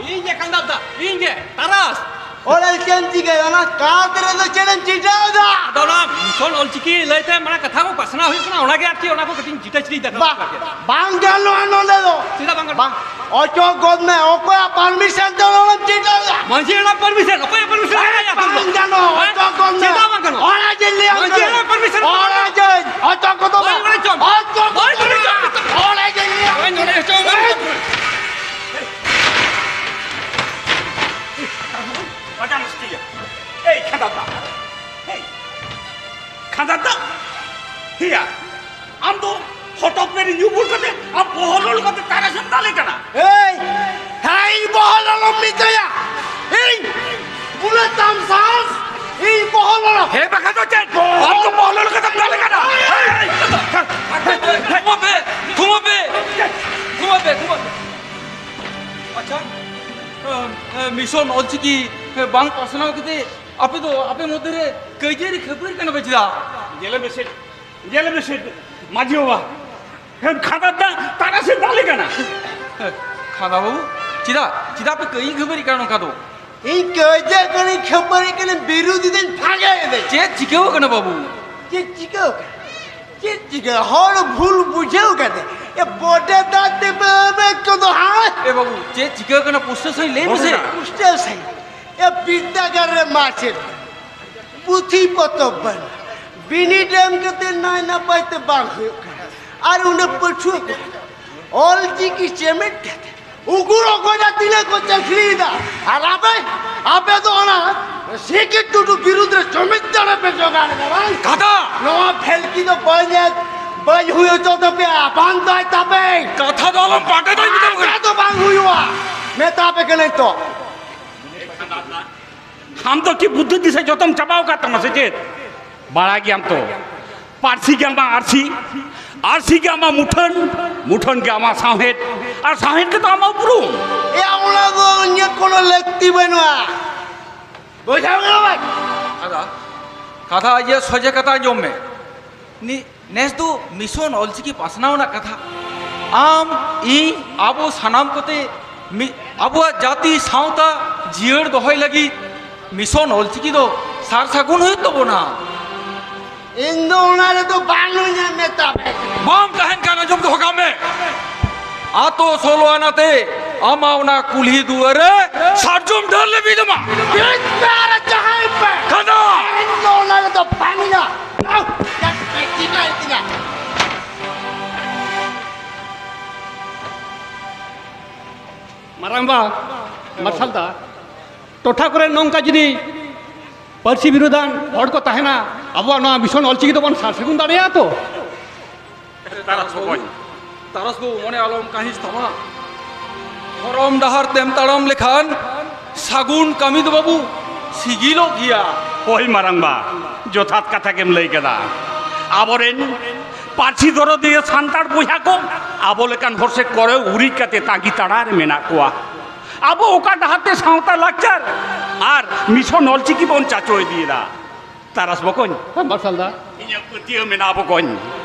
ᱤᱧ ᱜᱮ ᱠᱟᱱᱫᱟ ᱫᱟ, ᱤᱧ ᱜᱮ, ᱛᱟᱨᱟᱥ᱾ ᱚᱸᱰᱮ ᱪᱮᱫ ᱮᱢ ᱪᱤᱠᱟᱹᱭᱟ? ᱚᱱᱟ ᱠᱟᱸᱛ ᱨᱮᱫᱚ ᱪᱮᱫ ᱮᱢ ᱪᱤᱴᱟᱹᱣ ᱫᱟ? ᱟᱫᱚ ᱚᱱᱟ ᱢᱤᱥᱚᱱ ᱚᱞᱪᱤᱠᱤ ᱞᱟᱹᱭᱛᱮ ᱢᱟᱱᱮ ᱠᱟᱛᱷᱟ ᱠᱚ ᱯᱟᱥᱱᱟᱣ ᱦᱩᱭᱩᱜ ᱠᱟᱱᱟ, ᱚᱱᱟᱜᱮ ᱟᱨᱠᱤ ᱚᱱᱟ ᱠᱚ ᱠᱟᱹᱴᱤᱡ ᱤᱧ ᱪᱤᱴᱟᱹ ᱪᱤᱴᱤᱡ ᱫᱟ᱾ ᱵᱟ-, ᱵᱟᱝ ᱜᱟᱱᱚᱜᱼᱟ ᱱᱚᱸᱰᱮ ᱫᱚ᱾ ᱪᱮᱫᱟᱜ ᱵᱟᱝ ᱜᱟᱱᱚᱜᱼᱟ? ᱵᱟ-, ᱚᱪᱚᱜ ᱜᱚᱫ ᱢᱮ, ᱚᱠᱚᱭᱟᱜ ᱯᱟᱨᱢᱤᱥᱚᱱ ᱛᱮ ᱚᱱᱟ ᱫᱚᱢ ᱪᱤᱴᱟᱹᱣ ᱫᱟ? ᱢᱟᱹᱡᱷᱤ ᱦᱟᱲᱟᱢ ᱯᱟᱨᱢᱤᱥᱚᱱ, ᱚᱠᱚᱭᱟᱜ ᱯᱟᱨᱢᱤᱥᱚᱱ? ᱦᱮᱸ, ᱵᱟᱝ ᱜᱟᱱᱚᱜᱼᱟ, ᱦᱮᱸ? ᱚᱪᱚᱜ ᱜᱚᱫ ᱢᱮ᱾ ᱪᱮᱫᱟᱜ ᱵᱟᱝ ᱜᱟᱱᱚᱜᱼᱟ? ᱚᱱᱟ ᱡᱮ ᱞᱟᱹᱭᱟᱢ ᱢᱟᱹᱡᱷᱤ ᱠᱟᱱᱟ᱾ ᱦᱟᱲᱟᱢ ᱯᱟᱨᱢᱤᱥᱚᱱ ᱵᱟᱝ ᱚᱱᱟ ᱜᱟᱱᱚᱜᱼᱟ᱾ ᱡᱮ ᱚᱪᱚᱜ ᱜᱚᱫ ᱢᱮ᱾ ᱵᱟᱹᱧ ᱚᱪᱚᱜ᱾ ᱚᱪᱚᱜ ᱜᱚᱫ ᱢᱮ᱾ ᱵᱟᱹᱧ ᱚᱪᱚᱜ᱾ ᱚᱱᱟ ᱡᱮ ᱞᱟᱹᱭᱟᱢ ᱠᱟᱱᱟ᱾ ᱵᱟᱹᱧ ᱚᱪᱚᱜ᱾ ᱚᱡᱟ ᱢᱤᱥᱴᱤᱭᱟ᱾ ᱮᱭ ᱠᱷᱟᱸᱫᱟᱛᱟ᱾ ᱮᱭ ᱠᱷᱟᱸᱫᱟᱛᱟ᱾ ᱦᱤᱭᱟ᱾ ᱟᱢ ᱫᱚ ᱦᱚᱴᱚᱜ ᱯᱮ ᱨᱮ ᱧᱩ ᱵᱩᱞ ᱠᱟᱛᱮ ᱟᱢ ᱵᱚᱦᱚᱞᱚᱞ ᱠᱟᱛᱮ ᱛᱟᱨᱟᱥ ᱮᱢ ᱫᱟᱞᱮ ᱠᱟᱱᱟ᱾ ᱮᱭ! ᱦᱮᱸ, ᱤᱧ ᱵᱚᱦᱚᱞᱚᱞ ᱮᱢ ᱢᱮᱛᱟᱭᱟ᱾ ᱤᱧ ᱵᱩᱞᱟᱹ ᱛᱟᱢ ᱥᱟᱦᱚᱥ᱾ ᱤᱧ ᱵᱚᱦᱚᱞᱚᱞ᱾ ᱦᱮᱸ, ᱵᱟᱠᱷᱟᱱ ᱫᱚ ᱪᱮᱫ? ᱟᱢ ᱫᱚ ᱵᱚᱦᱚᱞᱚᱞ ᱠᱟᱛᱮᱢ ᱫᱟᱞᱮ ᱠᱟᱱᱟ᱾ ᱮᱭ! ᱛᱷᱩᱢᱟᱹ ᱯᱮ, ᱛᱷᱩᱢᱟᱹ ᱯᱮ᱾ ᱟᱪᱪᱷᱟ, ᱮ, ᱮ, ᱢᱤᱥᱚᱱ ᱚᱞᱪᱤᱠᱤ, ᱮ, ᱵᱟᱝ ᱯᱟᱥᱱᱟᱣ ᱠᱟᱛᱮ ᱟᱯᱮ ᱫᱚ ᱟᱯᱮ ᱢᱚᱫᱽᱫᱷᱮ ᱨᱮ ᱠᱟᱹᱭᱡᱟᱹᱨᱤ ᱠᱷᱟᱹᱯᱟᱹᱨᱤ ᱠᱟᱱᱟ ᱯᱮ ᱪᱮᱫᱟᱜ? ᱧᱮᱞ ᱢᱮᱥᱮ, ᱧᱮᱞ ᱢᱮᱥᱮ, ᱢᱟᱹᱡᱷᱤ ᱵᱟᱵᱟ, ᱦᱮᱸ, ᱠᱷᱟᱸᱫᱟ ᱫᱟᱜ ᱛᱟᱨᱟᱥᱮ ᱫᱟᱞᱮ ᱠᱟᱱᱟ᱾ ᱮ, ᱠᱷᱟᱸᱫᱟ ᱵᱟᱹᱵᱩ, ᱪᱮᱫᱟᱜ, ᱪᱮᱫᱟᱜ ᱯᱮ ᱠᱟᱹᱭᱡᱟᱹ ᱠᱷᱟᱹᱯᱟᱹᱨᱤ ᱠᱟᱱᱟ ᱱᱚᱝᱠᱟ ᱫᱚ? ᱤᱧ ᱠᱟᱹᱭᱡᱟᱹ ᱠᱟᱹᱱᱟᱹᱧ, ᱠᱷᱟᱹᱯᱟᱹᱨᱤ ᱠᱟᱹᱱᱟᱹᱧ, ᱵᱤᱨᱩᱫᱷᱤ ᱫᱚᱧ ᱯᱷᱟᱸᱠᱟ ᱮᱫᱟᱹᱧ᱾ ᱪᱮᱫ ᱪᱤᱠᱟᱹᱣ ᱠᱟᱱᱟ ᱵᱟᱹᱵᱩ? ᱪᱮᱫ ᱪᱤᱠᱟᱹᱣ ᱠᱟᱱᱟ? ᱪᱮᱫ ᱪᱤᱠᱟᱹ? ᱦᱚᱲ ᱵᱷᱩᱞ ᱵᱩᱡᱷᱟᱹᱣ ᱠᱟᱛᱮ, ᱮ, ᱵᱚᱰᱮ ᱫᱟᱜ ᱛᱮ ᱵᱟᱹᱵᱮ ᱠᱚᱫᱚ, ᱦᱟᱸ? ᱮ ᱵᱟᱹᱵᱩ, ᱪᱮᱫ ᱪᱤᱠᱟᱹᱣ ᱠᱟᱱᱟ ᱯᱩᱥᱴᱟᱹᱣ ᱥᱟᱺᱦᱤᱡ ᱞᱟᱹᱭ ᱢᱮᱥᱮ᱾ ᱵᱚᱰᱮ ᱫᱟᱜ᱾ ᱯᱩᱥᱴᱟᱹᱣ ᱥᱟᱺᱦᱤᱡ᱾ ᱮ, ᱵᱤᱨᱫᱟᱹᱜᱟᱲ ᱨᱮ ᱢᱟᱪᱮᱫ, ᱯᱩᱛᱷᱤ ᱯᱚᱛᱚᱵ ᱵᱟᱹᱱᱩᱜ, ᱵᱤᱱᱤᱰ ᱮᱢ ᱠᱟᱛᱮ ᱱᱟᱭ ᱱᱟᱯᱟᱭ ᱛᱮ ᱵᱟᱝ ᱦᱩᱭᱩᱜ ᱠᱟᱱᱟ᱾ ᱟᱨ ᱩᱱᱟᱹᱜ ᱯᱟᱹᱴᱷᱩᱣᱟᱹ ᱠᱚ ᱚᱞ ᱪᱤᱠᱤ ᱪᱮᱢᱮᱫ ᱠᱟᱛᱮ ᱩᱜᱩᱨ ᱚᱠᱚᱭ ᱛᱤᱱᱟᱹᱜ ᱠᱚ ᱪᱟᱹᱠᱨᱤᱭᱮᱫᱟ, ᱟᱨ ᱟᱯᱮ, ᱟᱯᱮ ᱫᱚ ᱚᱱᱟ ᱥᱤ ᱠᱮ ᱴᱩᱰᱩ ᱵᱤᱨᱩᱫᱽ ᱨᱮ ᱡᱩᱢᱤᱫ ᱫᱟᱲᱮ ᱯᱮ ᱡᱚᱜᱟᱲ ᱮᱫᱟ, ᱵᱟᱝ? ᱠᱟᱛᱷᱟ! ᱱᱚᱣᱟ ᱯᱷᱮᱞᱠᱤ ᱫᱚ ᱵᱟᱹᱧ, ᱵᱟᱹᱧ ᱦᱩᱭ ᱦᱚᱪᱚ ᱛᱟᱯᱮᱭᱟ, ᱵᱟᱝ ᱫᱚᱭ ᱛᱟᱯᱮ᱾ ᱠᱟᱛᱷᱟ ᱫᱚ ᱟᱞᱚᱢ ᱯᱟᱴᱮᱫᱟ, ᱤᱧ ᱢᱮᱛᱟᱢ ᱠᱟᱱᱟ᱾ ᱠᱟᱛᱷᱟ ᱫᱚ ᱵᱟᱝ ᱦᱩᱭᱩᱜᱼᱟ, ᱢᱮᱛᱟ ᱯᱮ ᱠᱟᱹᱱᱟᱹᱧ ᱛᱚ᱾ ᱟᱢ ᱫᱚ ᱠᱤ ᱵᱩᱫᱽᱫᱷᱤ ᱫᱤᱥᱟᱹ ᱡᱚᱛᱚᱢ ᱪᱟᱵᱟᱣ ᱟᱠᱟᱫ ᱛᱟᱢᱟ ᱥᱮ ᱪᱮᱫ? ᱵᱟᱲᱟᱭ ᱜᱮᱭᱟᱢ ᱛᱚ, ᱯᱟᱹᱨᱥᱤ ᱜᱮ ᱟᱢᱟᱜ ᱟᱹᱨᱥᱤ, ᱟᱹᱨᱥᱤ ᱜᱮ ᱟᱢᱟᱜ ᱢᱩᱴᱷᱟᱹᱱ, ᱢᱩᱴᱷᱟᱹᱱ ᱜᱮ ᱟᱢᱟᱜ ᱥᱟᱶᱦᱮᱫ, ᱟᱨ ᱥᱟᱶᱦᱮᱫ ᱜᱮᱛᱚ ᱟᱢᱟᱜ ᱩᱯᱨᱩᱢ᱾ ᱮ, ᱚᱱᱟ ᱫᱚ ᱤᱧᱟᱹᱜ ᱠᱳᱱᱳ ᱞᱟᱹᱠᱛᱤ ᱵᱟᱹᱱᱩᱜᱼᱟ᱾ ᱵᱩᱡᱷᱟᱹᱣ ᱠᱮᱫᱟ ᱵᱮᱱ? ᱠᱟᱛᱷᱟ, ᱠᱟᱛᱷᱟ ᱤᱭᱟᱹ ᱥᱚᱡᱷᱮ ᱠᱟᱛᱷᱟ ᱟᱸᱡᱚᱢ ᱢᱮ᱾ ᱱᱤ-, ᱱᱮᱥ ᱫᱚ ᱢᱤᱥᱚᱱ ᱚᱞᱪᱤᱠᱤ ᱯᱟᱥᱱᱟᱣ ᱨᱮᱱᱟᱜ ᱠᱟᱛᱷᱟ᱾ ᱟᱢ, ᱤᱧ, ᱟᱵᱚ ᱥᱟᱱᱟᱢ ᱠᱚᱛᱮ ᱢᱤ-, ᱟᱵᱚᱣᱟᱜ ᱡᱟᱹᱛᱤ ᱥᱟᱶᱛᱟ ᱡᱤᱭᱟᱹᱲ ᱫᱚᱦᱚᱭ ᱞᱟᱹᱜᱤᱫ ᱢᱤᱥᱚᱱ ᱚᱞᱪᱤᱠᱤ ᱫᱚ ᱥᱟᱨ ᱥᱟᱹᱜᱩᱱ ᱦᱩᱭᱩᱜ ᱛᱟᱵᱚᱱᱟ᱾ ᱤᱧ ᱫᱚ ᱚᱱᱟ ᱨᱮᱫᱚ ᱵᱟᱝ ᱦᱩᱭᱧᱟ ᱢᱮᱛᱟ ᱯᱮ᱾ ᱵᱟᱢ ᱛᱟᱦᱮᱱ ᱠᱷᱟᱱ ᱟᱸᱡᱚᱢ ᱫᱚᱦᱚ ᱠᱟᱜ ᱢᱮ᱾ ᱟᱛᱳ ᱥᱳᱞᱳ ᱟᱱᱟᱛᱮ ᱟᱢᱟᱜ ᱚᱱᱟ ᱠᱩᱞᱦᱤ ᱫᱩᱣᱟᱹᱨ ᱨᱮ ᱥᱟᱨᱡᱚᱢ ᱰᱟᱹᱨ ᱞᱮ ᱵᱤᱫ ᱟᱢᱟ᱾ ᱵᱤᱫ ᱯᱮ ᱟᱨ ᱡᱟᱦᱟᱸᱭ ᱯᱮ᱾ ᱠᱷᱟᱸᱫᱟ! ᱤᱧ ᱫᱚ ᱚᱱᱟ ᱨᱮᱫᱚ ᱵᱟᱝ ᱤᱧᱟ᱾ ᱟᱣ, ᱪᱮᱫ ᱯᱮ ᱪᱤᱠᱟᱹᱭ ᱛᱤᱧᱟ? ᱢᱟᱨᱟᱝᱵᱟ, ᱢᱟᱨᱥᱟᱞ ᱫᱟ, ᱴᱚᱴᱷᱟ ᱠᱚᱨᱮ ᱱᱚᱝᱠᱟ ᱡᱩᱫᱤ ᱯᱟᱹᱨᱥᱤ ᱵᱤᱨᱩᱫᱷᱟᱱ ᱦᱚᱲ ᱠᱚ ᱛᱟᱦᱮᱱᱟ, ᱟᱵᱚᱣᱟᱜ ᱱᱚᱣᱟ ᱢᱤᱥᱚᱱ ᱚᱞᱪᱤᱠᱤ ᱫᱚᱵᱚᱱ ᱥᱟᱨ ᱥᱟᱹᱜᱩᱱ ᱫᱟᱲᱮᱭᱟᱜᱼᱟ ᱛᱚ? ᱛᱟᱨᱟᱥ ᱵᱚᱠᱚᱧ᱾ ᱛᱟᱨᱟᱥ ᱵᱟᱹᱵᱩ, ᱢᱚᱱᱮ ᱟᱞᱚᱢ ᱠᱟᱹᱦᱤᱥ ᱛᱟᱢᱟ᱾ ᱫᱷᱚᱨᱚᱢ ᱰᱟᱦᱟᱨ ᱛᱮᱢ ᱛᱟᱲᱟᱢ ᱞᱮᱠᱷᱟᱱ ᱥᱟᱹᱜᱩᱱ ᱠᱟᱹᱢᱤ ᱫᱚ ᱵᱟᱹᱵᱩ ᱥᱤᱜᱤᱞᱚᱜ ᱜᱮᱭᱟ᱾ ᱦᱳᱭ ᱢᱟᱨᱟᱝᱵᱟ, ᱡᱚᱛᱷᱟᱛ ᱠᱟᱛᱷᱟ ᱜᱮᱢ ᱞᱟᱹᱭ ᱠᱟᱫᱟ᱾ ᱟᱵᱚᱨᱮᱱ ᱯᱟᱹᱨᱥᱤ ᱫᱚᱨᱚᱫᱤᱭᱟᱹ ᱥᱟᱱᱛᱟᱲ ᱵᱚᱭᱦᱟ ᱠᱚ ᱟᱵᱚ ᱞᱮᱠᱟᱱ ᱦᱚᱲ ᱥᱮᱫ ᱠᱚᱨᱮ ᱩᱨᱤᱡ ᱠᱟᱛᱮ ᱛᱟᱺᱜᱤ ᱛᱟᱲᱟ ᱨᱮ ᱢᱮᱱᱟᱜ ᱠᱚᱣᱟ᱾ ᱟᱵᱚ ᱚᱠᱟ ᱰᱟᱦᱟᱨ ᱛᱮ ᱥᱟᱶᱛᱟ ᱞᱟᱠᱪᱟᱨ ᱟᱨ ᱢᱤᱥᱚᱱ ᱚᱞᱪᱤᱠᱤ ᱵᱚᱱ ᱪᱟᱪᱚ ᱤᱫᱤᱭᱮᱫᱟ? ᱛᱟᱨᱟᱥ ᱵᱚᱠᱚᱧ, ᱦᱮᱸ, ᱢᱟᱨᱥᱟᱞ ᱫᱟ᱾ ᱤᱧᱟᱹᱜ ᱯᱟᱹᱛᱭᱟᱹᱣ ᱢᱮᱱᱟᱜᱼᱟ ᱵᱚᱠᱚᱧ,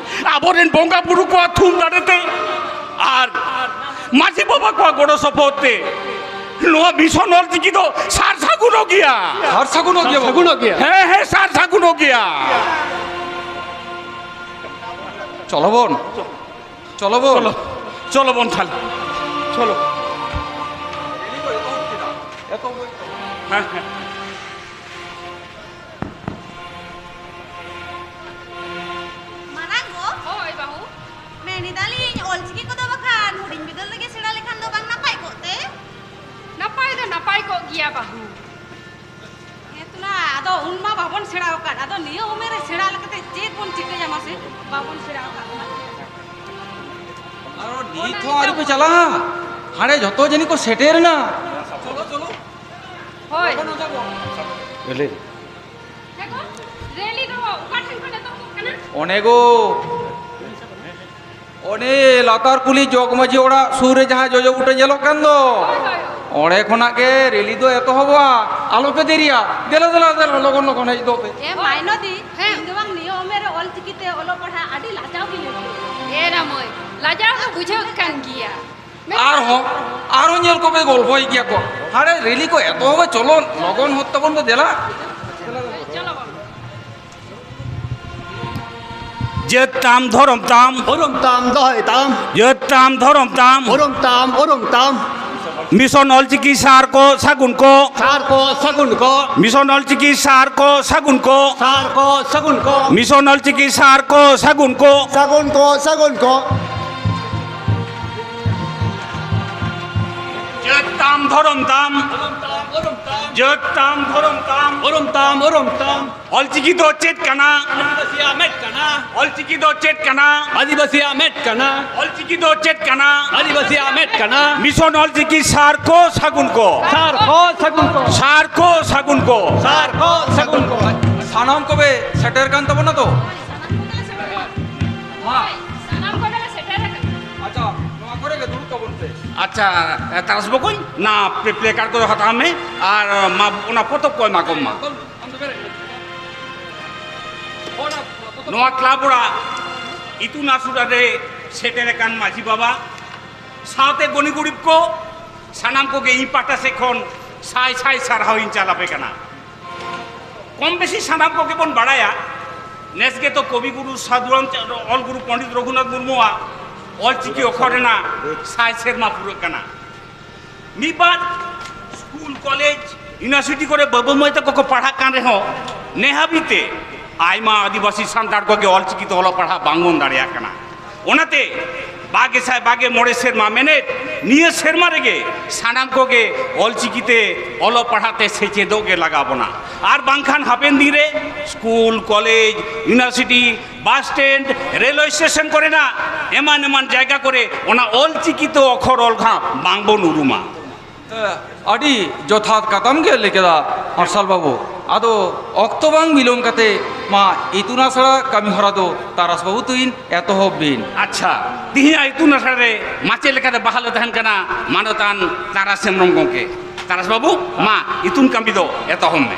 ᱟᱵᱚᱨᱮᱱ ᱵᱚᱸᱜᱟ ᱵᱩᱨᱩ ᱠᱚᱣᱟᱜ ᱛᱷᱩᱢ ᱫᱟᱲᱮ ᱛᱮ ᱟᱨ ᱢᱟᱹᱡᱷᱤ ᱵᱟᱵᱟ ᱠᱚᱣᱟᱜ ᱜᱚᱲᱚ ᱥᱚᱯᱚᱦᱚᱫ ᱛᱮ ᱱᱚᱣᱟ ᱢᱤᱥᱚᱱ ᱚᱞᱪᱤᱠᱤ ᱫᱚ ᱥᱟᱨ ᱥᱟᱹᱜᱩᱱᱚᱜ ᱜᱮᱭᱟ᱾ ᱥᱟᱨ ᱥᱟᱹᱜᱩᱱᱚᱜ ᱜᱮᱭᱟ ᱵᱟᱹᱵᱩ᱾ ᱥᱟᱹᱜᱩᱱᱚᱜ ᱜᱮᱭᱟ᱾ ᱦᱮᱸ, ᱦᱮᱸ, ᱥᱟᱨ ᱥᱟᱹᱜᱩᱱᱚᱜ ᱜᱮᱭᱟ᱾ ᱪᱚᱞᱚ ᱵᱚᱱ, ᱪᱚᱞᱚ ᱵᱚᱱ᱾ ᱪᱚᱞᱚ, ᱪᱚᱞᱚ ᱵᱚᱱ ᱛᱟᱦᱞᱮ᱾ ᱪᱚᱞᱚ᱾ ᱦᱮᱸ, ᱦᱮᱸ᱾ ᱢᱟᱨᱟᱝ ᱜᱚ᱾ ᱦᱳᱭ ᱵᱟᱹᱦᱩ᱾ ᱢᱮᱱ ᱮᱫᱟᱞᱤᱧ, ᱚᱞᱪᱤᱠᱤ ᱠᱚᱫᱚ ᱵᱟᱠᱷᱟᱱ ᱦᱩᱰᱤᱧ ᱵᱤᱫᱟᱹᱞ ᱨᱮᱜᱮ ᱥᱮᱬᱟ ᱞᱮᱠᱷᱟᱱ ᱫᱚ ᱵᱟᱝ ᱱᱟᱯᱟᱭ ᱠᱚᱜ ᱛᱮ? ᱱᱟᱯᱟᱭ ᱫᱚ ᱱᱟᱯᱟᱭ ᱠᱚᱜ ᱜᱮᱭᱟ ᱵᱟᱹᱦᱩ᱾ ᱦᱮᱸ ᱛᱚ ᱱᱟ, ᱟᱫᱚ ᱩᱱ ᱢᱟ ᱵᱟᱵᱚᱱ ᱥᱮᱬᱟ ᱟᱠᱟᱫ, ᱟᱫᱚ ᱱᱤᱭᱟᱹ ᱩᱢᱮᱨ ᱨᱮ ᱥᱮᱬᱟ ᱞᱮᱠᱟᱛᱮ ᱪᱮᱫ ᱵᱚᱱ ᱪᱤᱠᱟᱹᱭᱟ ᱢᱟᱥᱮ? ᱵᱟᱵᱚᱱ ᱥᱮᱬᱟ ᱟᱠᱟᱫ ᱢᱟ᱾ ᱟᱨᱚ ᱱᱤᱛ ᱦᱚᱸ ᱟᱹᱣᱨᱤ ᱯᱮ ᱪᱟᱞᱟᱜᱼᱟ? ᱦᱟᱸᱰᱮ ᱡᱷᱚᱛᱚ ᱡᱟᱹᱱᱤᱡ ᱠᱚ ᱥᱮᱴᱮᱨ ᱮᱱᱟ᱾ ᱪᱚᱞᱚ, ᱪᱚᱞᱚ᱾ ᱦᱳᱭ᱾ ᱨᱮᱞᱤ᱾ ᱦᱮᱸ ᱜᱚ, ᱨᱮᱞᱤ ᱫᱚ ᱚᱠᱟ ᱴᱷᱮᱱ ᱠᱷᱚᱱ ᱮᱛᱚᱦᱚᱵᱚᱜ ᱠᱟᱱᱟ? ᱚᱱᱮ ᱜᱚ, ᱚᱱᱮ ᱞᱟᱛᱟᱨ ᱠᱩᱞᱦᱤ ᱡᱚᱜᱽ ᱢᱟᱹᱡᱷᱤ ᱚᱲᱟᱜ ᱥᱩᱨ ᱨᱮ ᱡᱟᱦᱟᱸ ᱡᱚᱡᱚ ᱵᱩᱴᱟᱹ ᱧᱮᱞᱚᱜ ᱠᱟᱱ ᱫᱚ, ᱦᱳᱭ, ᱦᱳᱭ, ᱦᱳᱭ᱾ ᱚᱸᱰᱮ ᱠᱷᱚᱱᱟᱜ ᱜᱮ ᱨᱮᱞᱤ ᱫᱚ ᱮᱛᱚᱦᱚᱵᱚᱜᱼᱟ᱾ ᱟᱞᱚᱯᱮ ᱫᱮᱨᱤᱭᱟ, ᱫᱮᱞᱟ, ᱫᱮᱞᱟ, ᱫᱮᱞᱟ, ᱞᱚᱜᱚᱱ, ᱞᱚᱜᱚᱱ ᱦᱮᱡ ᱜᱚᱫᱚᱜ ᱯᱮ᱾ ᱮ ᱢᱟᱭᱱᱚᱫᱤ, ᱦᱮᱸ᱾ ᱤᱧ ᱫᱚ ᱵᱟᱝ ᱱᱤᱭᱟᱹ ᱩᱢᱮᱨ ᱨᱮ ᱚᱞ ᱪᱤᱠᱤ ᱛᱮ ᱚᱞᱚᱜ ᱯᱟᱲᱦᱟᱜ ᱟᱹᱰᱤ ᱞᱟᱡᱟᱣ ᱜᱤᱧ ᱟᱹᱭᱠᱟᱹᱣᱟ᱾ ᱮ ᱨᱟ ᱢᱟᱹᱭ, ᱞᱟᱡᱟᱣ ᱫᱚ ᱵᱩᱡᱷᱟᱹᱜ ᱠᱟᱱ ᱜᱮᱭᱟ᱾ ᱟᱨᱦᱚᱸ, ᱟᱨᱦᱚᱸ ᱧᱮᱞ ᱠᱚᱯᱮ ᱜᱚᱞᱯᱷᱚᱭᱮᱫ ᱜᱮᱭᱟ ᱠᱚ᱾ ᱦᱟᱸᱰᱮ ᱨᱮᱞᱤ ᱠᱚ ᱮᱛᱚᱦᱚᱵᱟ, ᱪᱚᱞᱚ, ᱞᱚᱜᱚᱱ ᱦᱚᱫ ᱛᱟᱵᱚᱱ ᱯᱮ, ᱫᱮᱞᱟ᱾ ᱪᱚᱞᱚ ᱵᱟᱹᱵᱩ᱾ ᱡᱟᱹᱛ ᱛᱟᱢ, ᱫᱷᱚᱨᱚᱢ ᱛᱟᱢ᱾ ᱩᱨᱩᱢ ᱛᱟᱢ, ᱫᱚᱦᱚᱭ ᱛᱟᱢ᱾ ᱡᱟᱹᱛ ᱛᱟᱢ, ᱫᱷᱚᱨᱚᱢ ᱛᱟᱢ᱾ ᱩᱨᱩᱢ ᱛᱟᱢ, ᱩᱨᱩᱢ ᱛᱟᱢ᱾ ᱢᱤᱥᱚᱱ ᱚᱞᱪᱤᱠᱤ ᱥᱟᱨ ᱠᱚ, ᱥᱟᱹᱜᱩᱱ ᱠᱚ᱾ ᱥᱟᱨ ᱠᱚ, ᱥᱟᱹᱜᱩᱱ ᱠᱚ᱾ ᱢᱤᱥᱚᱱ ᱚᱞᱪᱤᱠᱤ ᱥᱟᱨ ᱠᱚ, ᱥᱟᱹᱜᱩᱱ ᱠᱚ᱾ ᱥᱟᱨ ᱠᱚ, ᱥᱟᱹᱜᱩᱱ ᱠᱚ᱾ ᱢᱤᱥᱚᱱ ᱚᱞᱪᱤᱠᱤ ᱥᱟᱨ ᱠᱚ, ᱥᱟᱹᱜᱩᱱ ᱠᱚ᱾ ᱥᱟᱹᱜᱩᱱ ᱠᱚ, ᱥᱟᱹᱜᱩᱱ ᱠᱚ᱾ ᱡᱟᱹᱛ ᱛᱟᱢ, ᱫᱷᱚᱨᱚᱢ ᱛᱟᱢ᱾ ᱩᱨᱩᱢ ᱛᱟᱢ, ᱩᱨᱩᱢ ᱛᱟᱢ᱾ ᱡᱟᱹᱛ ᱛᱟᱢ, ᱫᱷᱚᱨᱚᱢ ᱛᱟᱢ᱾ ᱩᱨᱩᱢ ᱛᱟᱢ, ᱩᱨᱩᱢ ᱛᱟᱢ᱾ ᱚᱞᱪᱤᱠᱤ ᱫᱚ ᱪᱮᱫ ᱠᱟᱱᱟ? ᱟᱹᱫᱤᱵᱟᱹᱥᱤᱭᱟᱜ ᱢᱮᱫ ᱠᱟᱱᱟ᱾ ᱚᱞᱪᱤᱠᱤ ᱫᱚ ᱪᱮᱫ ᱠᱟᱱᱟ? ᱟᱹᱫᱤᱵᱟᱹᱥᱤᱭᱟᱜ ᱢᱮᱫ ᱠᱟᱱᱟ᱾ ᱚᱞᱪᱤᱠᱤ ᱫᱚ ᱪᱮᱫ ᱠᱟᱱᱟ? ᱟᱹᱫᱤᱵᱟᱹᱥᱤᱭᱟᱜ ᱢᱮᱫ ᱠᱟᱱᱟ᱾ ᱢᱤᱥᱚᱱ ᱚᱞᱪᱤᱠᱤ ᱥᱟᱨ ᱠᱚ, ᱥᱟᱹᱜᱩᱱ ᱠᱚ᱾ ᱥᱟᱨ ᱠᱚ, ᱥᱟᱹᱜᱩᱱ ᱠᱚ᱾ ᱥᱟᱨ ᱠᱚ, ᱥᱟᱹᱜᱩᱱ ᱠᱚ᱾ ᱥᱟᱨ ᱠᱚ, ᱥᱟᱹᱜᱩᱱ ᱠᱚ᱾ ᱥᱟᱱᱟᱢ ᱠᱚᱯᱮ ᱥᱮᱴᱮᱨ ᱠᱟᱱ ᱛᱟᱵᱚᱱᱟ ᱛᱚ? ᱟᱪᱪᱷᱟ, ᱛᱟᱨᱟᱥ ᱵᱚᱠᱚᱧ, ᱱᱟ ᱯᱞᱮ-, ᱯᱞᱮ ᱠᱟᱨᱰ ᱠᱚᱫᱚ ᱦᱟᱛᱟᱣ ᱢᱮ ᱟᱨ ᱢᱟ ᱚᱱᱟ ᱯᱚᱛᱚᱵ ᱠᱚ ᱮᱢᱟ ᱠᱚᱢ ᱢᱟ᱾ ᱱᱚᱣᱟ ᱠᱞᱟᱵᱽ ᱚᱲᱟᱜ ᱤᱛᱩᱱ ᱟᱥᱲᱟ ᱨᱮ ᱥᱮᱴᱮᱨ ᱟᱠᱟᱱ ᱢᱟᱹᱡᱷᱤ ᱵᱟᱵᱟ ᱥᱟᱶᱛᱮ ᱜᱚᱱᱤ ᱜᱩᱨᱤᱵ ᱠᱚ, ᱥᱟᱱᱟᱢ ᱠᱚᱜᱮ ᱤᱧ ᱯᱟᱦᱴᱟ ᱥᱮᱫ ᱠᱷᱚᱱ ᱥᱟᱭ ᱥᱟᱭ ᱥᱟᱨᱦᱟᱣ ᱤᱧ ᱪᱟᱞ ᱟᱯᱮ ᱠᱟᱱᱟ᱾ ᱠᱚᱢ ᱵᱮᱥᱤ ᱥᱟᱱᱟᱢ ᱠᱚᱜᱮ ᱵᱚᱱ ᱵᱟᱲᱟᱭᱟ, ᱱᱮᱥ ᱜᱮᱛᱚ ᱠᱚᱵᱤ ᱜᱩᱨᱩ ᱥᱟᱹᱫᱷᱩ ᱨᱟᱢ-, ᱚᱞ ᱜᱩᱨᱩ ᱯᱚᱱᱰᱤᱛ ᱨᱚᱜᱷᱩᱱᱟᱛᱷ ᱢᱩᱨᱢᱩᱣᱟᱜ ᱚᱞ ᱪᱤᱠᱤ ᱚᱠᱷᱚᱨ ᱨᱮᱱᱟᱜ ᱥᱟᱭ ᱥᱮᱨᱢᱟ ᱯᱩᱨᱟᱹᱜ ᱠᱟᱱᱟ᱾ ᱢᱤᱫ ᱵᱟᱨ ᱥᱠᱩᱞ, ᱠᱚᱞᱮᱡᱽ, ᱤᱭᱩᱱᱤᱵᱷᱟᱨᱥᱤᱴᱤ ᱠᱚᱨᱮ ᱵᱟᱹᱵᱩ ᱢᱟᱹᱭ ᱛᱟᱠᱚ ᱠᱚ ᱯᱟᱲᱦᱟᱜ ᱠᱟᱱ ᱨᱮᱦᱚᱸ, ᱱᱮ ᱦᱟᱹᱵᱤᱡ ᱛᱮ ᱟᱭᱢᱟ ᱟᱹᱫᱤᱵᱟᱹᱥᱤ ᱥᱟᱱᱛᱟᱲ ᱠᱚᱜᱮ ᱚᱞ ᱪᱤᱠᱤ ᱛᱮ ᱚᱞᱚᱜ ᱯᱟᱲᱦᱟᱜ ᱵᱟᱝ ᱵᱚᱱ ᱫᱟᱲᱮᱭᱟᱜ ᱠᱟᱱᱟ᱾ ᱚᱱᱟᱛᱮ ᱵᱟᱜᱮ ᱥᱟᱭ ᱵᱟᱜᱮ ᱢᱚᱬᱮ ᱥᱮᱨᱢᱟ ᱢᱮᱱᱮᱫ, ᱱᱤᱭᱟᱹ ᱥᱮᱨᱢᱟ ᱨᱮᱜᱮ ᱥᱟᱱᱟᱢ ᱠᱚᱜᱮ ᱚᱞ ᱪᱤᱠᱤ ᱛᱮ ᱚᱞᱚᱜ ᱯᱟᱲᱦᱟᱜ ᱛᱮ ᱥᱮᱪᱮᱫᱚᱜ ᱜᱮ ᱞᱟᱜᱟᱣ ᱵᱚᱱᱟ᱾ ᱟᱨ ᱵᱟᱝᱠᱷᱟᱱ ᱦᱟᱯᱮᱱ ᱫᱤᱱ ᱨᱮ school, college, university, bus stand, railway station ᱠᱚᱨᱮᱱᱟᱜ ᱮᱢᱟᱱ ᱮᱢᱟᱱ ᱡᱟᱭᱜᱟ ᱠᱚᱨᱮ ᱚᱱᱟ ᱚᱞ ᱪᱤᱠᱤ ᱛᱮ ᱚᱠᱷᱚᱨ ᱚᱞ ᱠᱷᱟᱱ ᱵᱟᱝ ᱵᱚᱱ ᱩᱨᱩᱢᱟ᱾ ᱟᱹᱰᱤ ᱡᱚᱛᱷᱟᱛ ᱠᱟᱛᱷᱟᱢ ᱜᱮ ᱞᱟᱹᱭ ᱠᱮᱫᱟ ᱢᱟᱨᱥᱟᱞ ᱵᱟᱹᱵᱩ᱾ ᱟᱫᱚ ᱚᱠᱛᱚ ᱵᱟᱝ ᱵᱤᱞᱚᱢ ᱠᱟᱛᱮ ᱢᱟ ᱤᱛᱩᱱ ᱟᱥᱲᱟ ᱠᱟᱹᱢᱤ ᱦᱚᱨᱟ ᱫᱚ ᱛᱟᱨᱟᱥ ᱵᱟᱹᱵᱩ ᱛᱩᱭᱤᱱ ᱮᱛᱚᱦᱚᱵ ᱵᱤᱱ᱾ ᱟᱪᱪᱷᱟ, ᱛᱤᱦᱤᱧᱟᱜ ᱤᱛᱩᱱ ᱟᱥᱲᱟ ᱨᱮ ᱢᱟᱪᱮᱫ ᱞᱮᱠᱟᱛᱮ ᱵᱟᱦᱟᱞ ᱮ ᱛᱟᱦᱮᱱ ᱠᱟᱱᱟ ᱢᱟᱱᱚᱛᱟᱱ ᱛᱟᱨᱟᱥ ᱦᱮᱢᱵᱨᱚᱢ ᱜᱚᱢᱠᱮ᱾ ᱛᱟᱨᱟᱥ ᱵᱟᱹᱵᱩ, ᱢᱟ ᱤᱛᱩᱱ ᱠᱟᱹᱢᱤ ᱫᱚ ᱮᱛᱚᱦᱚᱵ ᱢᱮ᱾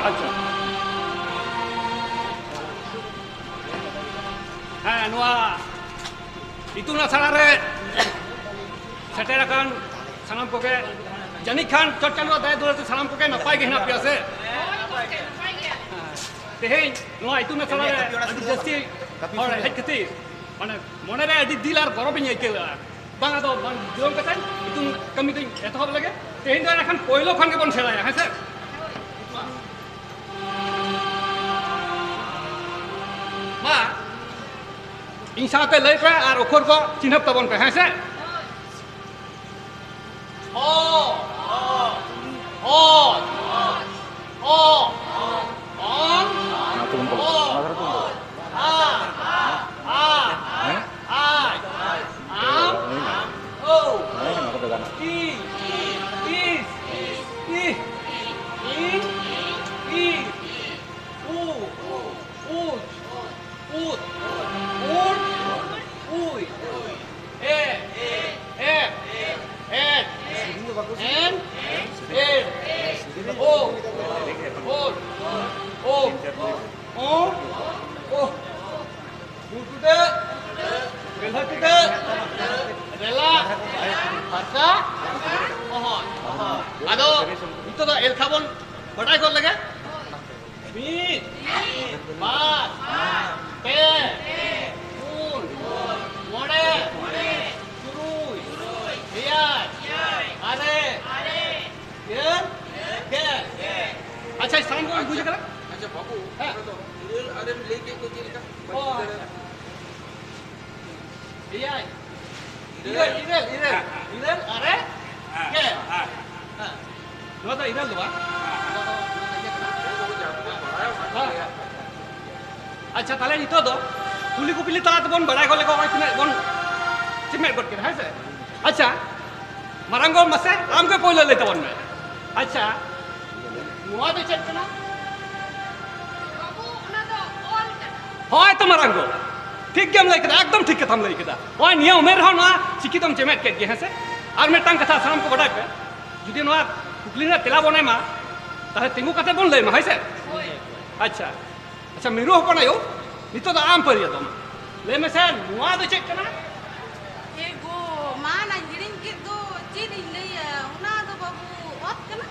ᱦᱮᱸ, ᱱᱚᱣᱟ ᱤᱛᱩᱱ ᱟᱥᱲᱟ ᱨᱮ ᱥᱮᱴᱮᱨ ᱟᱠᱟᱱ ᱥᱟᱱᱟᱢ ᱠᱚᱜᱮ, ᱡᱟᱹᱱᱤᱡ ᱠᱷᱟᱱ ᱪᱚᱴ ᱪᱟᱸᱫᱳᱣᱟᱜ ᱫᱟᱭᱟ ᱫᱩᱞᱟᱹᱲ ᱛᱮ ᱥᱟᱱᱟᱢ ᱠᱚᱜᱮ ᱱᱟᱯᱟᱭ ᱜᱮ ᱦᱮᱱᱟᱜ ᱯᱮᱭᱟ ᱥᱮ? ᱛᱮᱦᱮᱧ ᱱᱚᱣᱟ ᱤᱛᱩᱱ ᱟᱥᱲᱟ ᱨᱮ ᱟᱹᱰᱤ ᱡᱟᱹᱥᱛᱤ ᱦᱚᱲ ᱦᱮᱡ ᱠᱷᱟᱹᱛᱤᱨ ᱢᱟᱱᱮ ᱢᱚᱱᱮᱨᱮ ᱟᱹᱰᱤ ᱫᱤᱞ ᱟᱨ ᱜᱚᱨᱚᱵᱤᱧ ᱟᱹᱭᱠᱟᱹᱣ ᱮᱫᱟ᱾ ᱵᱟᱝ, ᱟᱫᱚ ᱵᱟᱝ ᱵᱤᱞᱚᱢ ᱠᱟᱛᱮ ᱤᱛᱩᱱ ᱠᱟᱹᱢᱤ ᱫᱚᱧ ᱮᱛᱚᱦᱚᱵ ᱞᱮᱜᱮ᱾ ᱛᱮᱦᱮᱧ ᱫᱚ ᱮᱱᱠᱷᱟᱱ ᱯᱳᱭᱞᱳ ᱠᱷᱚᱱ ᱜᱮᱵᱚᱱ ᱥᱮᱬᱟᱭᱟ, ᱦᱮᱸ ᱥᱮ? ᱢᱟ, ᱤᱧ ᱥᱟᱶᱛᱮ ᱞᱟᱹᱭ ᱯᱮ ᱟᱨ ᱚᱠᱷᱚᱨ ᱠᱚ ᱪᱤᱱᱦᱟᱹᱯ ᱛᱟᱵᱚᱱ ᱯᱮ, ᱦᱮᱸ ᱥᱮ? ᱚ, ᱚ, ᱚ, ᱚ, ᱚ, ᱚᱱᱟ ᱛᱮᱵᱚᱱ ᱵᱚᱞᱚ᱾ ᱚ, ᱚᱱᱟ ᱫᱷᱟᱨᱮ ᱛᱮᱵᱚᱱ ᱵᱚᱞᱚ᱾ ᱟ, ᱟ, ᱦᱮᱸ? ᱟ, ᱟᱢ, ᱦᱮᱸ, ᱚ, ᱦᱮᱸ, ᱚᱱᱟ ᱠᱚᱫᱚ ᱜᱟᱱᱚᱜᱼᱟ᱾ ᱤ, ᱤᱥ, ᱤ, ᱤ, ᱤ, ᱩ, ᱩᱪ, ᱩᱫ, ᱩᱰ, ᱩᱭ, ᱮ, ᱮ, ᱮ, ᱚ, ᱚ, ᱜᱩᱲ ᱴᱩᱰᱟᱹᱜ, ᱵᱮᱞᱦᱟ ᱴᱩᱰᱟᱹᱜ, ᱨᱮᱞᱟ, ᱯᱷᱟᱨᱥᱟ, ᱚᱦᱚᱫ᱾ ᱟᱫᱚ ᱱᱤᱛᱚᱜ ᱫᱚ ᱮᱞᱠᱷᱟ ᱵᱚᱱ ᱵᱟᱰᱟᱭ ᱜᱚᱫ ᱞᱮᱜᱮ᱾ ᱢᱤᱫ, ᱵᱟᱨ, ᱯᱮ, ᱯᱩᱱ, ᱢᱚᱬᱮ, ᱛᱩᱨᱩᱭ, ᱮᱭᱟᱭ, ᱟᱨᱮ, ᱜᱮᱞ, ᱜᱮᱞ᱾ ᱟᱪᱪᱷᱟ, ᱥᱟᱱᱟᱢ ᱠᱚ ᱵᱩᱡᱽ ᱠᱟᱱᱟ? ᱟᱪᱪᱷᱟ ᱵᱟᱹᱵᱩ, ᱦᱮᱸ᱾ ᱚᱱᱟ ᱫᱚ ᱤᱨᱟᱹᱞ ᱟᱨᱮᱢ ᱞᱟᱹᱭ ᱠᱮᱫ ᱫᱚ ᱪᱮᱫ ᱞᱮᱠᱟ? ᱚ, ᱟᱪᱪᱷᱟ᱾ ᱮᱭᱟᱭ᱾ ᱤᱨᱟᱹᱞ, ᱤᱨᱟᱹᱞ, ᱤᱨᱟᱹᱞ, ᱤᱨᱟᱹᱞ, ᱟᱨᱮ, ᱜᱮᱞ᱾ ᱦᱮᱸ᱾ ᱱᱚᱣᱟ ᱫᱚ ᱤᱨᱟᱹᱞ ᱫᱚ ᱵᱟᱝ? ᱱᱚᱣᱟ ᱫᱚ, ᱱᱚᱣᱟ ᱫᱚ ᱤᱭᱟᱹ ᱠᱟᱱᱟ᱾ ᱦᱮᱸ᱾ ᱟᱪᱪᱷᱟ, ᱛᱟᱦᱞᱮ ᱱᱤᱛᱚᱜ ᱫᱚ ᱠᱩᱞᱤ ᱠᱩᱯᱞᱤ ᱛᱟᱞᱟ ᱛᱮᱵᱚᱱ ᱵᱟᱲᱟᱭ ᱜᱚᱫ ᱞᱮᱠᱚ ᱱᱚᱜᱼᱚᱭ ᱛᱤᱱᱟᱹᱜ ᱵᱚᱱ ᱪᱮᱢᱮᱫ ᱜᱚᱫ ᱠᱮᱫᱟ, ᱦᱮᱸ ᱥᱮ? ᱟᱪᱪᱷᱟ, ᱢᱟᱨᱟᱝ ᱜᱚ ᱢᱟᱥᱮ ᱟᱢ ᱜᱮ ᱯᱳᱭᱞᱳ ᱞᱟᱹᱭ ᱛᱟᱵᱚᱱ ᱢᱮ᱾ ᱟᱪᱪᱷᱟ, ᱱᱚᱣᱟ ᱫᱚ ᱪᱮᱫ ᱠᱟᱱᱟ? ᱵᱟᱹᱵᱩ, ᱚᱱᱟ ᱫᱚ ᱚᱞ ᱠᱟᱱᱟ᱾ ᱦᱳᱭ ᱛᱚ ᱢᱟᱨᱟᱝ ᱜᱚ, ᱴᱷᱤᱠ ᱜᱮᱢ ᱞᱟᱹᱭ ᱠᱮᱫᱟ, ᱮᱠᱫᱚᱢ ᱴᱷᱤᱠ ᱠᱟᱛᱷᱟᱢ ᱞᱟᱹᱭ ᱠᱮᱫᱟ᱾ ᱦᱳᱭ, ᱱᱤᱭᱟᱹ ᱩᱢᱮᱨ ᱨᱮᱦᱚᱸ ᱱᱚᱣᱟ ᱪᱤᱠᱤ ᱫᱚᱢ ᱪᱮᱢᱮᱫ ᱠᱮᱫ ᱜᱮᱭᱟ, ᱦᱮᱸ ᱥᱮ? ᱟᱨ ᱢᱤᱫᱴᱟᱝ ᱠᱟᱛᱷᱟ ᱥᱟᱱᱟᱢ ᱠᱚ ᱵᱟᱰᱟᱭ ᱯᱮ, ᱡᱩᱫᱤ ᱱᱚᱣᱟ ᱠᱩᱠᱞᱤ ᱨᱮᱱᱟᱜ ᱛᱮᱞᱟ ᱵᱚᱱ ᱮᱢᱟ, ᱛᱟᱦᱞᱮ ᱛᱤᱸᱜᱩ ᱠᱟᱛᱮ ᱵᱚᱱ ᱞᱟᱹᱭ ᱢᱟ, ᱦᱳᱭ ᱥᱮ? ᱦᱳᱭ᱾ ᱟᱪᱪᱷᱟ, ᱟᱪᱪᱷᱟ, ᱢᱤᱨᱩ ᱦᱚᱯᱚᱱ ᱟᱭᱳ, ᱱᱤᱛᱚᱜ ᱫᱚ ᱟᱢ ᱯᱟᱹᱨᱤᱭᱟᱹ ᱫᱚ ᱢᱟ᱾ ᱞᱟᱹᱭ ᱢᱮᱥᱮ, ᱱᱚᱣᱟ ᱫᱚ ᱪᱮᱫ ᱠᱟᱱᱟ? ᱮ ᱜᱳ, ᱢᱟ ᱱᱟᱧ ᱦᱤᱲᱤᱧ ᱠᱮᱫ ᱫᱚ, ᱪᱮᱫ ᱤᱧ ᱞᱟᱹᱭᱟ? ᱚᱱᱟ ᱫᱚ ᱵᱟᱹᱵᱩ ᱚᱛ ᱠᱟᱱᱟ᱾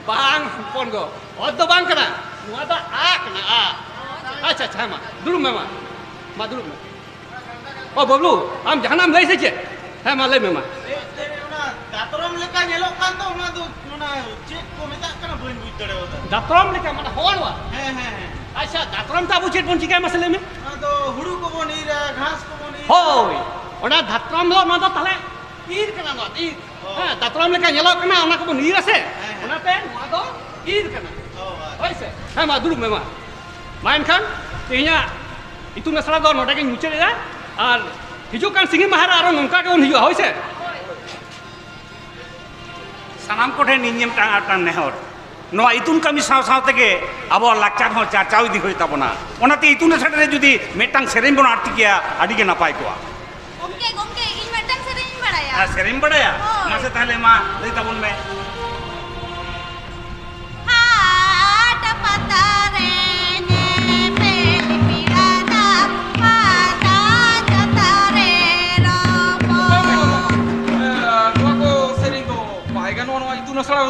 ᱵᱟᱝ ᱦᱚᱯᱚᱱ ᱜᱚ, ᱚᱛ ᱫᱚ ᱵᱟᱝ ᱠᱟᱱᱟ, ᱱᱚᱣᱟ ᱫᱚ ᱟ ᱠᱟᱱᱟ, ᱟ᱾ ᱟᱪᱪᱷᱟ, ᱟᱪᱪᱷᱟ, ᱦᱮᱸ ᱢᱟ, ᱫᱩᱲᱩᱵ ᱢᱮ ᱢᱟ, ᱢᱟ ᱫᱩᱲᱩᱵ ᱢᱮ᱾ ᱚ ᱵᱟᱹᱵᱞᱩ, ᱟᱢ ᱡᱟᱦᱟᱱᱟᱜ ᱮᱢ ᱞᱟᱹᱭ ᱥᱮ ᱪᱮᱫ? ᱦᱮᱸ ᱢᱟ ᱞᱟᱹᱭ ᱢᱮ ᱢᱟ᱾ ᱮ, ᱮ, ᱚᱱᱟ ᱫᱟᱛᱨᱚᱢ ᱞᱮᱠᱟ ᱧᱮᱞᱚᱜ ᱠᱟᱱ ᱫᱚ, ᱚᱱᱟ ᱫᱚ, ᱚᱱᱟ ᱪᱮᱫ ᱠᱚ ᱢᱮᱛᱟᱜ ᱠᱟᱱᱟ, ᱵᱟᱹᱧ ᱵᱩᱡᱽ ᱫᱟᱲᱮᱭᱟᱫᱟ᱾ ᱫᱟᱛᱨᱚᱢ ᱞᱮᱠᱟ ᱢᱟᱱᱮ ᱦᱚᱲ ᱱᱚᱣᱟ? ᱦᱮᱸ, ᱦᱮᱸ, ᱦᱮᱸ᱾ ᱟᱪᱪᱷᱟ, ᱫᱟᱛᱨᱚᱢ ᱛᱮ ᱟᱵᱚ ᱪᱮᱫ ᱵᱚᱱ ᱪᱤᱠᱟᱹᱭᱟ ᱢᱟᱥᱮ ᱞᱟᱹᱭ ᱢᱮ? ᱚᱱᱟ ᱫᱚ ᱦᱩᱲᱩ ᱠᱚᱵᱚᱱ ᱤᱨᱟ, ᱜᱷᱟᱥ ᱠᱚᱵᱚᱱ ᱤᱨᱟ᱾ ᱦᱳᱭ, ᱚᱱᱟ ᱫᱟᱛᱨᱚᱢ ᱫᱚ, ᱱᱚᱣᱟ ᱫᱚ ᱛᱟᱦᱞᱮ ᱤᱨ ᱠᱟᱱᱟ, ᱱᱚᱣᱟ ᱤᱨ᱾ ᱚ᱾ ᱦᱮᱸ, ᱫᱟᱛᱨᱚᱢ ᱞᱮᱠᱟ ᱧᱮᱞᱚᱜ ᱠᱟᱱᱟ, ᱚᱱᱟ ᱠᱚᱵᱚᱱ ᱤᱨᱟ ᱥᱮ, ᱦᱮᱸ, ᱦᱮᱸ᱾ ᱚᱱᱟᱛᱮ ᱱᱚᱣᱟ ᱫᱚ ᱤᱨ ᱠᱟᱱᱟ᱾ ᱚ, ᱟᱪᱪᱷᱟ᱾ ᱦᱳᱭ ᱥᱮ? ᱦᱮᱸ, ᱢᱟ ᱫᱩᱲᱩᱵ ᱢᱮ ᱢᱟ᱾ ᱢᱟ ᱮᱱᱠᱷᱟᱱ ᱛᱮᱦᱮᱧᱟᱜ ᱤᱛᱩᱱ ᱟᱥᱲᱟ ᱫᱚ ᱱᱚᱰᱮ ᱜᱤᱧ ᱢᱩᱪᱟᱹᱫ ᱮᱫᱟ, ᱟᱨ ᱦᱤᱡᱩᱜ ᱠᱟᱱ ᱥᱤᱸᱜᱤ ᱢᱟᱦᱟ ᱨᱮ ᱟᱨᱚ ᱱᱚᱝᱠᱟ ᱜᱮᱵᱚᱱ ᱦᱤᱡᱩᱜᱼᱟ, ᱦᱳᱭ ᱥᱮ? ᱥᱟᱱᱟᱢ ᱠᱚᱴᱷᱮᱱ ᱤᱧ ᱢᱤᱫᱴᱟᱝ, ᱢᱤᱫᱴᱟᱝ ᱱᱮᱦᱚᱨ, ᱱᱚᱣᱟ ᱤᱛᱩᱱ ᱠᱟᱹᱢᱤ ᱥᱟᱶ ᱥᱟᱶ ᱛᱮᱜᱮ ᱟᱵᱚᱣᱟᱜ ᱞᱟᱠᱪᱟᱨ ᱦᱚᱸ ᱪᱟᱨᱪᱟᱣ ᱤᱫᱤ ᱦᱩᱭᱩᱜ ᱛᱟᱵᱚᱱᱟ᱾ ᱚᱱᱟᱛᱮ ᱤᱛᱩᱱ ᱟᱥᱲᱟ ᱨᱮ ᱡᱩᱫᱤ ᱢᱤᱫᱴᱟᱝ ᱥᱮᱨᱮᱧ ᱵᱚᱱ ᱟᱬᱛᱤ ᱠᱮᱭᱟ, ᱟᱹᱰᱤ ᱜᱮ ᱱᱟᱯᱟᱭ ᱠᱚᱜᱼᱟ᱾ ᱜᱚᱢᱠᱮ, ᱜᱚᱢᱠᱮ, ᱤᱧ ᱢᱤᱫᱴᱟᱝ ᱥᱮᱨᱮᱧ ᱤᱧ ᱵᱟᱲᱟᱭᱟ᱾ ᱟᱨ ᱥᱮᱨᱮᱧ ᱵᱟᱲᱟᱭᱟ? ᱦᱳᱭ᱾ ᱢᱟᱥᱮ ᱛᱟᱦᱞᱮ ᱢᱟ ᱞᱟᱹᱭ ᱛᱟᱵᱚᱱ ᱢᱮ᱾ ᱦᱟᱴ ᱯᱟᱛᱟ ᱨᱮ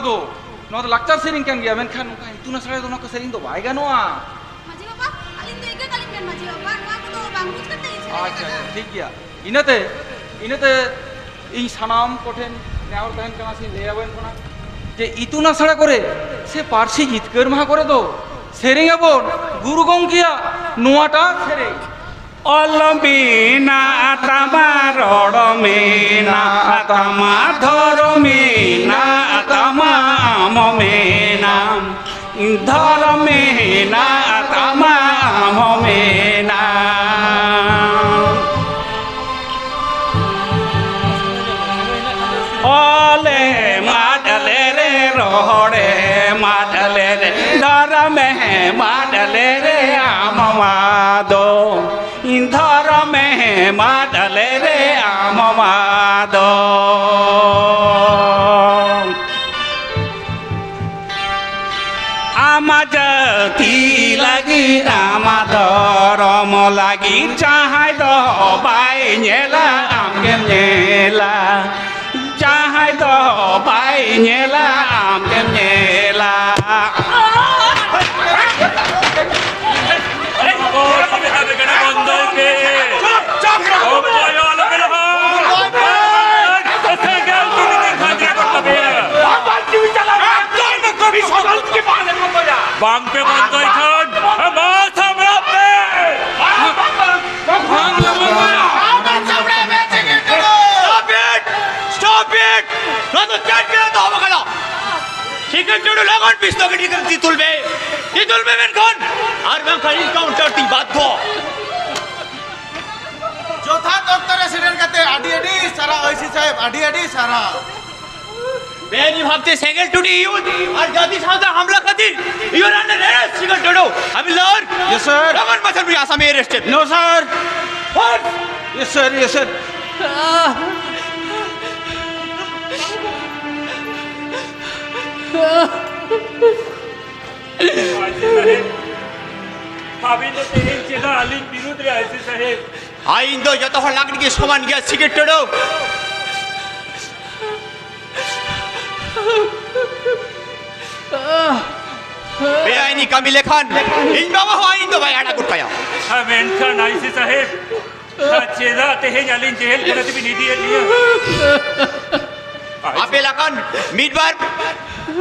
ᱫᱚ, ᱱᱚᱣᱟ ᱫᱚ ᱞᱟᱠᱪᱟᱨ ᱥᱮᱨᱮᱧ ᱠᱟᱱ ᱜᱮᱭᱟ, ᱢᱮᱱᱠᱷᱟᱱ ᱱᱚᱝᱠᱟ ᱤᱛᱩᱱ ᱟᱥᱲᱟ ᱨᱮᱫᱚ ᱱᱚᱣᱟ ᱠᱚ ᱥᱮᱨᱮᱧ ᱫᱚ ᱵᱟᱭ ᱜᱟᱱᱚᱜᱼᱟ᱾ ᱢᱟᱹᱡᱷᱤ ᱵᱟᱵᱟ, ᱟᱹᱞᱤᱧ ᱫᱚ ᱤᱠᱟᱹ ᱠᱟᱹᱞᱤᱧ ᱵᱮᱱ ᱢᱟᱹᱡᱷᱤ ᱵᱟᱵᱟ, ᱱᱚᱣᱟ ᱠᱚᱫᱚ ᱵᱟᱝ ᱵᱩᱡᱽ ᱠᱟᱛᱮ ᱤᱧ ᱥᱮᱨᱮᱧ ᱟᱪᱪᱷᱟ, ᱟᱠᱟᱫᱟ᱾ ᱟᱪᱪᱷᱟ, ᱴᱷᱤᱠ ᱜᱮᱭᱟ᱾ ᱤᱱᱟᱹᱛᱮ, ᱤᱱᱟᱹᱛᱮ ᱤᱧ ᱥᱟᱱᱟᱢ ᱠᱚᱴᱷᱮᱱ ᱱᱮᱦᱚᱨ ᱛᱟᱦᱮᱱ ᱠᱟᱱᱟ ᱥᱮᱧ ᱞᱟᱹᱭ ᱟᱵᱮᱱ ᱠᱟᱱᱟ ᱡᱮ ᱤᱛᱩᱱ ᱟᱥᱲᱟ ᱠᱚᱨᱮ ᱥᱮ ᱯᱟᱹᱨᱥᱤ ᱡᱤᱛᱠᱟᱹᱨ ᱢᱟᱦᱟ ᱠᱚᱨᱮ ᱫᱚ ᱥᱮᱨᱮᱧ ᱟᱵᱚᱱ ᱜᱩᱨᱩ ᱜᱚᱢᱠᱮᱭᱟᱜ ᱱᱚᱣᱟᱴᱟᱜ ᱥᱮᱨᱮᱧ᱾ ᱚᱞ ᱢᱮᱱᱟᱜ ᱛᱟᱢᱟ, ᱨᱚᱲ ᱢᱮᱱᱟᱜ ᱛᱟᱢᱟ, ᱫᱷᱚᱨᱚᱢ ᱢᱮᱱᱟᱜ ᱛᱟᱢᱟ, ᱟᱢ ᱢᱮᱱᱟᱢ, ᱫᱷᱚᱨᱚᱢ ᱢᱮᱱᱟᱜ ᱛᱟᱢᱟ, ᱟᱢ ᱢᱮᱱᱟᱢ᱾ ᱚᱞᱮ ᱢᱟᱰ ᱞᱮᱨᱮ, ᱨᱚᱲᱮ ᱢᱟᱰ ᱞᱮᱨᱮ, ᱫᱷᱚᱨᱚᱢᱮ ᱢᱟᱰ ᱞᱮᱨᱮ, ᱟᱢ ᱢᱟᱫᱚ᱾ ᱫᱷᱚᱨᱚᱢᱮ ᱢᱟᱰ ᱞᱮᱨᱮ, ᱟᱢ ᱢᱟᱫᱚ᱾ ᱟᱢᱟᱜ ᱡᱟᱹᱛᱤ ᱞᱟᱹᱜᱤᱫ, ᱟᱢᱟᱜ ᱫᱷᱚᱨᱚᱢ ᱞᱟᱹᱜᱤᱫ, ᱡᱟᱦᱟᱸᱭ ᱫᱚ ᱵᱟᱭ ᱧᱮᱞᱟ, ᱟᱢᱜᱮᱢ ᱧᱮᱞᱟ᱾ ᱡᱟᱦᱟᱸᱭ ᱫᱚ ᱵᱟᱭ ᱧᱮᱞᱟ, ᱟᱢᱜᱮᱢ ᱧᱮᱞᱟ᱾ ᱵᱚᱱᱫᱚᱭ ᱯᱮ᱾ ᱚᱠᱚᱭ ᱦᱚᱸ ᱟᱞᱚᱯᱮ ᱞᱟᱦᱟ᱾ ᱥᱮᱸᱜᱮᱞ ᱛᱩᱞᱤ ᱛᱮ ᱠᱷᱟᱸᱡᱚ ᱜᱚᱫ ᱠᱟᱯᱮᱭᱟ᱾ ᱵᱟᱝ ᱯᱮ ᱵᱚᱱᱫᱚᱭ ᱠᱷᱟᱱ ᱢᱟ ᱥᱟᱢᱲᱟᱣ ᱯᱮ᱾ Stop it! Stop it! ᱱᱚᱣᱟ ᱫᱚ ᱪᱮᱫ ᱠᱟᱱᱟ ᱫᱚᱦᱚ ᱟᱠᱟᱫᱟ? ᱥᱤᱠᱷᱤᱨ ᱴᱩᱰᱩ ᱞᱚᱜᱚᱱ ᱯᱤᱥᱛᱚᱞ ᱜᱤᱰᱤ ᱠᱟᱛᱮ ᱛᱤ ᱛᱩᱞ ᱢᱮ᱾ ᱛᱤ ᱛᱩᱞ ᱢᱮ ᱢᱮᱱᱠᱷᱟᱱ, ᱟᱨ ᱵᱟᱝᱠᱷᱟᱱ encounter ᱛᱤᱧ ᱵᱟᱫᱽᱫᱷᱚ᱾ ᱡᱚᱛᱷᱟᱛ ᱚᱠᱛᱚ ᱨᱮ ᱥᱮᱴᱮᱨ ᱠᱟᱛᱮ ᱟᱹᱰᱤ ᱟᱹᱰᱤ ᱥᱟᱨᱦᱟᱣ ᱳᱭᱥᱤ ᱥᱟᱦᱮᱵᱽ, ᱟᱹᱰᱤ ᱟᱹᱰᱤ ᱥᱟᱨᱦᱟᱣ᱾ ᱵᱮᱱᱤ ᱵᱷᱟᱵᱛᱮ ᱥᱮᱸᱜᱮᱞ ᱴᱩᱰᱤ ᱤᱭᱩᱛ ᱟᱨ ᱡᱟᱹᱛᱤ ᱥᱟᱶᱛᱟ ᱦᱟᱢᱞᱟ ᱠᱷᱟᱹᱛᱤᱨ you are under arrest, ᱥᱤᱠᱷᱤᱨ Tudu. ᱦᱟᱵᱤᱞᱫᱟᱨ, Yes, sir. ᱞᱚᱜᱚᱱ ᱢᱟᱪᱷᱟ ᱱᱩᱭ ᱟᱥᱟᱢᱤ arrested᱾ No, sir. Yes, sir. Yes, sir. ᱟᱭ ᱥᱤ ᱥᱟᱦᱮᱵᱽ, ᱟᱹᱵᱤᱱ ᱫᱚ ᱛᱮᱦᱮᱧ ᱪᱮᱫᱟᱜ ᱟᱹᱞᱤᱧ ᱵᱤᱨᱩᱫᱽ ᱨᱮ ᱟᱭ ᱥᱤ ᱥᱟᱦᱮᱵᱽ? ᱟᱭᱤᱱ ᱫᱚ ᱡᱚᱛᱚ ᱦᱚᱲ ᱞᱟᱹᱜᱤᱫ ᱜᱮ ᱥᱚᱢᱟᱱ ᱜᱮᱭᱟ, ᱥᱤᱠᱷᱤᱨ ᱴᱩᱰᱩ᱾ ᱵᱮᱟᱭᱤᱱᱤ ᱠᱟᱹᱢᱤ ᱞᱮᱠᱷᱟᱱ ᱤᱧ ᱵᱟᱵᱟ ᱦᱚᱸ ᱟᱹᱭᱤᱱ ᱫᱚ ᱵᱟᱭ ᱟᱲᱟᱜ ᱜᱚᱫ ᱠᱟᱭᱟ᱾ ᱟᱨ ᱢᱮᱱᱠᱷᱟᱱ ᱟᱭᱥᱤ ᱥᱟᱦᱮᱵᱽ, ᱟᱨ ᱪᱮᱫᱟᱜ ᱛᱮᱦᱮᱧ ᱟᱹᱞᱤᱧ ᱡᱮᱦᱮᱞ ᱠᱷᱟᱱᱟ ᱛᱮᱵᱤᱱ ᱤᱫᱤᱭᱮᱫ ᱞᱤᱧᱟ? ᱟᱯᱮ ᱞᱮᱠᱟᱱ ᱢᱤᱫ ᱵᱟᱨ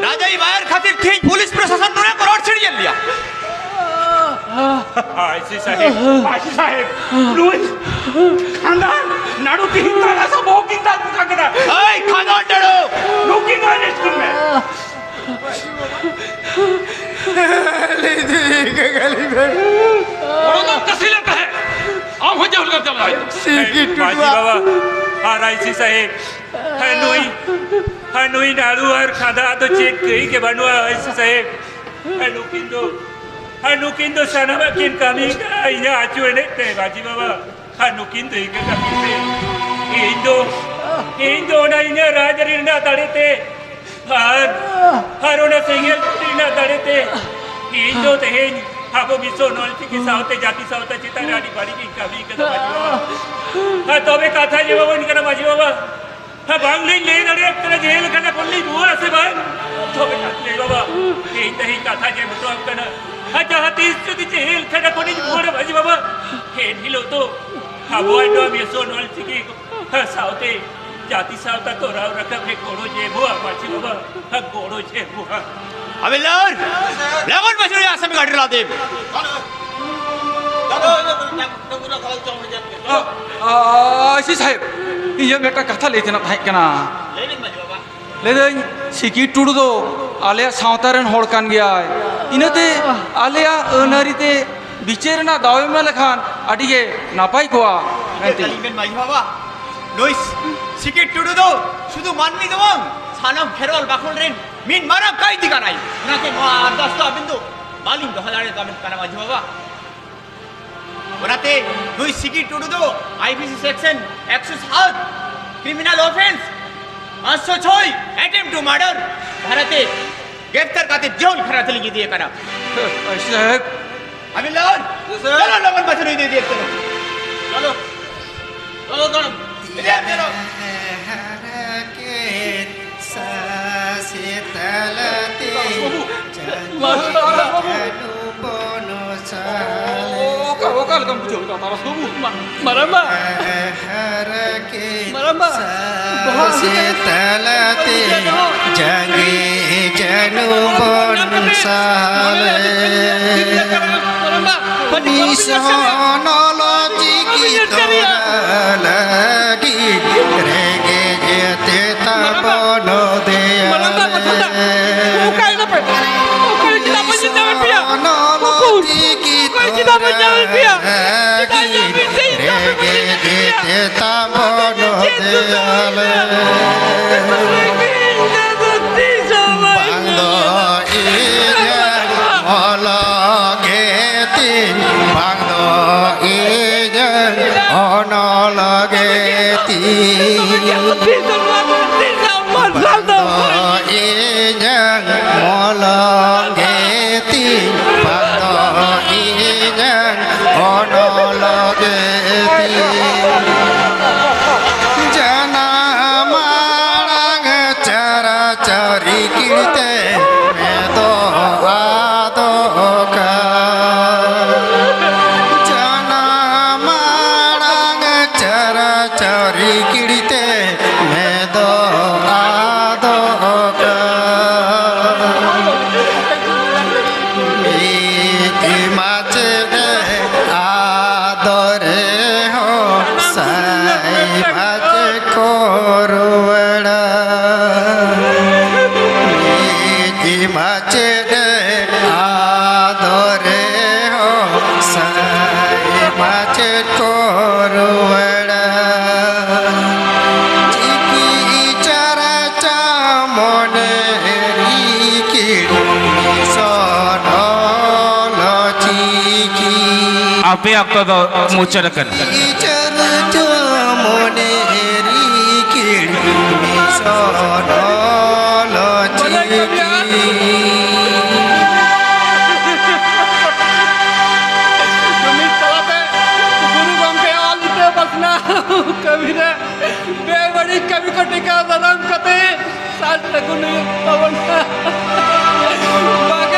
ᱨᱟᱡᱟᱭᱤ ᱵᱟᱭᱟᱨ ᱠᱷᱟᱹᱛᱤᱨ ᱛᱮᱦᱮᱧ ᱯᱩᱞᱤᱥ ᱯᱨᱚᱥᱟᱥᱚᱱ ᱱᱚᱰᱮ ᱠᱚ ᱨᱚᱲ ᱪᱷᱤᱲᱭᱮᱫ ᱞᱮᱭᱟ᱾ ᱟᱭᱥᱤ ᱥᱟᱦᱮᱵᱽ, ᱟᱭᱥᱤ ᱥᱟᱦᱮᱵᱽ, ᱱᱩᱭ ᱠᱷᱟᱱᱫᱟᱱ ᱱᱟᱲᱩ ᱛᱤᱦᱤᱧ ᱛᱟᱞᱟ ᱥᱟ ᱵᱚᱦᱚᱜ ᱠᱤᱱ ᱛᱟᱞ ᱠᱟᱱᱟ᱾ ᱮᱭ ᱠᱷᱟᱱᱫᱟᱱ ᱱᱟᱲᱩ! ᱱᱩᱠᱤᱱ ᱫᱚ arrest ᱠᱚᱢ ᱢᱮ᱾ ᱚᱱᱟ ᱫᱚ ᱠᱟᱹᱥᱤ ᱞᱮᱠᱟ ᱦᱮ᱾ ᱟᱢ ᱦᱚᱸ ᱡᱟᱹᱦᱩᱞ ᱠᱟᱱ ᱪᱟᱞᱟᱜ ᱦᱩᱭᱩᱜᱼᱟ᱾ ᱥᱤᱠᱤ ᱢᱟᱹᱡᱷᱤ ᱴᱩᱰᱩᱣᱟᱜ ᱵᱟᱵᱟ ᱟᱨ ᱟᱭᱥᱤ ᱥᱟᱦᱮᱵᱽ, ᱦᱮ ᱱᱩᱭ, ᱦᱮ ᱱᱩᱭ ᱱᱟᱲᱩ ᱟᱨ ᱠᱷᱟᱸᱫᱟ ᱫᱚ ᱪᱮᱫ ᱠᱟᱹᱭ ᱜᱮ ᱵᱟᱹᱱᱩᱜᱼᱟ ᱟᱭᱥᱤ ᱥᱟᱦᱮᱵᱽ᱾ ᱦᱮ ᱱᱩᱠᱤᱱ ᱫᱚ, ᱦᱮ ᱱᱩᱠᱤᱱ ᱫᱚ ᱥᱟᱱᱟᱢᱟᱜ ᱠᱤᱱ ᱠᱟᱹᱢᱤ ᱠᱟᱜᱼᱟ ᱤᱧᱟᱹᱜ ᱟᱹᱪᱩ ᱮᱱᱮᱡ ᱛᱮ ᱢᱟᱹᱡᱷᱤ ᱵᱟᱵᱟ᱾ ᱟᱨ ᱱᱩᱠᱤᱱ ᱫᱚ ᱤᱧ ᱠᱟᱹᱢᱤ ᱯᱮ᱾ ᱤᱧ ᱫᱚ, ᱤᱧ ᱫᱚ ᱚᱱᱟ ᱤᱧᱟᱹᱜ ᱨᱟᱡᱽ ᱟᱹᱨᱤ ᱨᱮᱱᱟᱜ ᱫᱟᱲᱮ ᱛᱮ ᱟᱨ, ᱟᱨ ᱚᱱᱟ ᱥᱮᱸᱜᱮᱞ ᱴᱩᱴᱤ ᱨᱮᱱᱟᱜ ᱫᱟᱲᱮ ᱛᱮ ᱤᱧ ᱫᱚ ᱛᱮᱦᱮᱧ ᱟᱵᱚ ᱢᱤᱥᱚᱱ ᱚᱞᱪᱤᱠᱤ ᱥᱟᱶᱛᱮ ᱡᱟᱹᱛᱤ ᱥᱟᱶᱛᱟ ᱪᱮᱛᱟᱱ ᱨᱮ ᱟᱹᱰᱤ ᱵᱟᱹᱲᱤᱡ ᱤᱧ ᱠᱟᱹᱢᱤ ᱠᱟᱫᱟ ᱢᱟᱹᱡᱷᱤ ᱵᱟᱵᱟ᱾ ᱟᱨ ᱛᱚᱵᱮ ᱠᱟᱛᱷᱟ ᱡᱮ ᱵᱟᱵᱚᱱ ᱠᱟᱱᱟ ᱢᱟᱹᱡᱷᱤ ᱵᱟᱵᱟ, ᱦᱮᱸ, ᱵᱟᱝᱞᱤᱧ ᱞᱟᱹᱭ ᱫᱟᱲᱮᱭᱟᱜ ᱠᱟᱱᱟ ᱡᱮ ᱦᱮᱞ ᱠᱷᱟᱱᱟ ᱠᱷᱚᱱ ᱞᱤᱧ ᱨᱩᱣᱟᱹᱲᱟ ᱥᱮ ᱵᱟᱝ᱾ ᱛᱚᱵᱮ ᱠᱷᱟᱱ ᱞᱟᱹᱭ ᱵᱟᱵᱟ, ᱤᱧ ᱛᱮᱦᱮᱧ ᱠᱟᱛᱷᱟ ᱡᱮ ᱢᱚᱴᱟᱣ ᱠᱟᱱᱟ, ᱟᱨ ᱡᱟᱦᱟᱸ ᱛᱤᱥ ᱡᱩᱫᱤ ᱡᱮ ᱦᱮᱞ ᱠᱷᱟᱱᱟ ᱠᱷᱚᱱᱤᱧ ᱨᱩᱣᱟᱹᱲᱟ ᱢᱟᱹᱡᱷᱤ ᱵᱟᱵᱟ, ᱮᱱ ᱦᱤᱞᱳᱜ ᱫᱚ ᱟᱵᱚᱣᱟᱜ ᱱᱚᱣᱟ ᱢᱤᱥᱚᱱ ᱚᱞ ᱪᱤᱠᱤ ᱥᱟᱶᱛᱮ ᱡᱟᱹᱛᱤ ᱥᱟᱶᱛᱟ ᱛᱚᱨᱟᱣ ᱨᱟᱠᱟᱵ ᱨᱮ ᱜᱚᱲᱚ ᱡᱮ ᱮᱢᱚᱜᱼᱟ ᱢᱟᱹᱡᱷᱤ ᱵᱟᱵᱟ, ᱜᱚᱲᱚ ᱡᱮ ᱮᱢᱚᱜᱼᱟ᱾ ᱟᱵᱮᱞᱟᱨ, ᱞᱚᱜᱚᱱ ᱢᱟᱹᱡᱷᱤ ᱟᱥᱟᱢᱤ ᱜᱟᱹᱰᱤ ᱨᱮ ᱞᱟᱫᱮᱭᱮᱢ᱾ ᱟᱭᱥᱤ ᱥᱟᱦᱮᱵᱽ, ᱤᱧᱟᱹᱜ ᱢᱤᱫᱴᱟᱝ ᱠᱟᱛᱷᱟ ᱞᱟᱹᱭ ᱛᱮᱱᱟᱜ ᱛᱟᱦᱮᱸ ᱠᱟᱱᱟ᱾ ᱞᱟᱹᱭᱫᱟᱹᱧ, ᱥᱤᱠᱤ ᱴᱩᱰᱩ ᱫᱚ ᱟᱞᱮᱭᱟᱜ ᱥᱟᱶᱛᱟ ᱨᱮᱱ ᱦᱚᱲ ᱠᱟᱱ ᱜᱮᱭᱟᱭ, ᱤᱱᱟᱹᱛᱮ ᱟᱞᱮᱭᱟᱜ ᱟᱹᱱ ᱟᱹᱨᱤ ᱛᱮ ᱵᱤᱪᱟᱹᱨ ᱨᱮᱱᱟᱜ ᱫᱟᱣ ᱮᱢ ᱮᱢᱟ ᱞᱮᱠᱷᱟᱱ ᱟᱹᱰᱤ ᱜᱮ ᱱᱟᱯᱟᱭ ᱠᱚᱜᱼᱟ ᱢᱮᱱᱛᱮ᱾ ᱟᱹᱞᱤᱧ ᱵᱮᱱ ᱢᱟᱹᱡᱷᱤ ᱵᱟᱵᱟ, ᱱᱩᱭ ᱥᱤᱠᱤ ᱴᱩᱰᱩ ᱫᱚ ᱥᱩᱫᱷᱩ ᱢᱟᱹᱱᱢᱤ ᱫᱚ ᱵᱟᱝ, ᱥᱟᱱᱟᱢ ᱠᱷᱮᱨᱣᱟᱞ ᱵᱟᱠᱷᱳᱞ ᱨᱮᱱ ᱢᱤᱫ ᱢᱟᱨᱟᱝ ᱠᱟᱹᱭᱫᱤ ᱠᱟᱱᱟᱭ᱾ ᱚᱱᱟᱛᱮ ᱱᱚᱣᱟ ᱟᱨᱫᱟᱥ ᱫᱚ ᱟᱵᱮᱱ ᱫᱚ ᱵᱟᱹᱞᱤᱧ ᱫᱚᱦᱚ ᱫᱟᱲᱮᱭᱟᱛᱟᱵᱮᱱ ᱠᱟᱱᱟ ᱢᱟᱹᱡᱷᱤ ᱵᱟᱵᱟ᱾ ᱚᱱᱟᱛᱮ ᱱᱩᱭ ᱥᱤᱠᱤ ᱴᱩᱰᱩ ᱫᱚ ᱟᱭᱯᱤᱥᱤ ᱥᱮᱠᱥᱚᱱ ᱮᱠᱥᱚ ᱥᱟᱛ ᱠᱨᱤᱢᱤᱱᱟᱞ ᱚᱯᱷᱮᱱᱥ ᱯᱟᱸᱪᱥᱚ ᱪᱷᱚᱭ attempt to murder ᱫᱷᱟᱨᱟᱛᱮ ᱜᱨᱮᱯᱛᱟᱨ ᱠᱟᱛᱮ ᱡᱮᱞ ᱠᱷᱟᱱᱟ ᱛᱮᱞᱤᱧ ᱤᱫᱤᱭᱮ ᱠᱟᱱᱟ᱾ ᱟᱭᱥᱤ ᱥᱟᱦᱮᱵᱽ᱾ ᱟᱹᱵᱤᱱ ᱞᱚᱜᱚᱱ, ᱦᱮᱸ, ᱥᱟᱨ᱾ ᱪᱚᱞᱚ ᱞᱚᱜᱚᱱ ᱢᱟᱪᱷᱟ ᱱᱩᱭ ᱫᱚ ᱤᱫᱤᱭᱮ ᱪᱚᱞᱚ᱾ ᱪᱚᱞᱚ᱾ ᱪᱚᱞᱚ ᱛᱟᱲᱟᱢ᱾ ᱤᱫᱤᱭᱮ ᱪᱚᱞᱚ᱾ ᱥᱮᱛᱟᱞᱟᱛᱮ ᱪᱟᱸᱫᱚ ᱡᱟᱹᱱᱩ ᱵᱚᱱ ᱥᱟᱞᱮ᱾ ᱚᱠᱟ, ᱚᱠᱟ ᱞᱮᱠᱟᱢ ᱵᱩᱡᱷᱟᱹᱣ ᱠᱮᱫᱟ ᱛᱟᱨᱟᱥ ᱵᱟᱹᱵᱩ? ᱢᱟ-, ᱢᱟᱨᱟᱝᱵᱟ᱾ ᱦᱟᱨᱟᱠᱮ ᱢᱟᱨᱟᱝᱵᱟ᱾ ᱥᱮᱛᱟᱞᱟᱛᱮ ᱡᱟᱸᱜᱮ ᱡᱟᱹᱱᱩ ᱵᱚᱱ ᱥᱟᱞᱮ᱾ ᱢᱟᱨᱟᱝᱵᱟ᱾ ᱢᱤᱥᱚᱱᱚᱞ ᱪᱤᱠᱤ ᱛᱚᱨᱟ ᱞᱟᱹᱜᱤᱫ ᱨᱮᱸᱜᱮᱡ ᱛᱮ ᱛᱟᱵᱚᱱ ᱫᱮᱭᱟ᱾ ᱢᱟᱨᱟᱝᱵᱟ, ᱢᱟᱨᱟᱝᱵᱟ, ᱚᱠᱟᱭ ᱱᱟᱯᱮ? ᱚᱠᱚᱭ ᱪᱮᱫᱟᱜ ᱵᱟᱹᱧ ᱧᱟᱢᱮᱫ ᱯᱮᱭᱟ? ᱢᱤᱥᱚᱱᱚᱞ ᱩᱠᱩᱨ? ᱪᱤᱠᱤ ᱚᱠᱚᱭ ᱪᱮᱫᱟᱜ ᱵᱟᱹᱧ ᱧᱟᱢᱮᱫ ᱯᱮᱭᱟ? ᱛᱚᱨᱟ ᱪᱮᱫᱟᱜ ᱧᱟᱢᱮᱫ ᱞᱟᱹᱜᱤᱫ ᱯᱮᱭᱟ? ᱨᱮᱸᱜᱮᱡ ᱛᱮ ᱛᱟᱵᱚᱱ ᱪᱮᱫ ᱫᱮᱭᱟ᱾ ᱫᱩᱠ ᱵᱟᱝ ᱫᱚ ᱤᱧᱟᱹᱜ ᱚᱞ ᱜᱮ ᱛᱤᱧ, ᱵᱟᱝ ᱫᱚ ᱤᱧᱟᱹᱜ ᱚᱱᱚᱞ ᱜᱮ ᱛᱤᱧ, ᱵᱟᱝ ᱫᱚ ᱤᱧᱟᱹᱜ ᱚᱞ ᱜᱮ ᱛᱤᱧ, ᱵᱟᱝ ᱫᱚ ᱤᱧᱟᱹᱜ ᱚᱱᱚᱞ ᱜᱮ ᱛᱤᱧ᱾ ᱡᱟᱱᱟᱢ ᱟᱲᱟᱝ ᱪᱟᱨᱟ ᱪᱟᱹᱨᱤ ᱠᱤᱲᱛᱮ ᱢᱮᱫᱚᱜ ᱟᱫᱚᱜ ᱠᱟᱱ᱾ ᱡᱟᱱᱟᱢ ᱟᱲᱟᱝ ᱪᱟᱨᱟ ᱪᱟᱹᱨᱤ ᱠᱤᱲᱛᱮ ᱢᱮᱫᱚᱜ ᱟᱫᱚᱜ ᱠᱟᱱ᱾ ᱢᱤᱫ ᱢᱟᱪᱮᱫ ᱟᱫᱚ ᱨᱮᱦᱚᱸ ᱥᱟᱭ ᱢᱟᱪᱮᱫ ᱠᱚ ᱨᱩᱣᱟᱹᱲᱟ᱾ ᱢᱤᱫ ᱢᱟᱪᱮᱫ ᱟᱫᱚ ᱨᱮᱦᱚᱸ ᱥᱟᱭ ᱢᱟᱪᱮᱫ ᱠᱚ ᱨᱩᱣᱟᱹᱲᱟ᱾ ᱪᱤᱠᱤ ᱪᱟᱨᱪᱟ ᱢᱚᱱᱮ ᱨᱤᱠᱤᱲ ᱢᱤᱥᱚᱱ ᱚᱞ ᱪᱤᱠᱤ᱾ ᱟᱯᱮ ᱚᱠᱛᱚ ᱫᱚ ᱢᱩᱪᱟᱹᱫ ᱟᱠᱟᱱᱟ᱾ ᱪᱤᱠᱤ ᱪᱟᱨᱪᱟ ᱢᱚᱱᱮ ᱨᱤᱠᱤᱲ ᱢᱤᱥᱚᱱ ᱚᱞ ᱪᱤᱠᱤ᱾ ᱡᱩᱢᱤᱫ ᱛᱟᱞᱟᱛᱮ ᱜᱩᱨᱩ ᱜᱚᱢᱠᱮ ᱚᱞ ᱤᱛᱟᱹ ᱯᱟᱥᱱᱟᱣ ᱠᱟᱹᱢᱤ ᱨᱮ ᱵᱮᱵᱟᱹᱲᱤᱡ ᱠᱟᱹᱢᱤ ᱠᱚ ᱴᱮᱠᱟᱣ ᱫᱟᱨᱟᱢ ᱠᱟᱛᱮ ᱥᱟᱹᱜᱩᱱ ᱦᱩᱭᱩᱜ ᱛᱟᱵᱚᱱᱟ᱾ ᱵᱟᱝ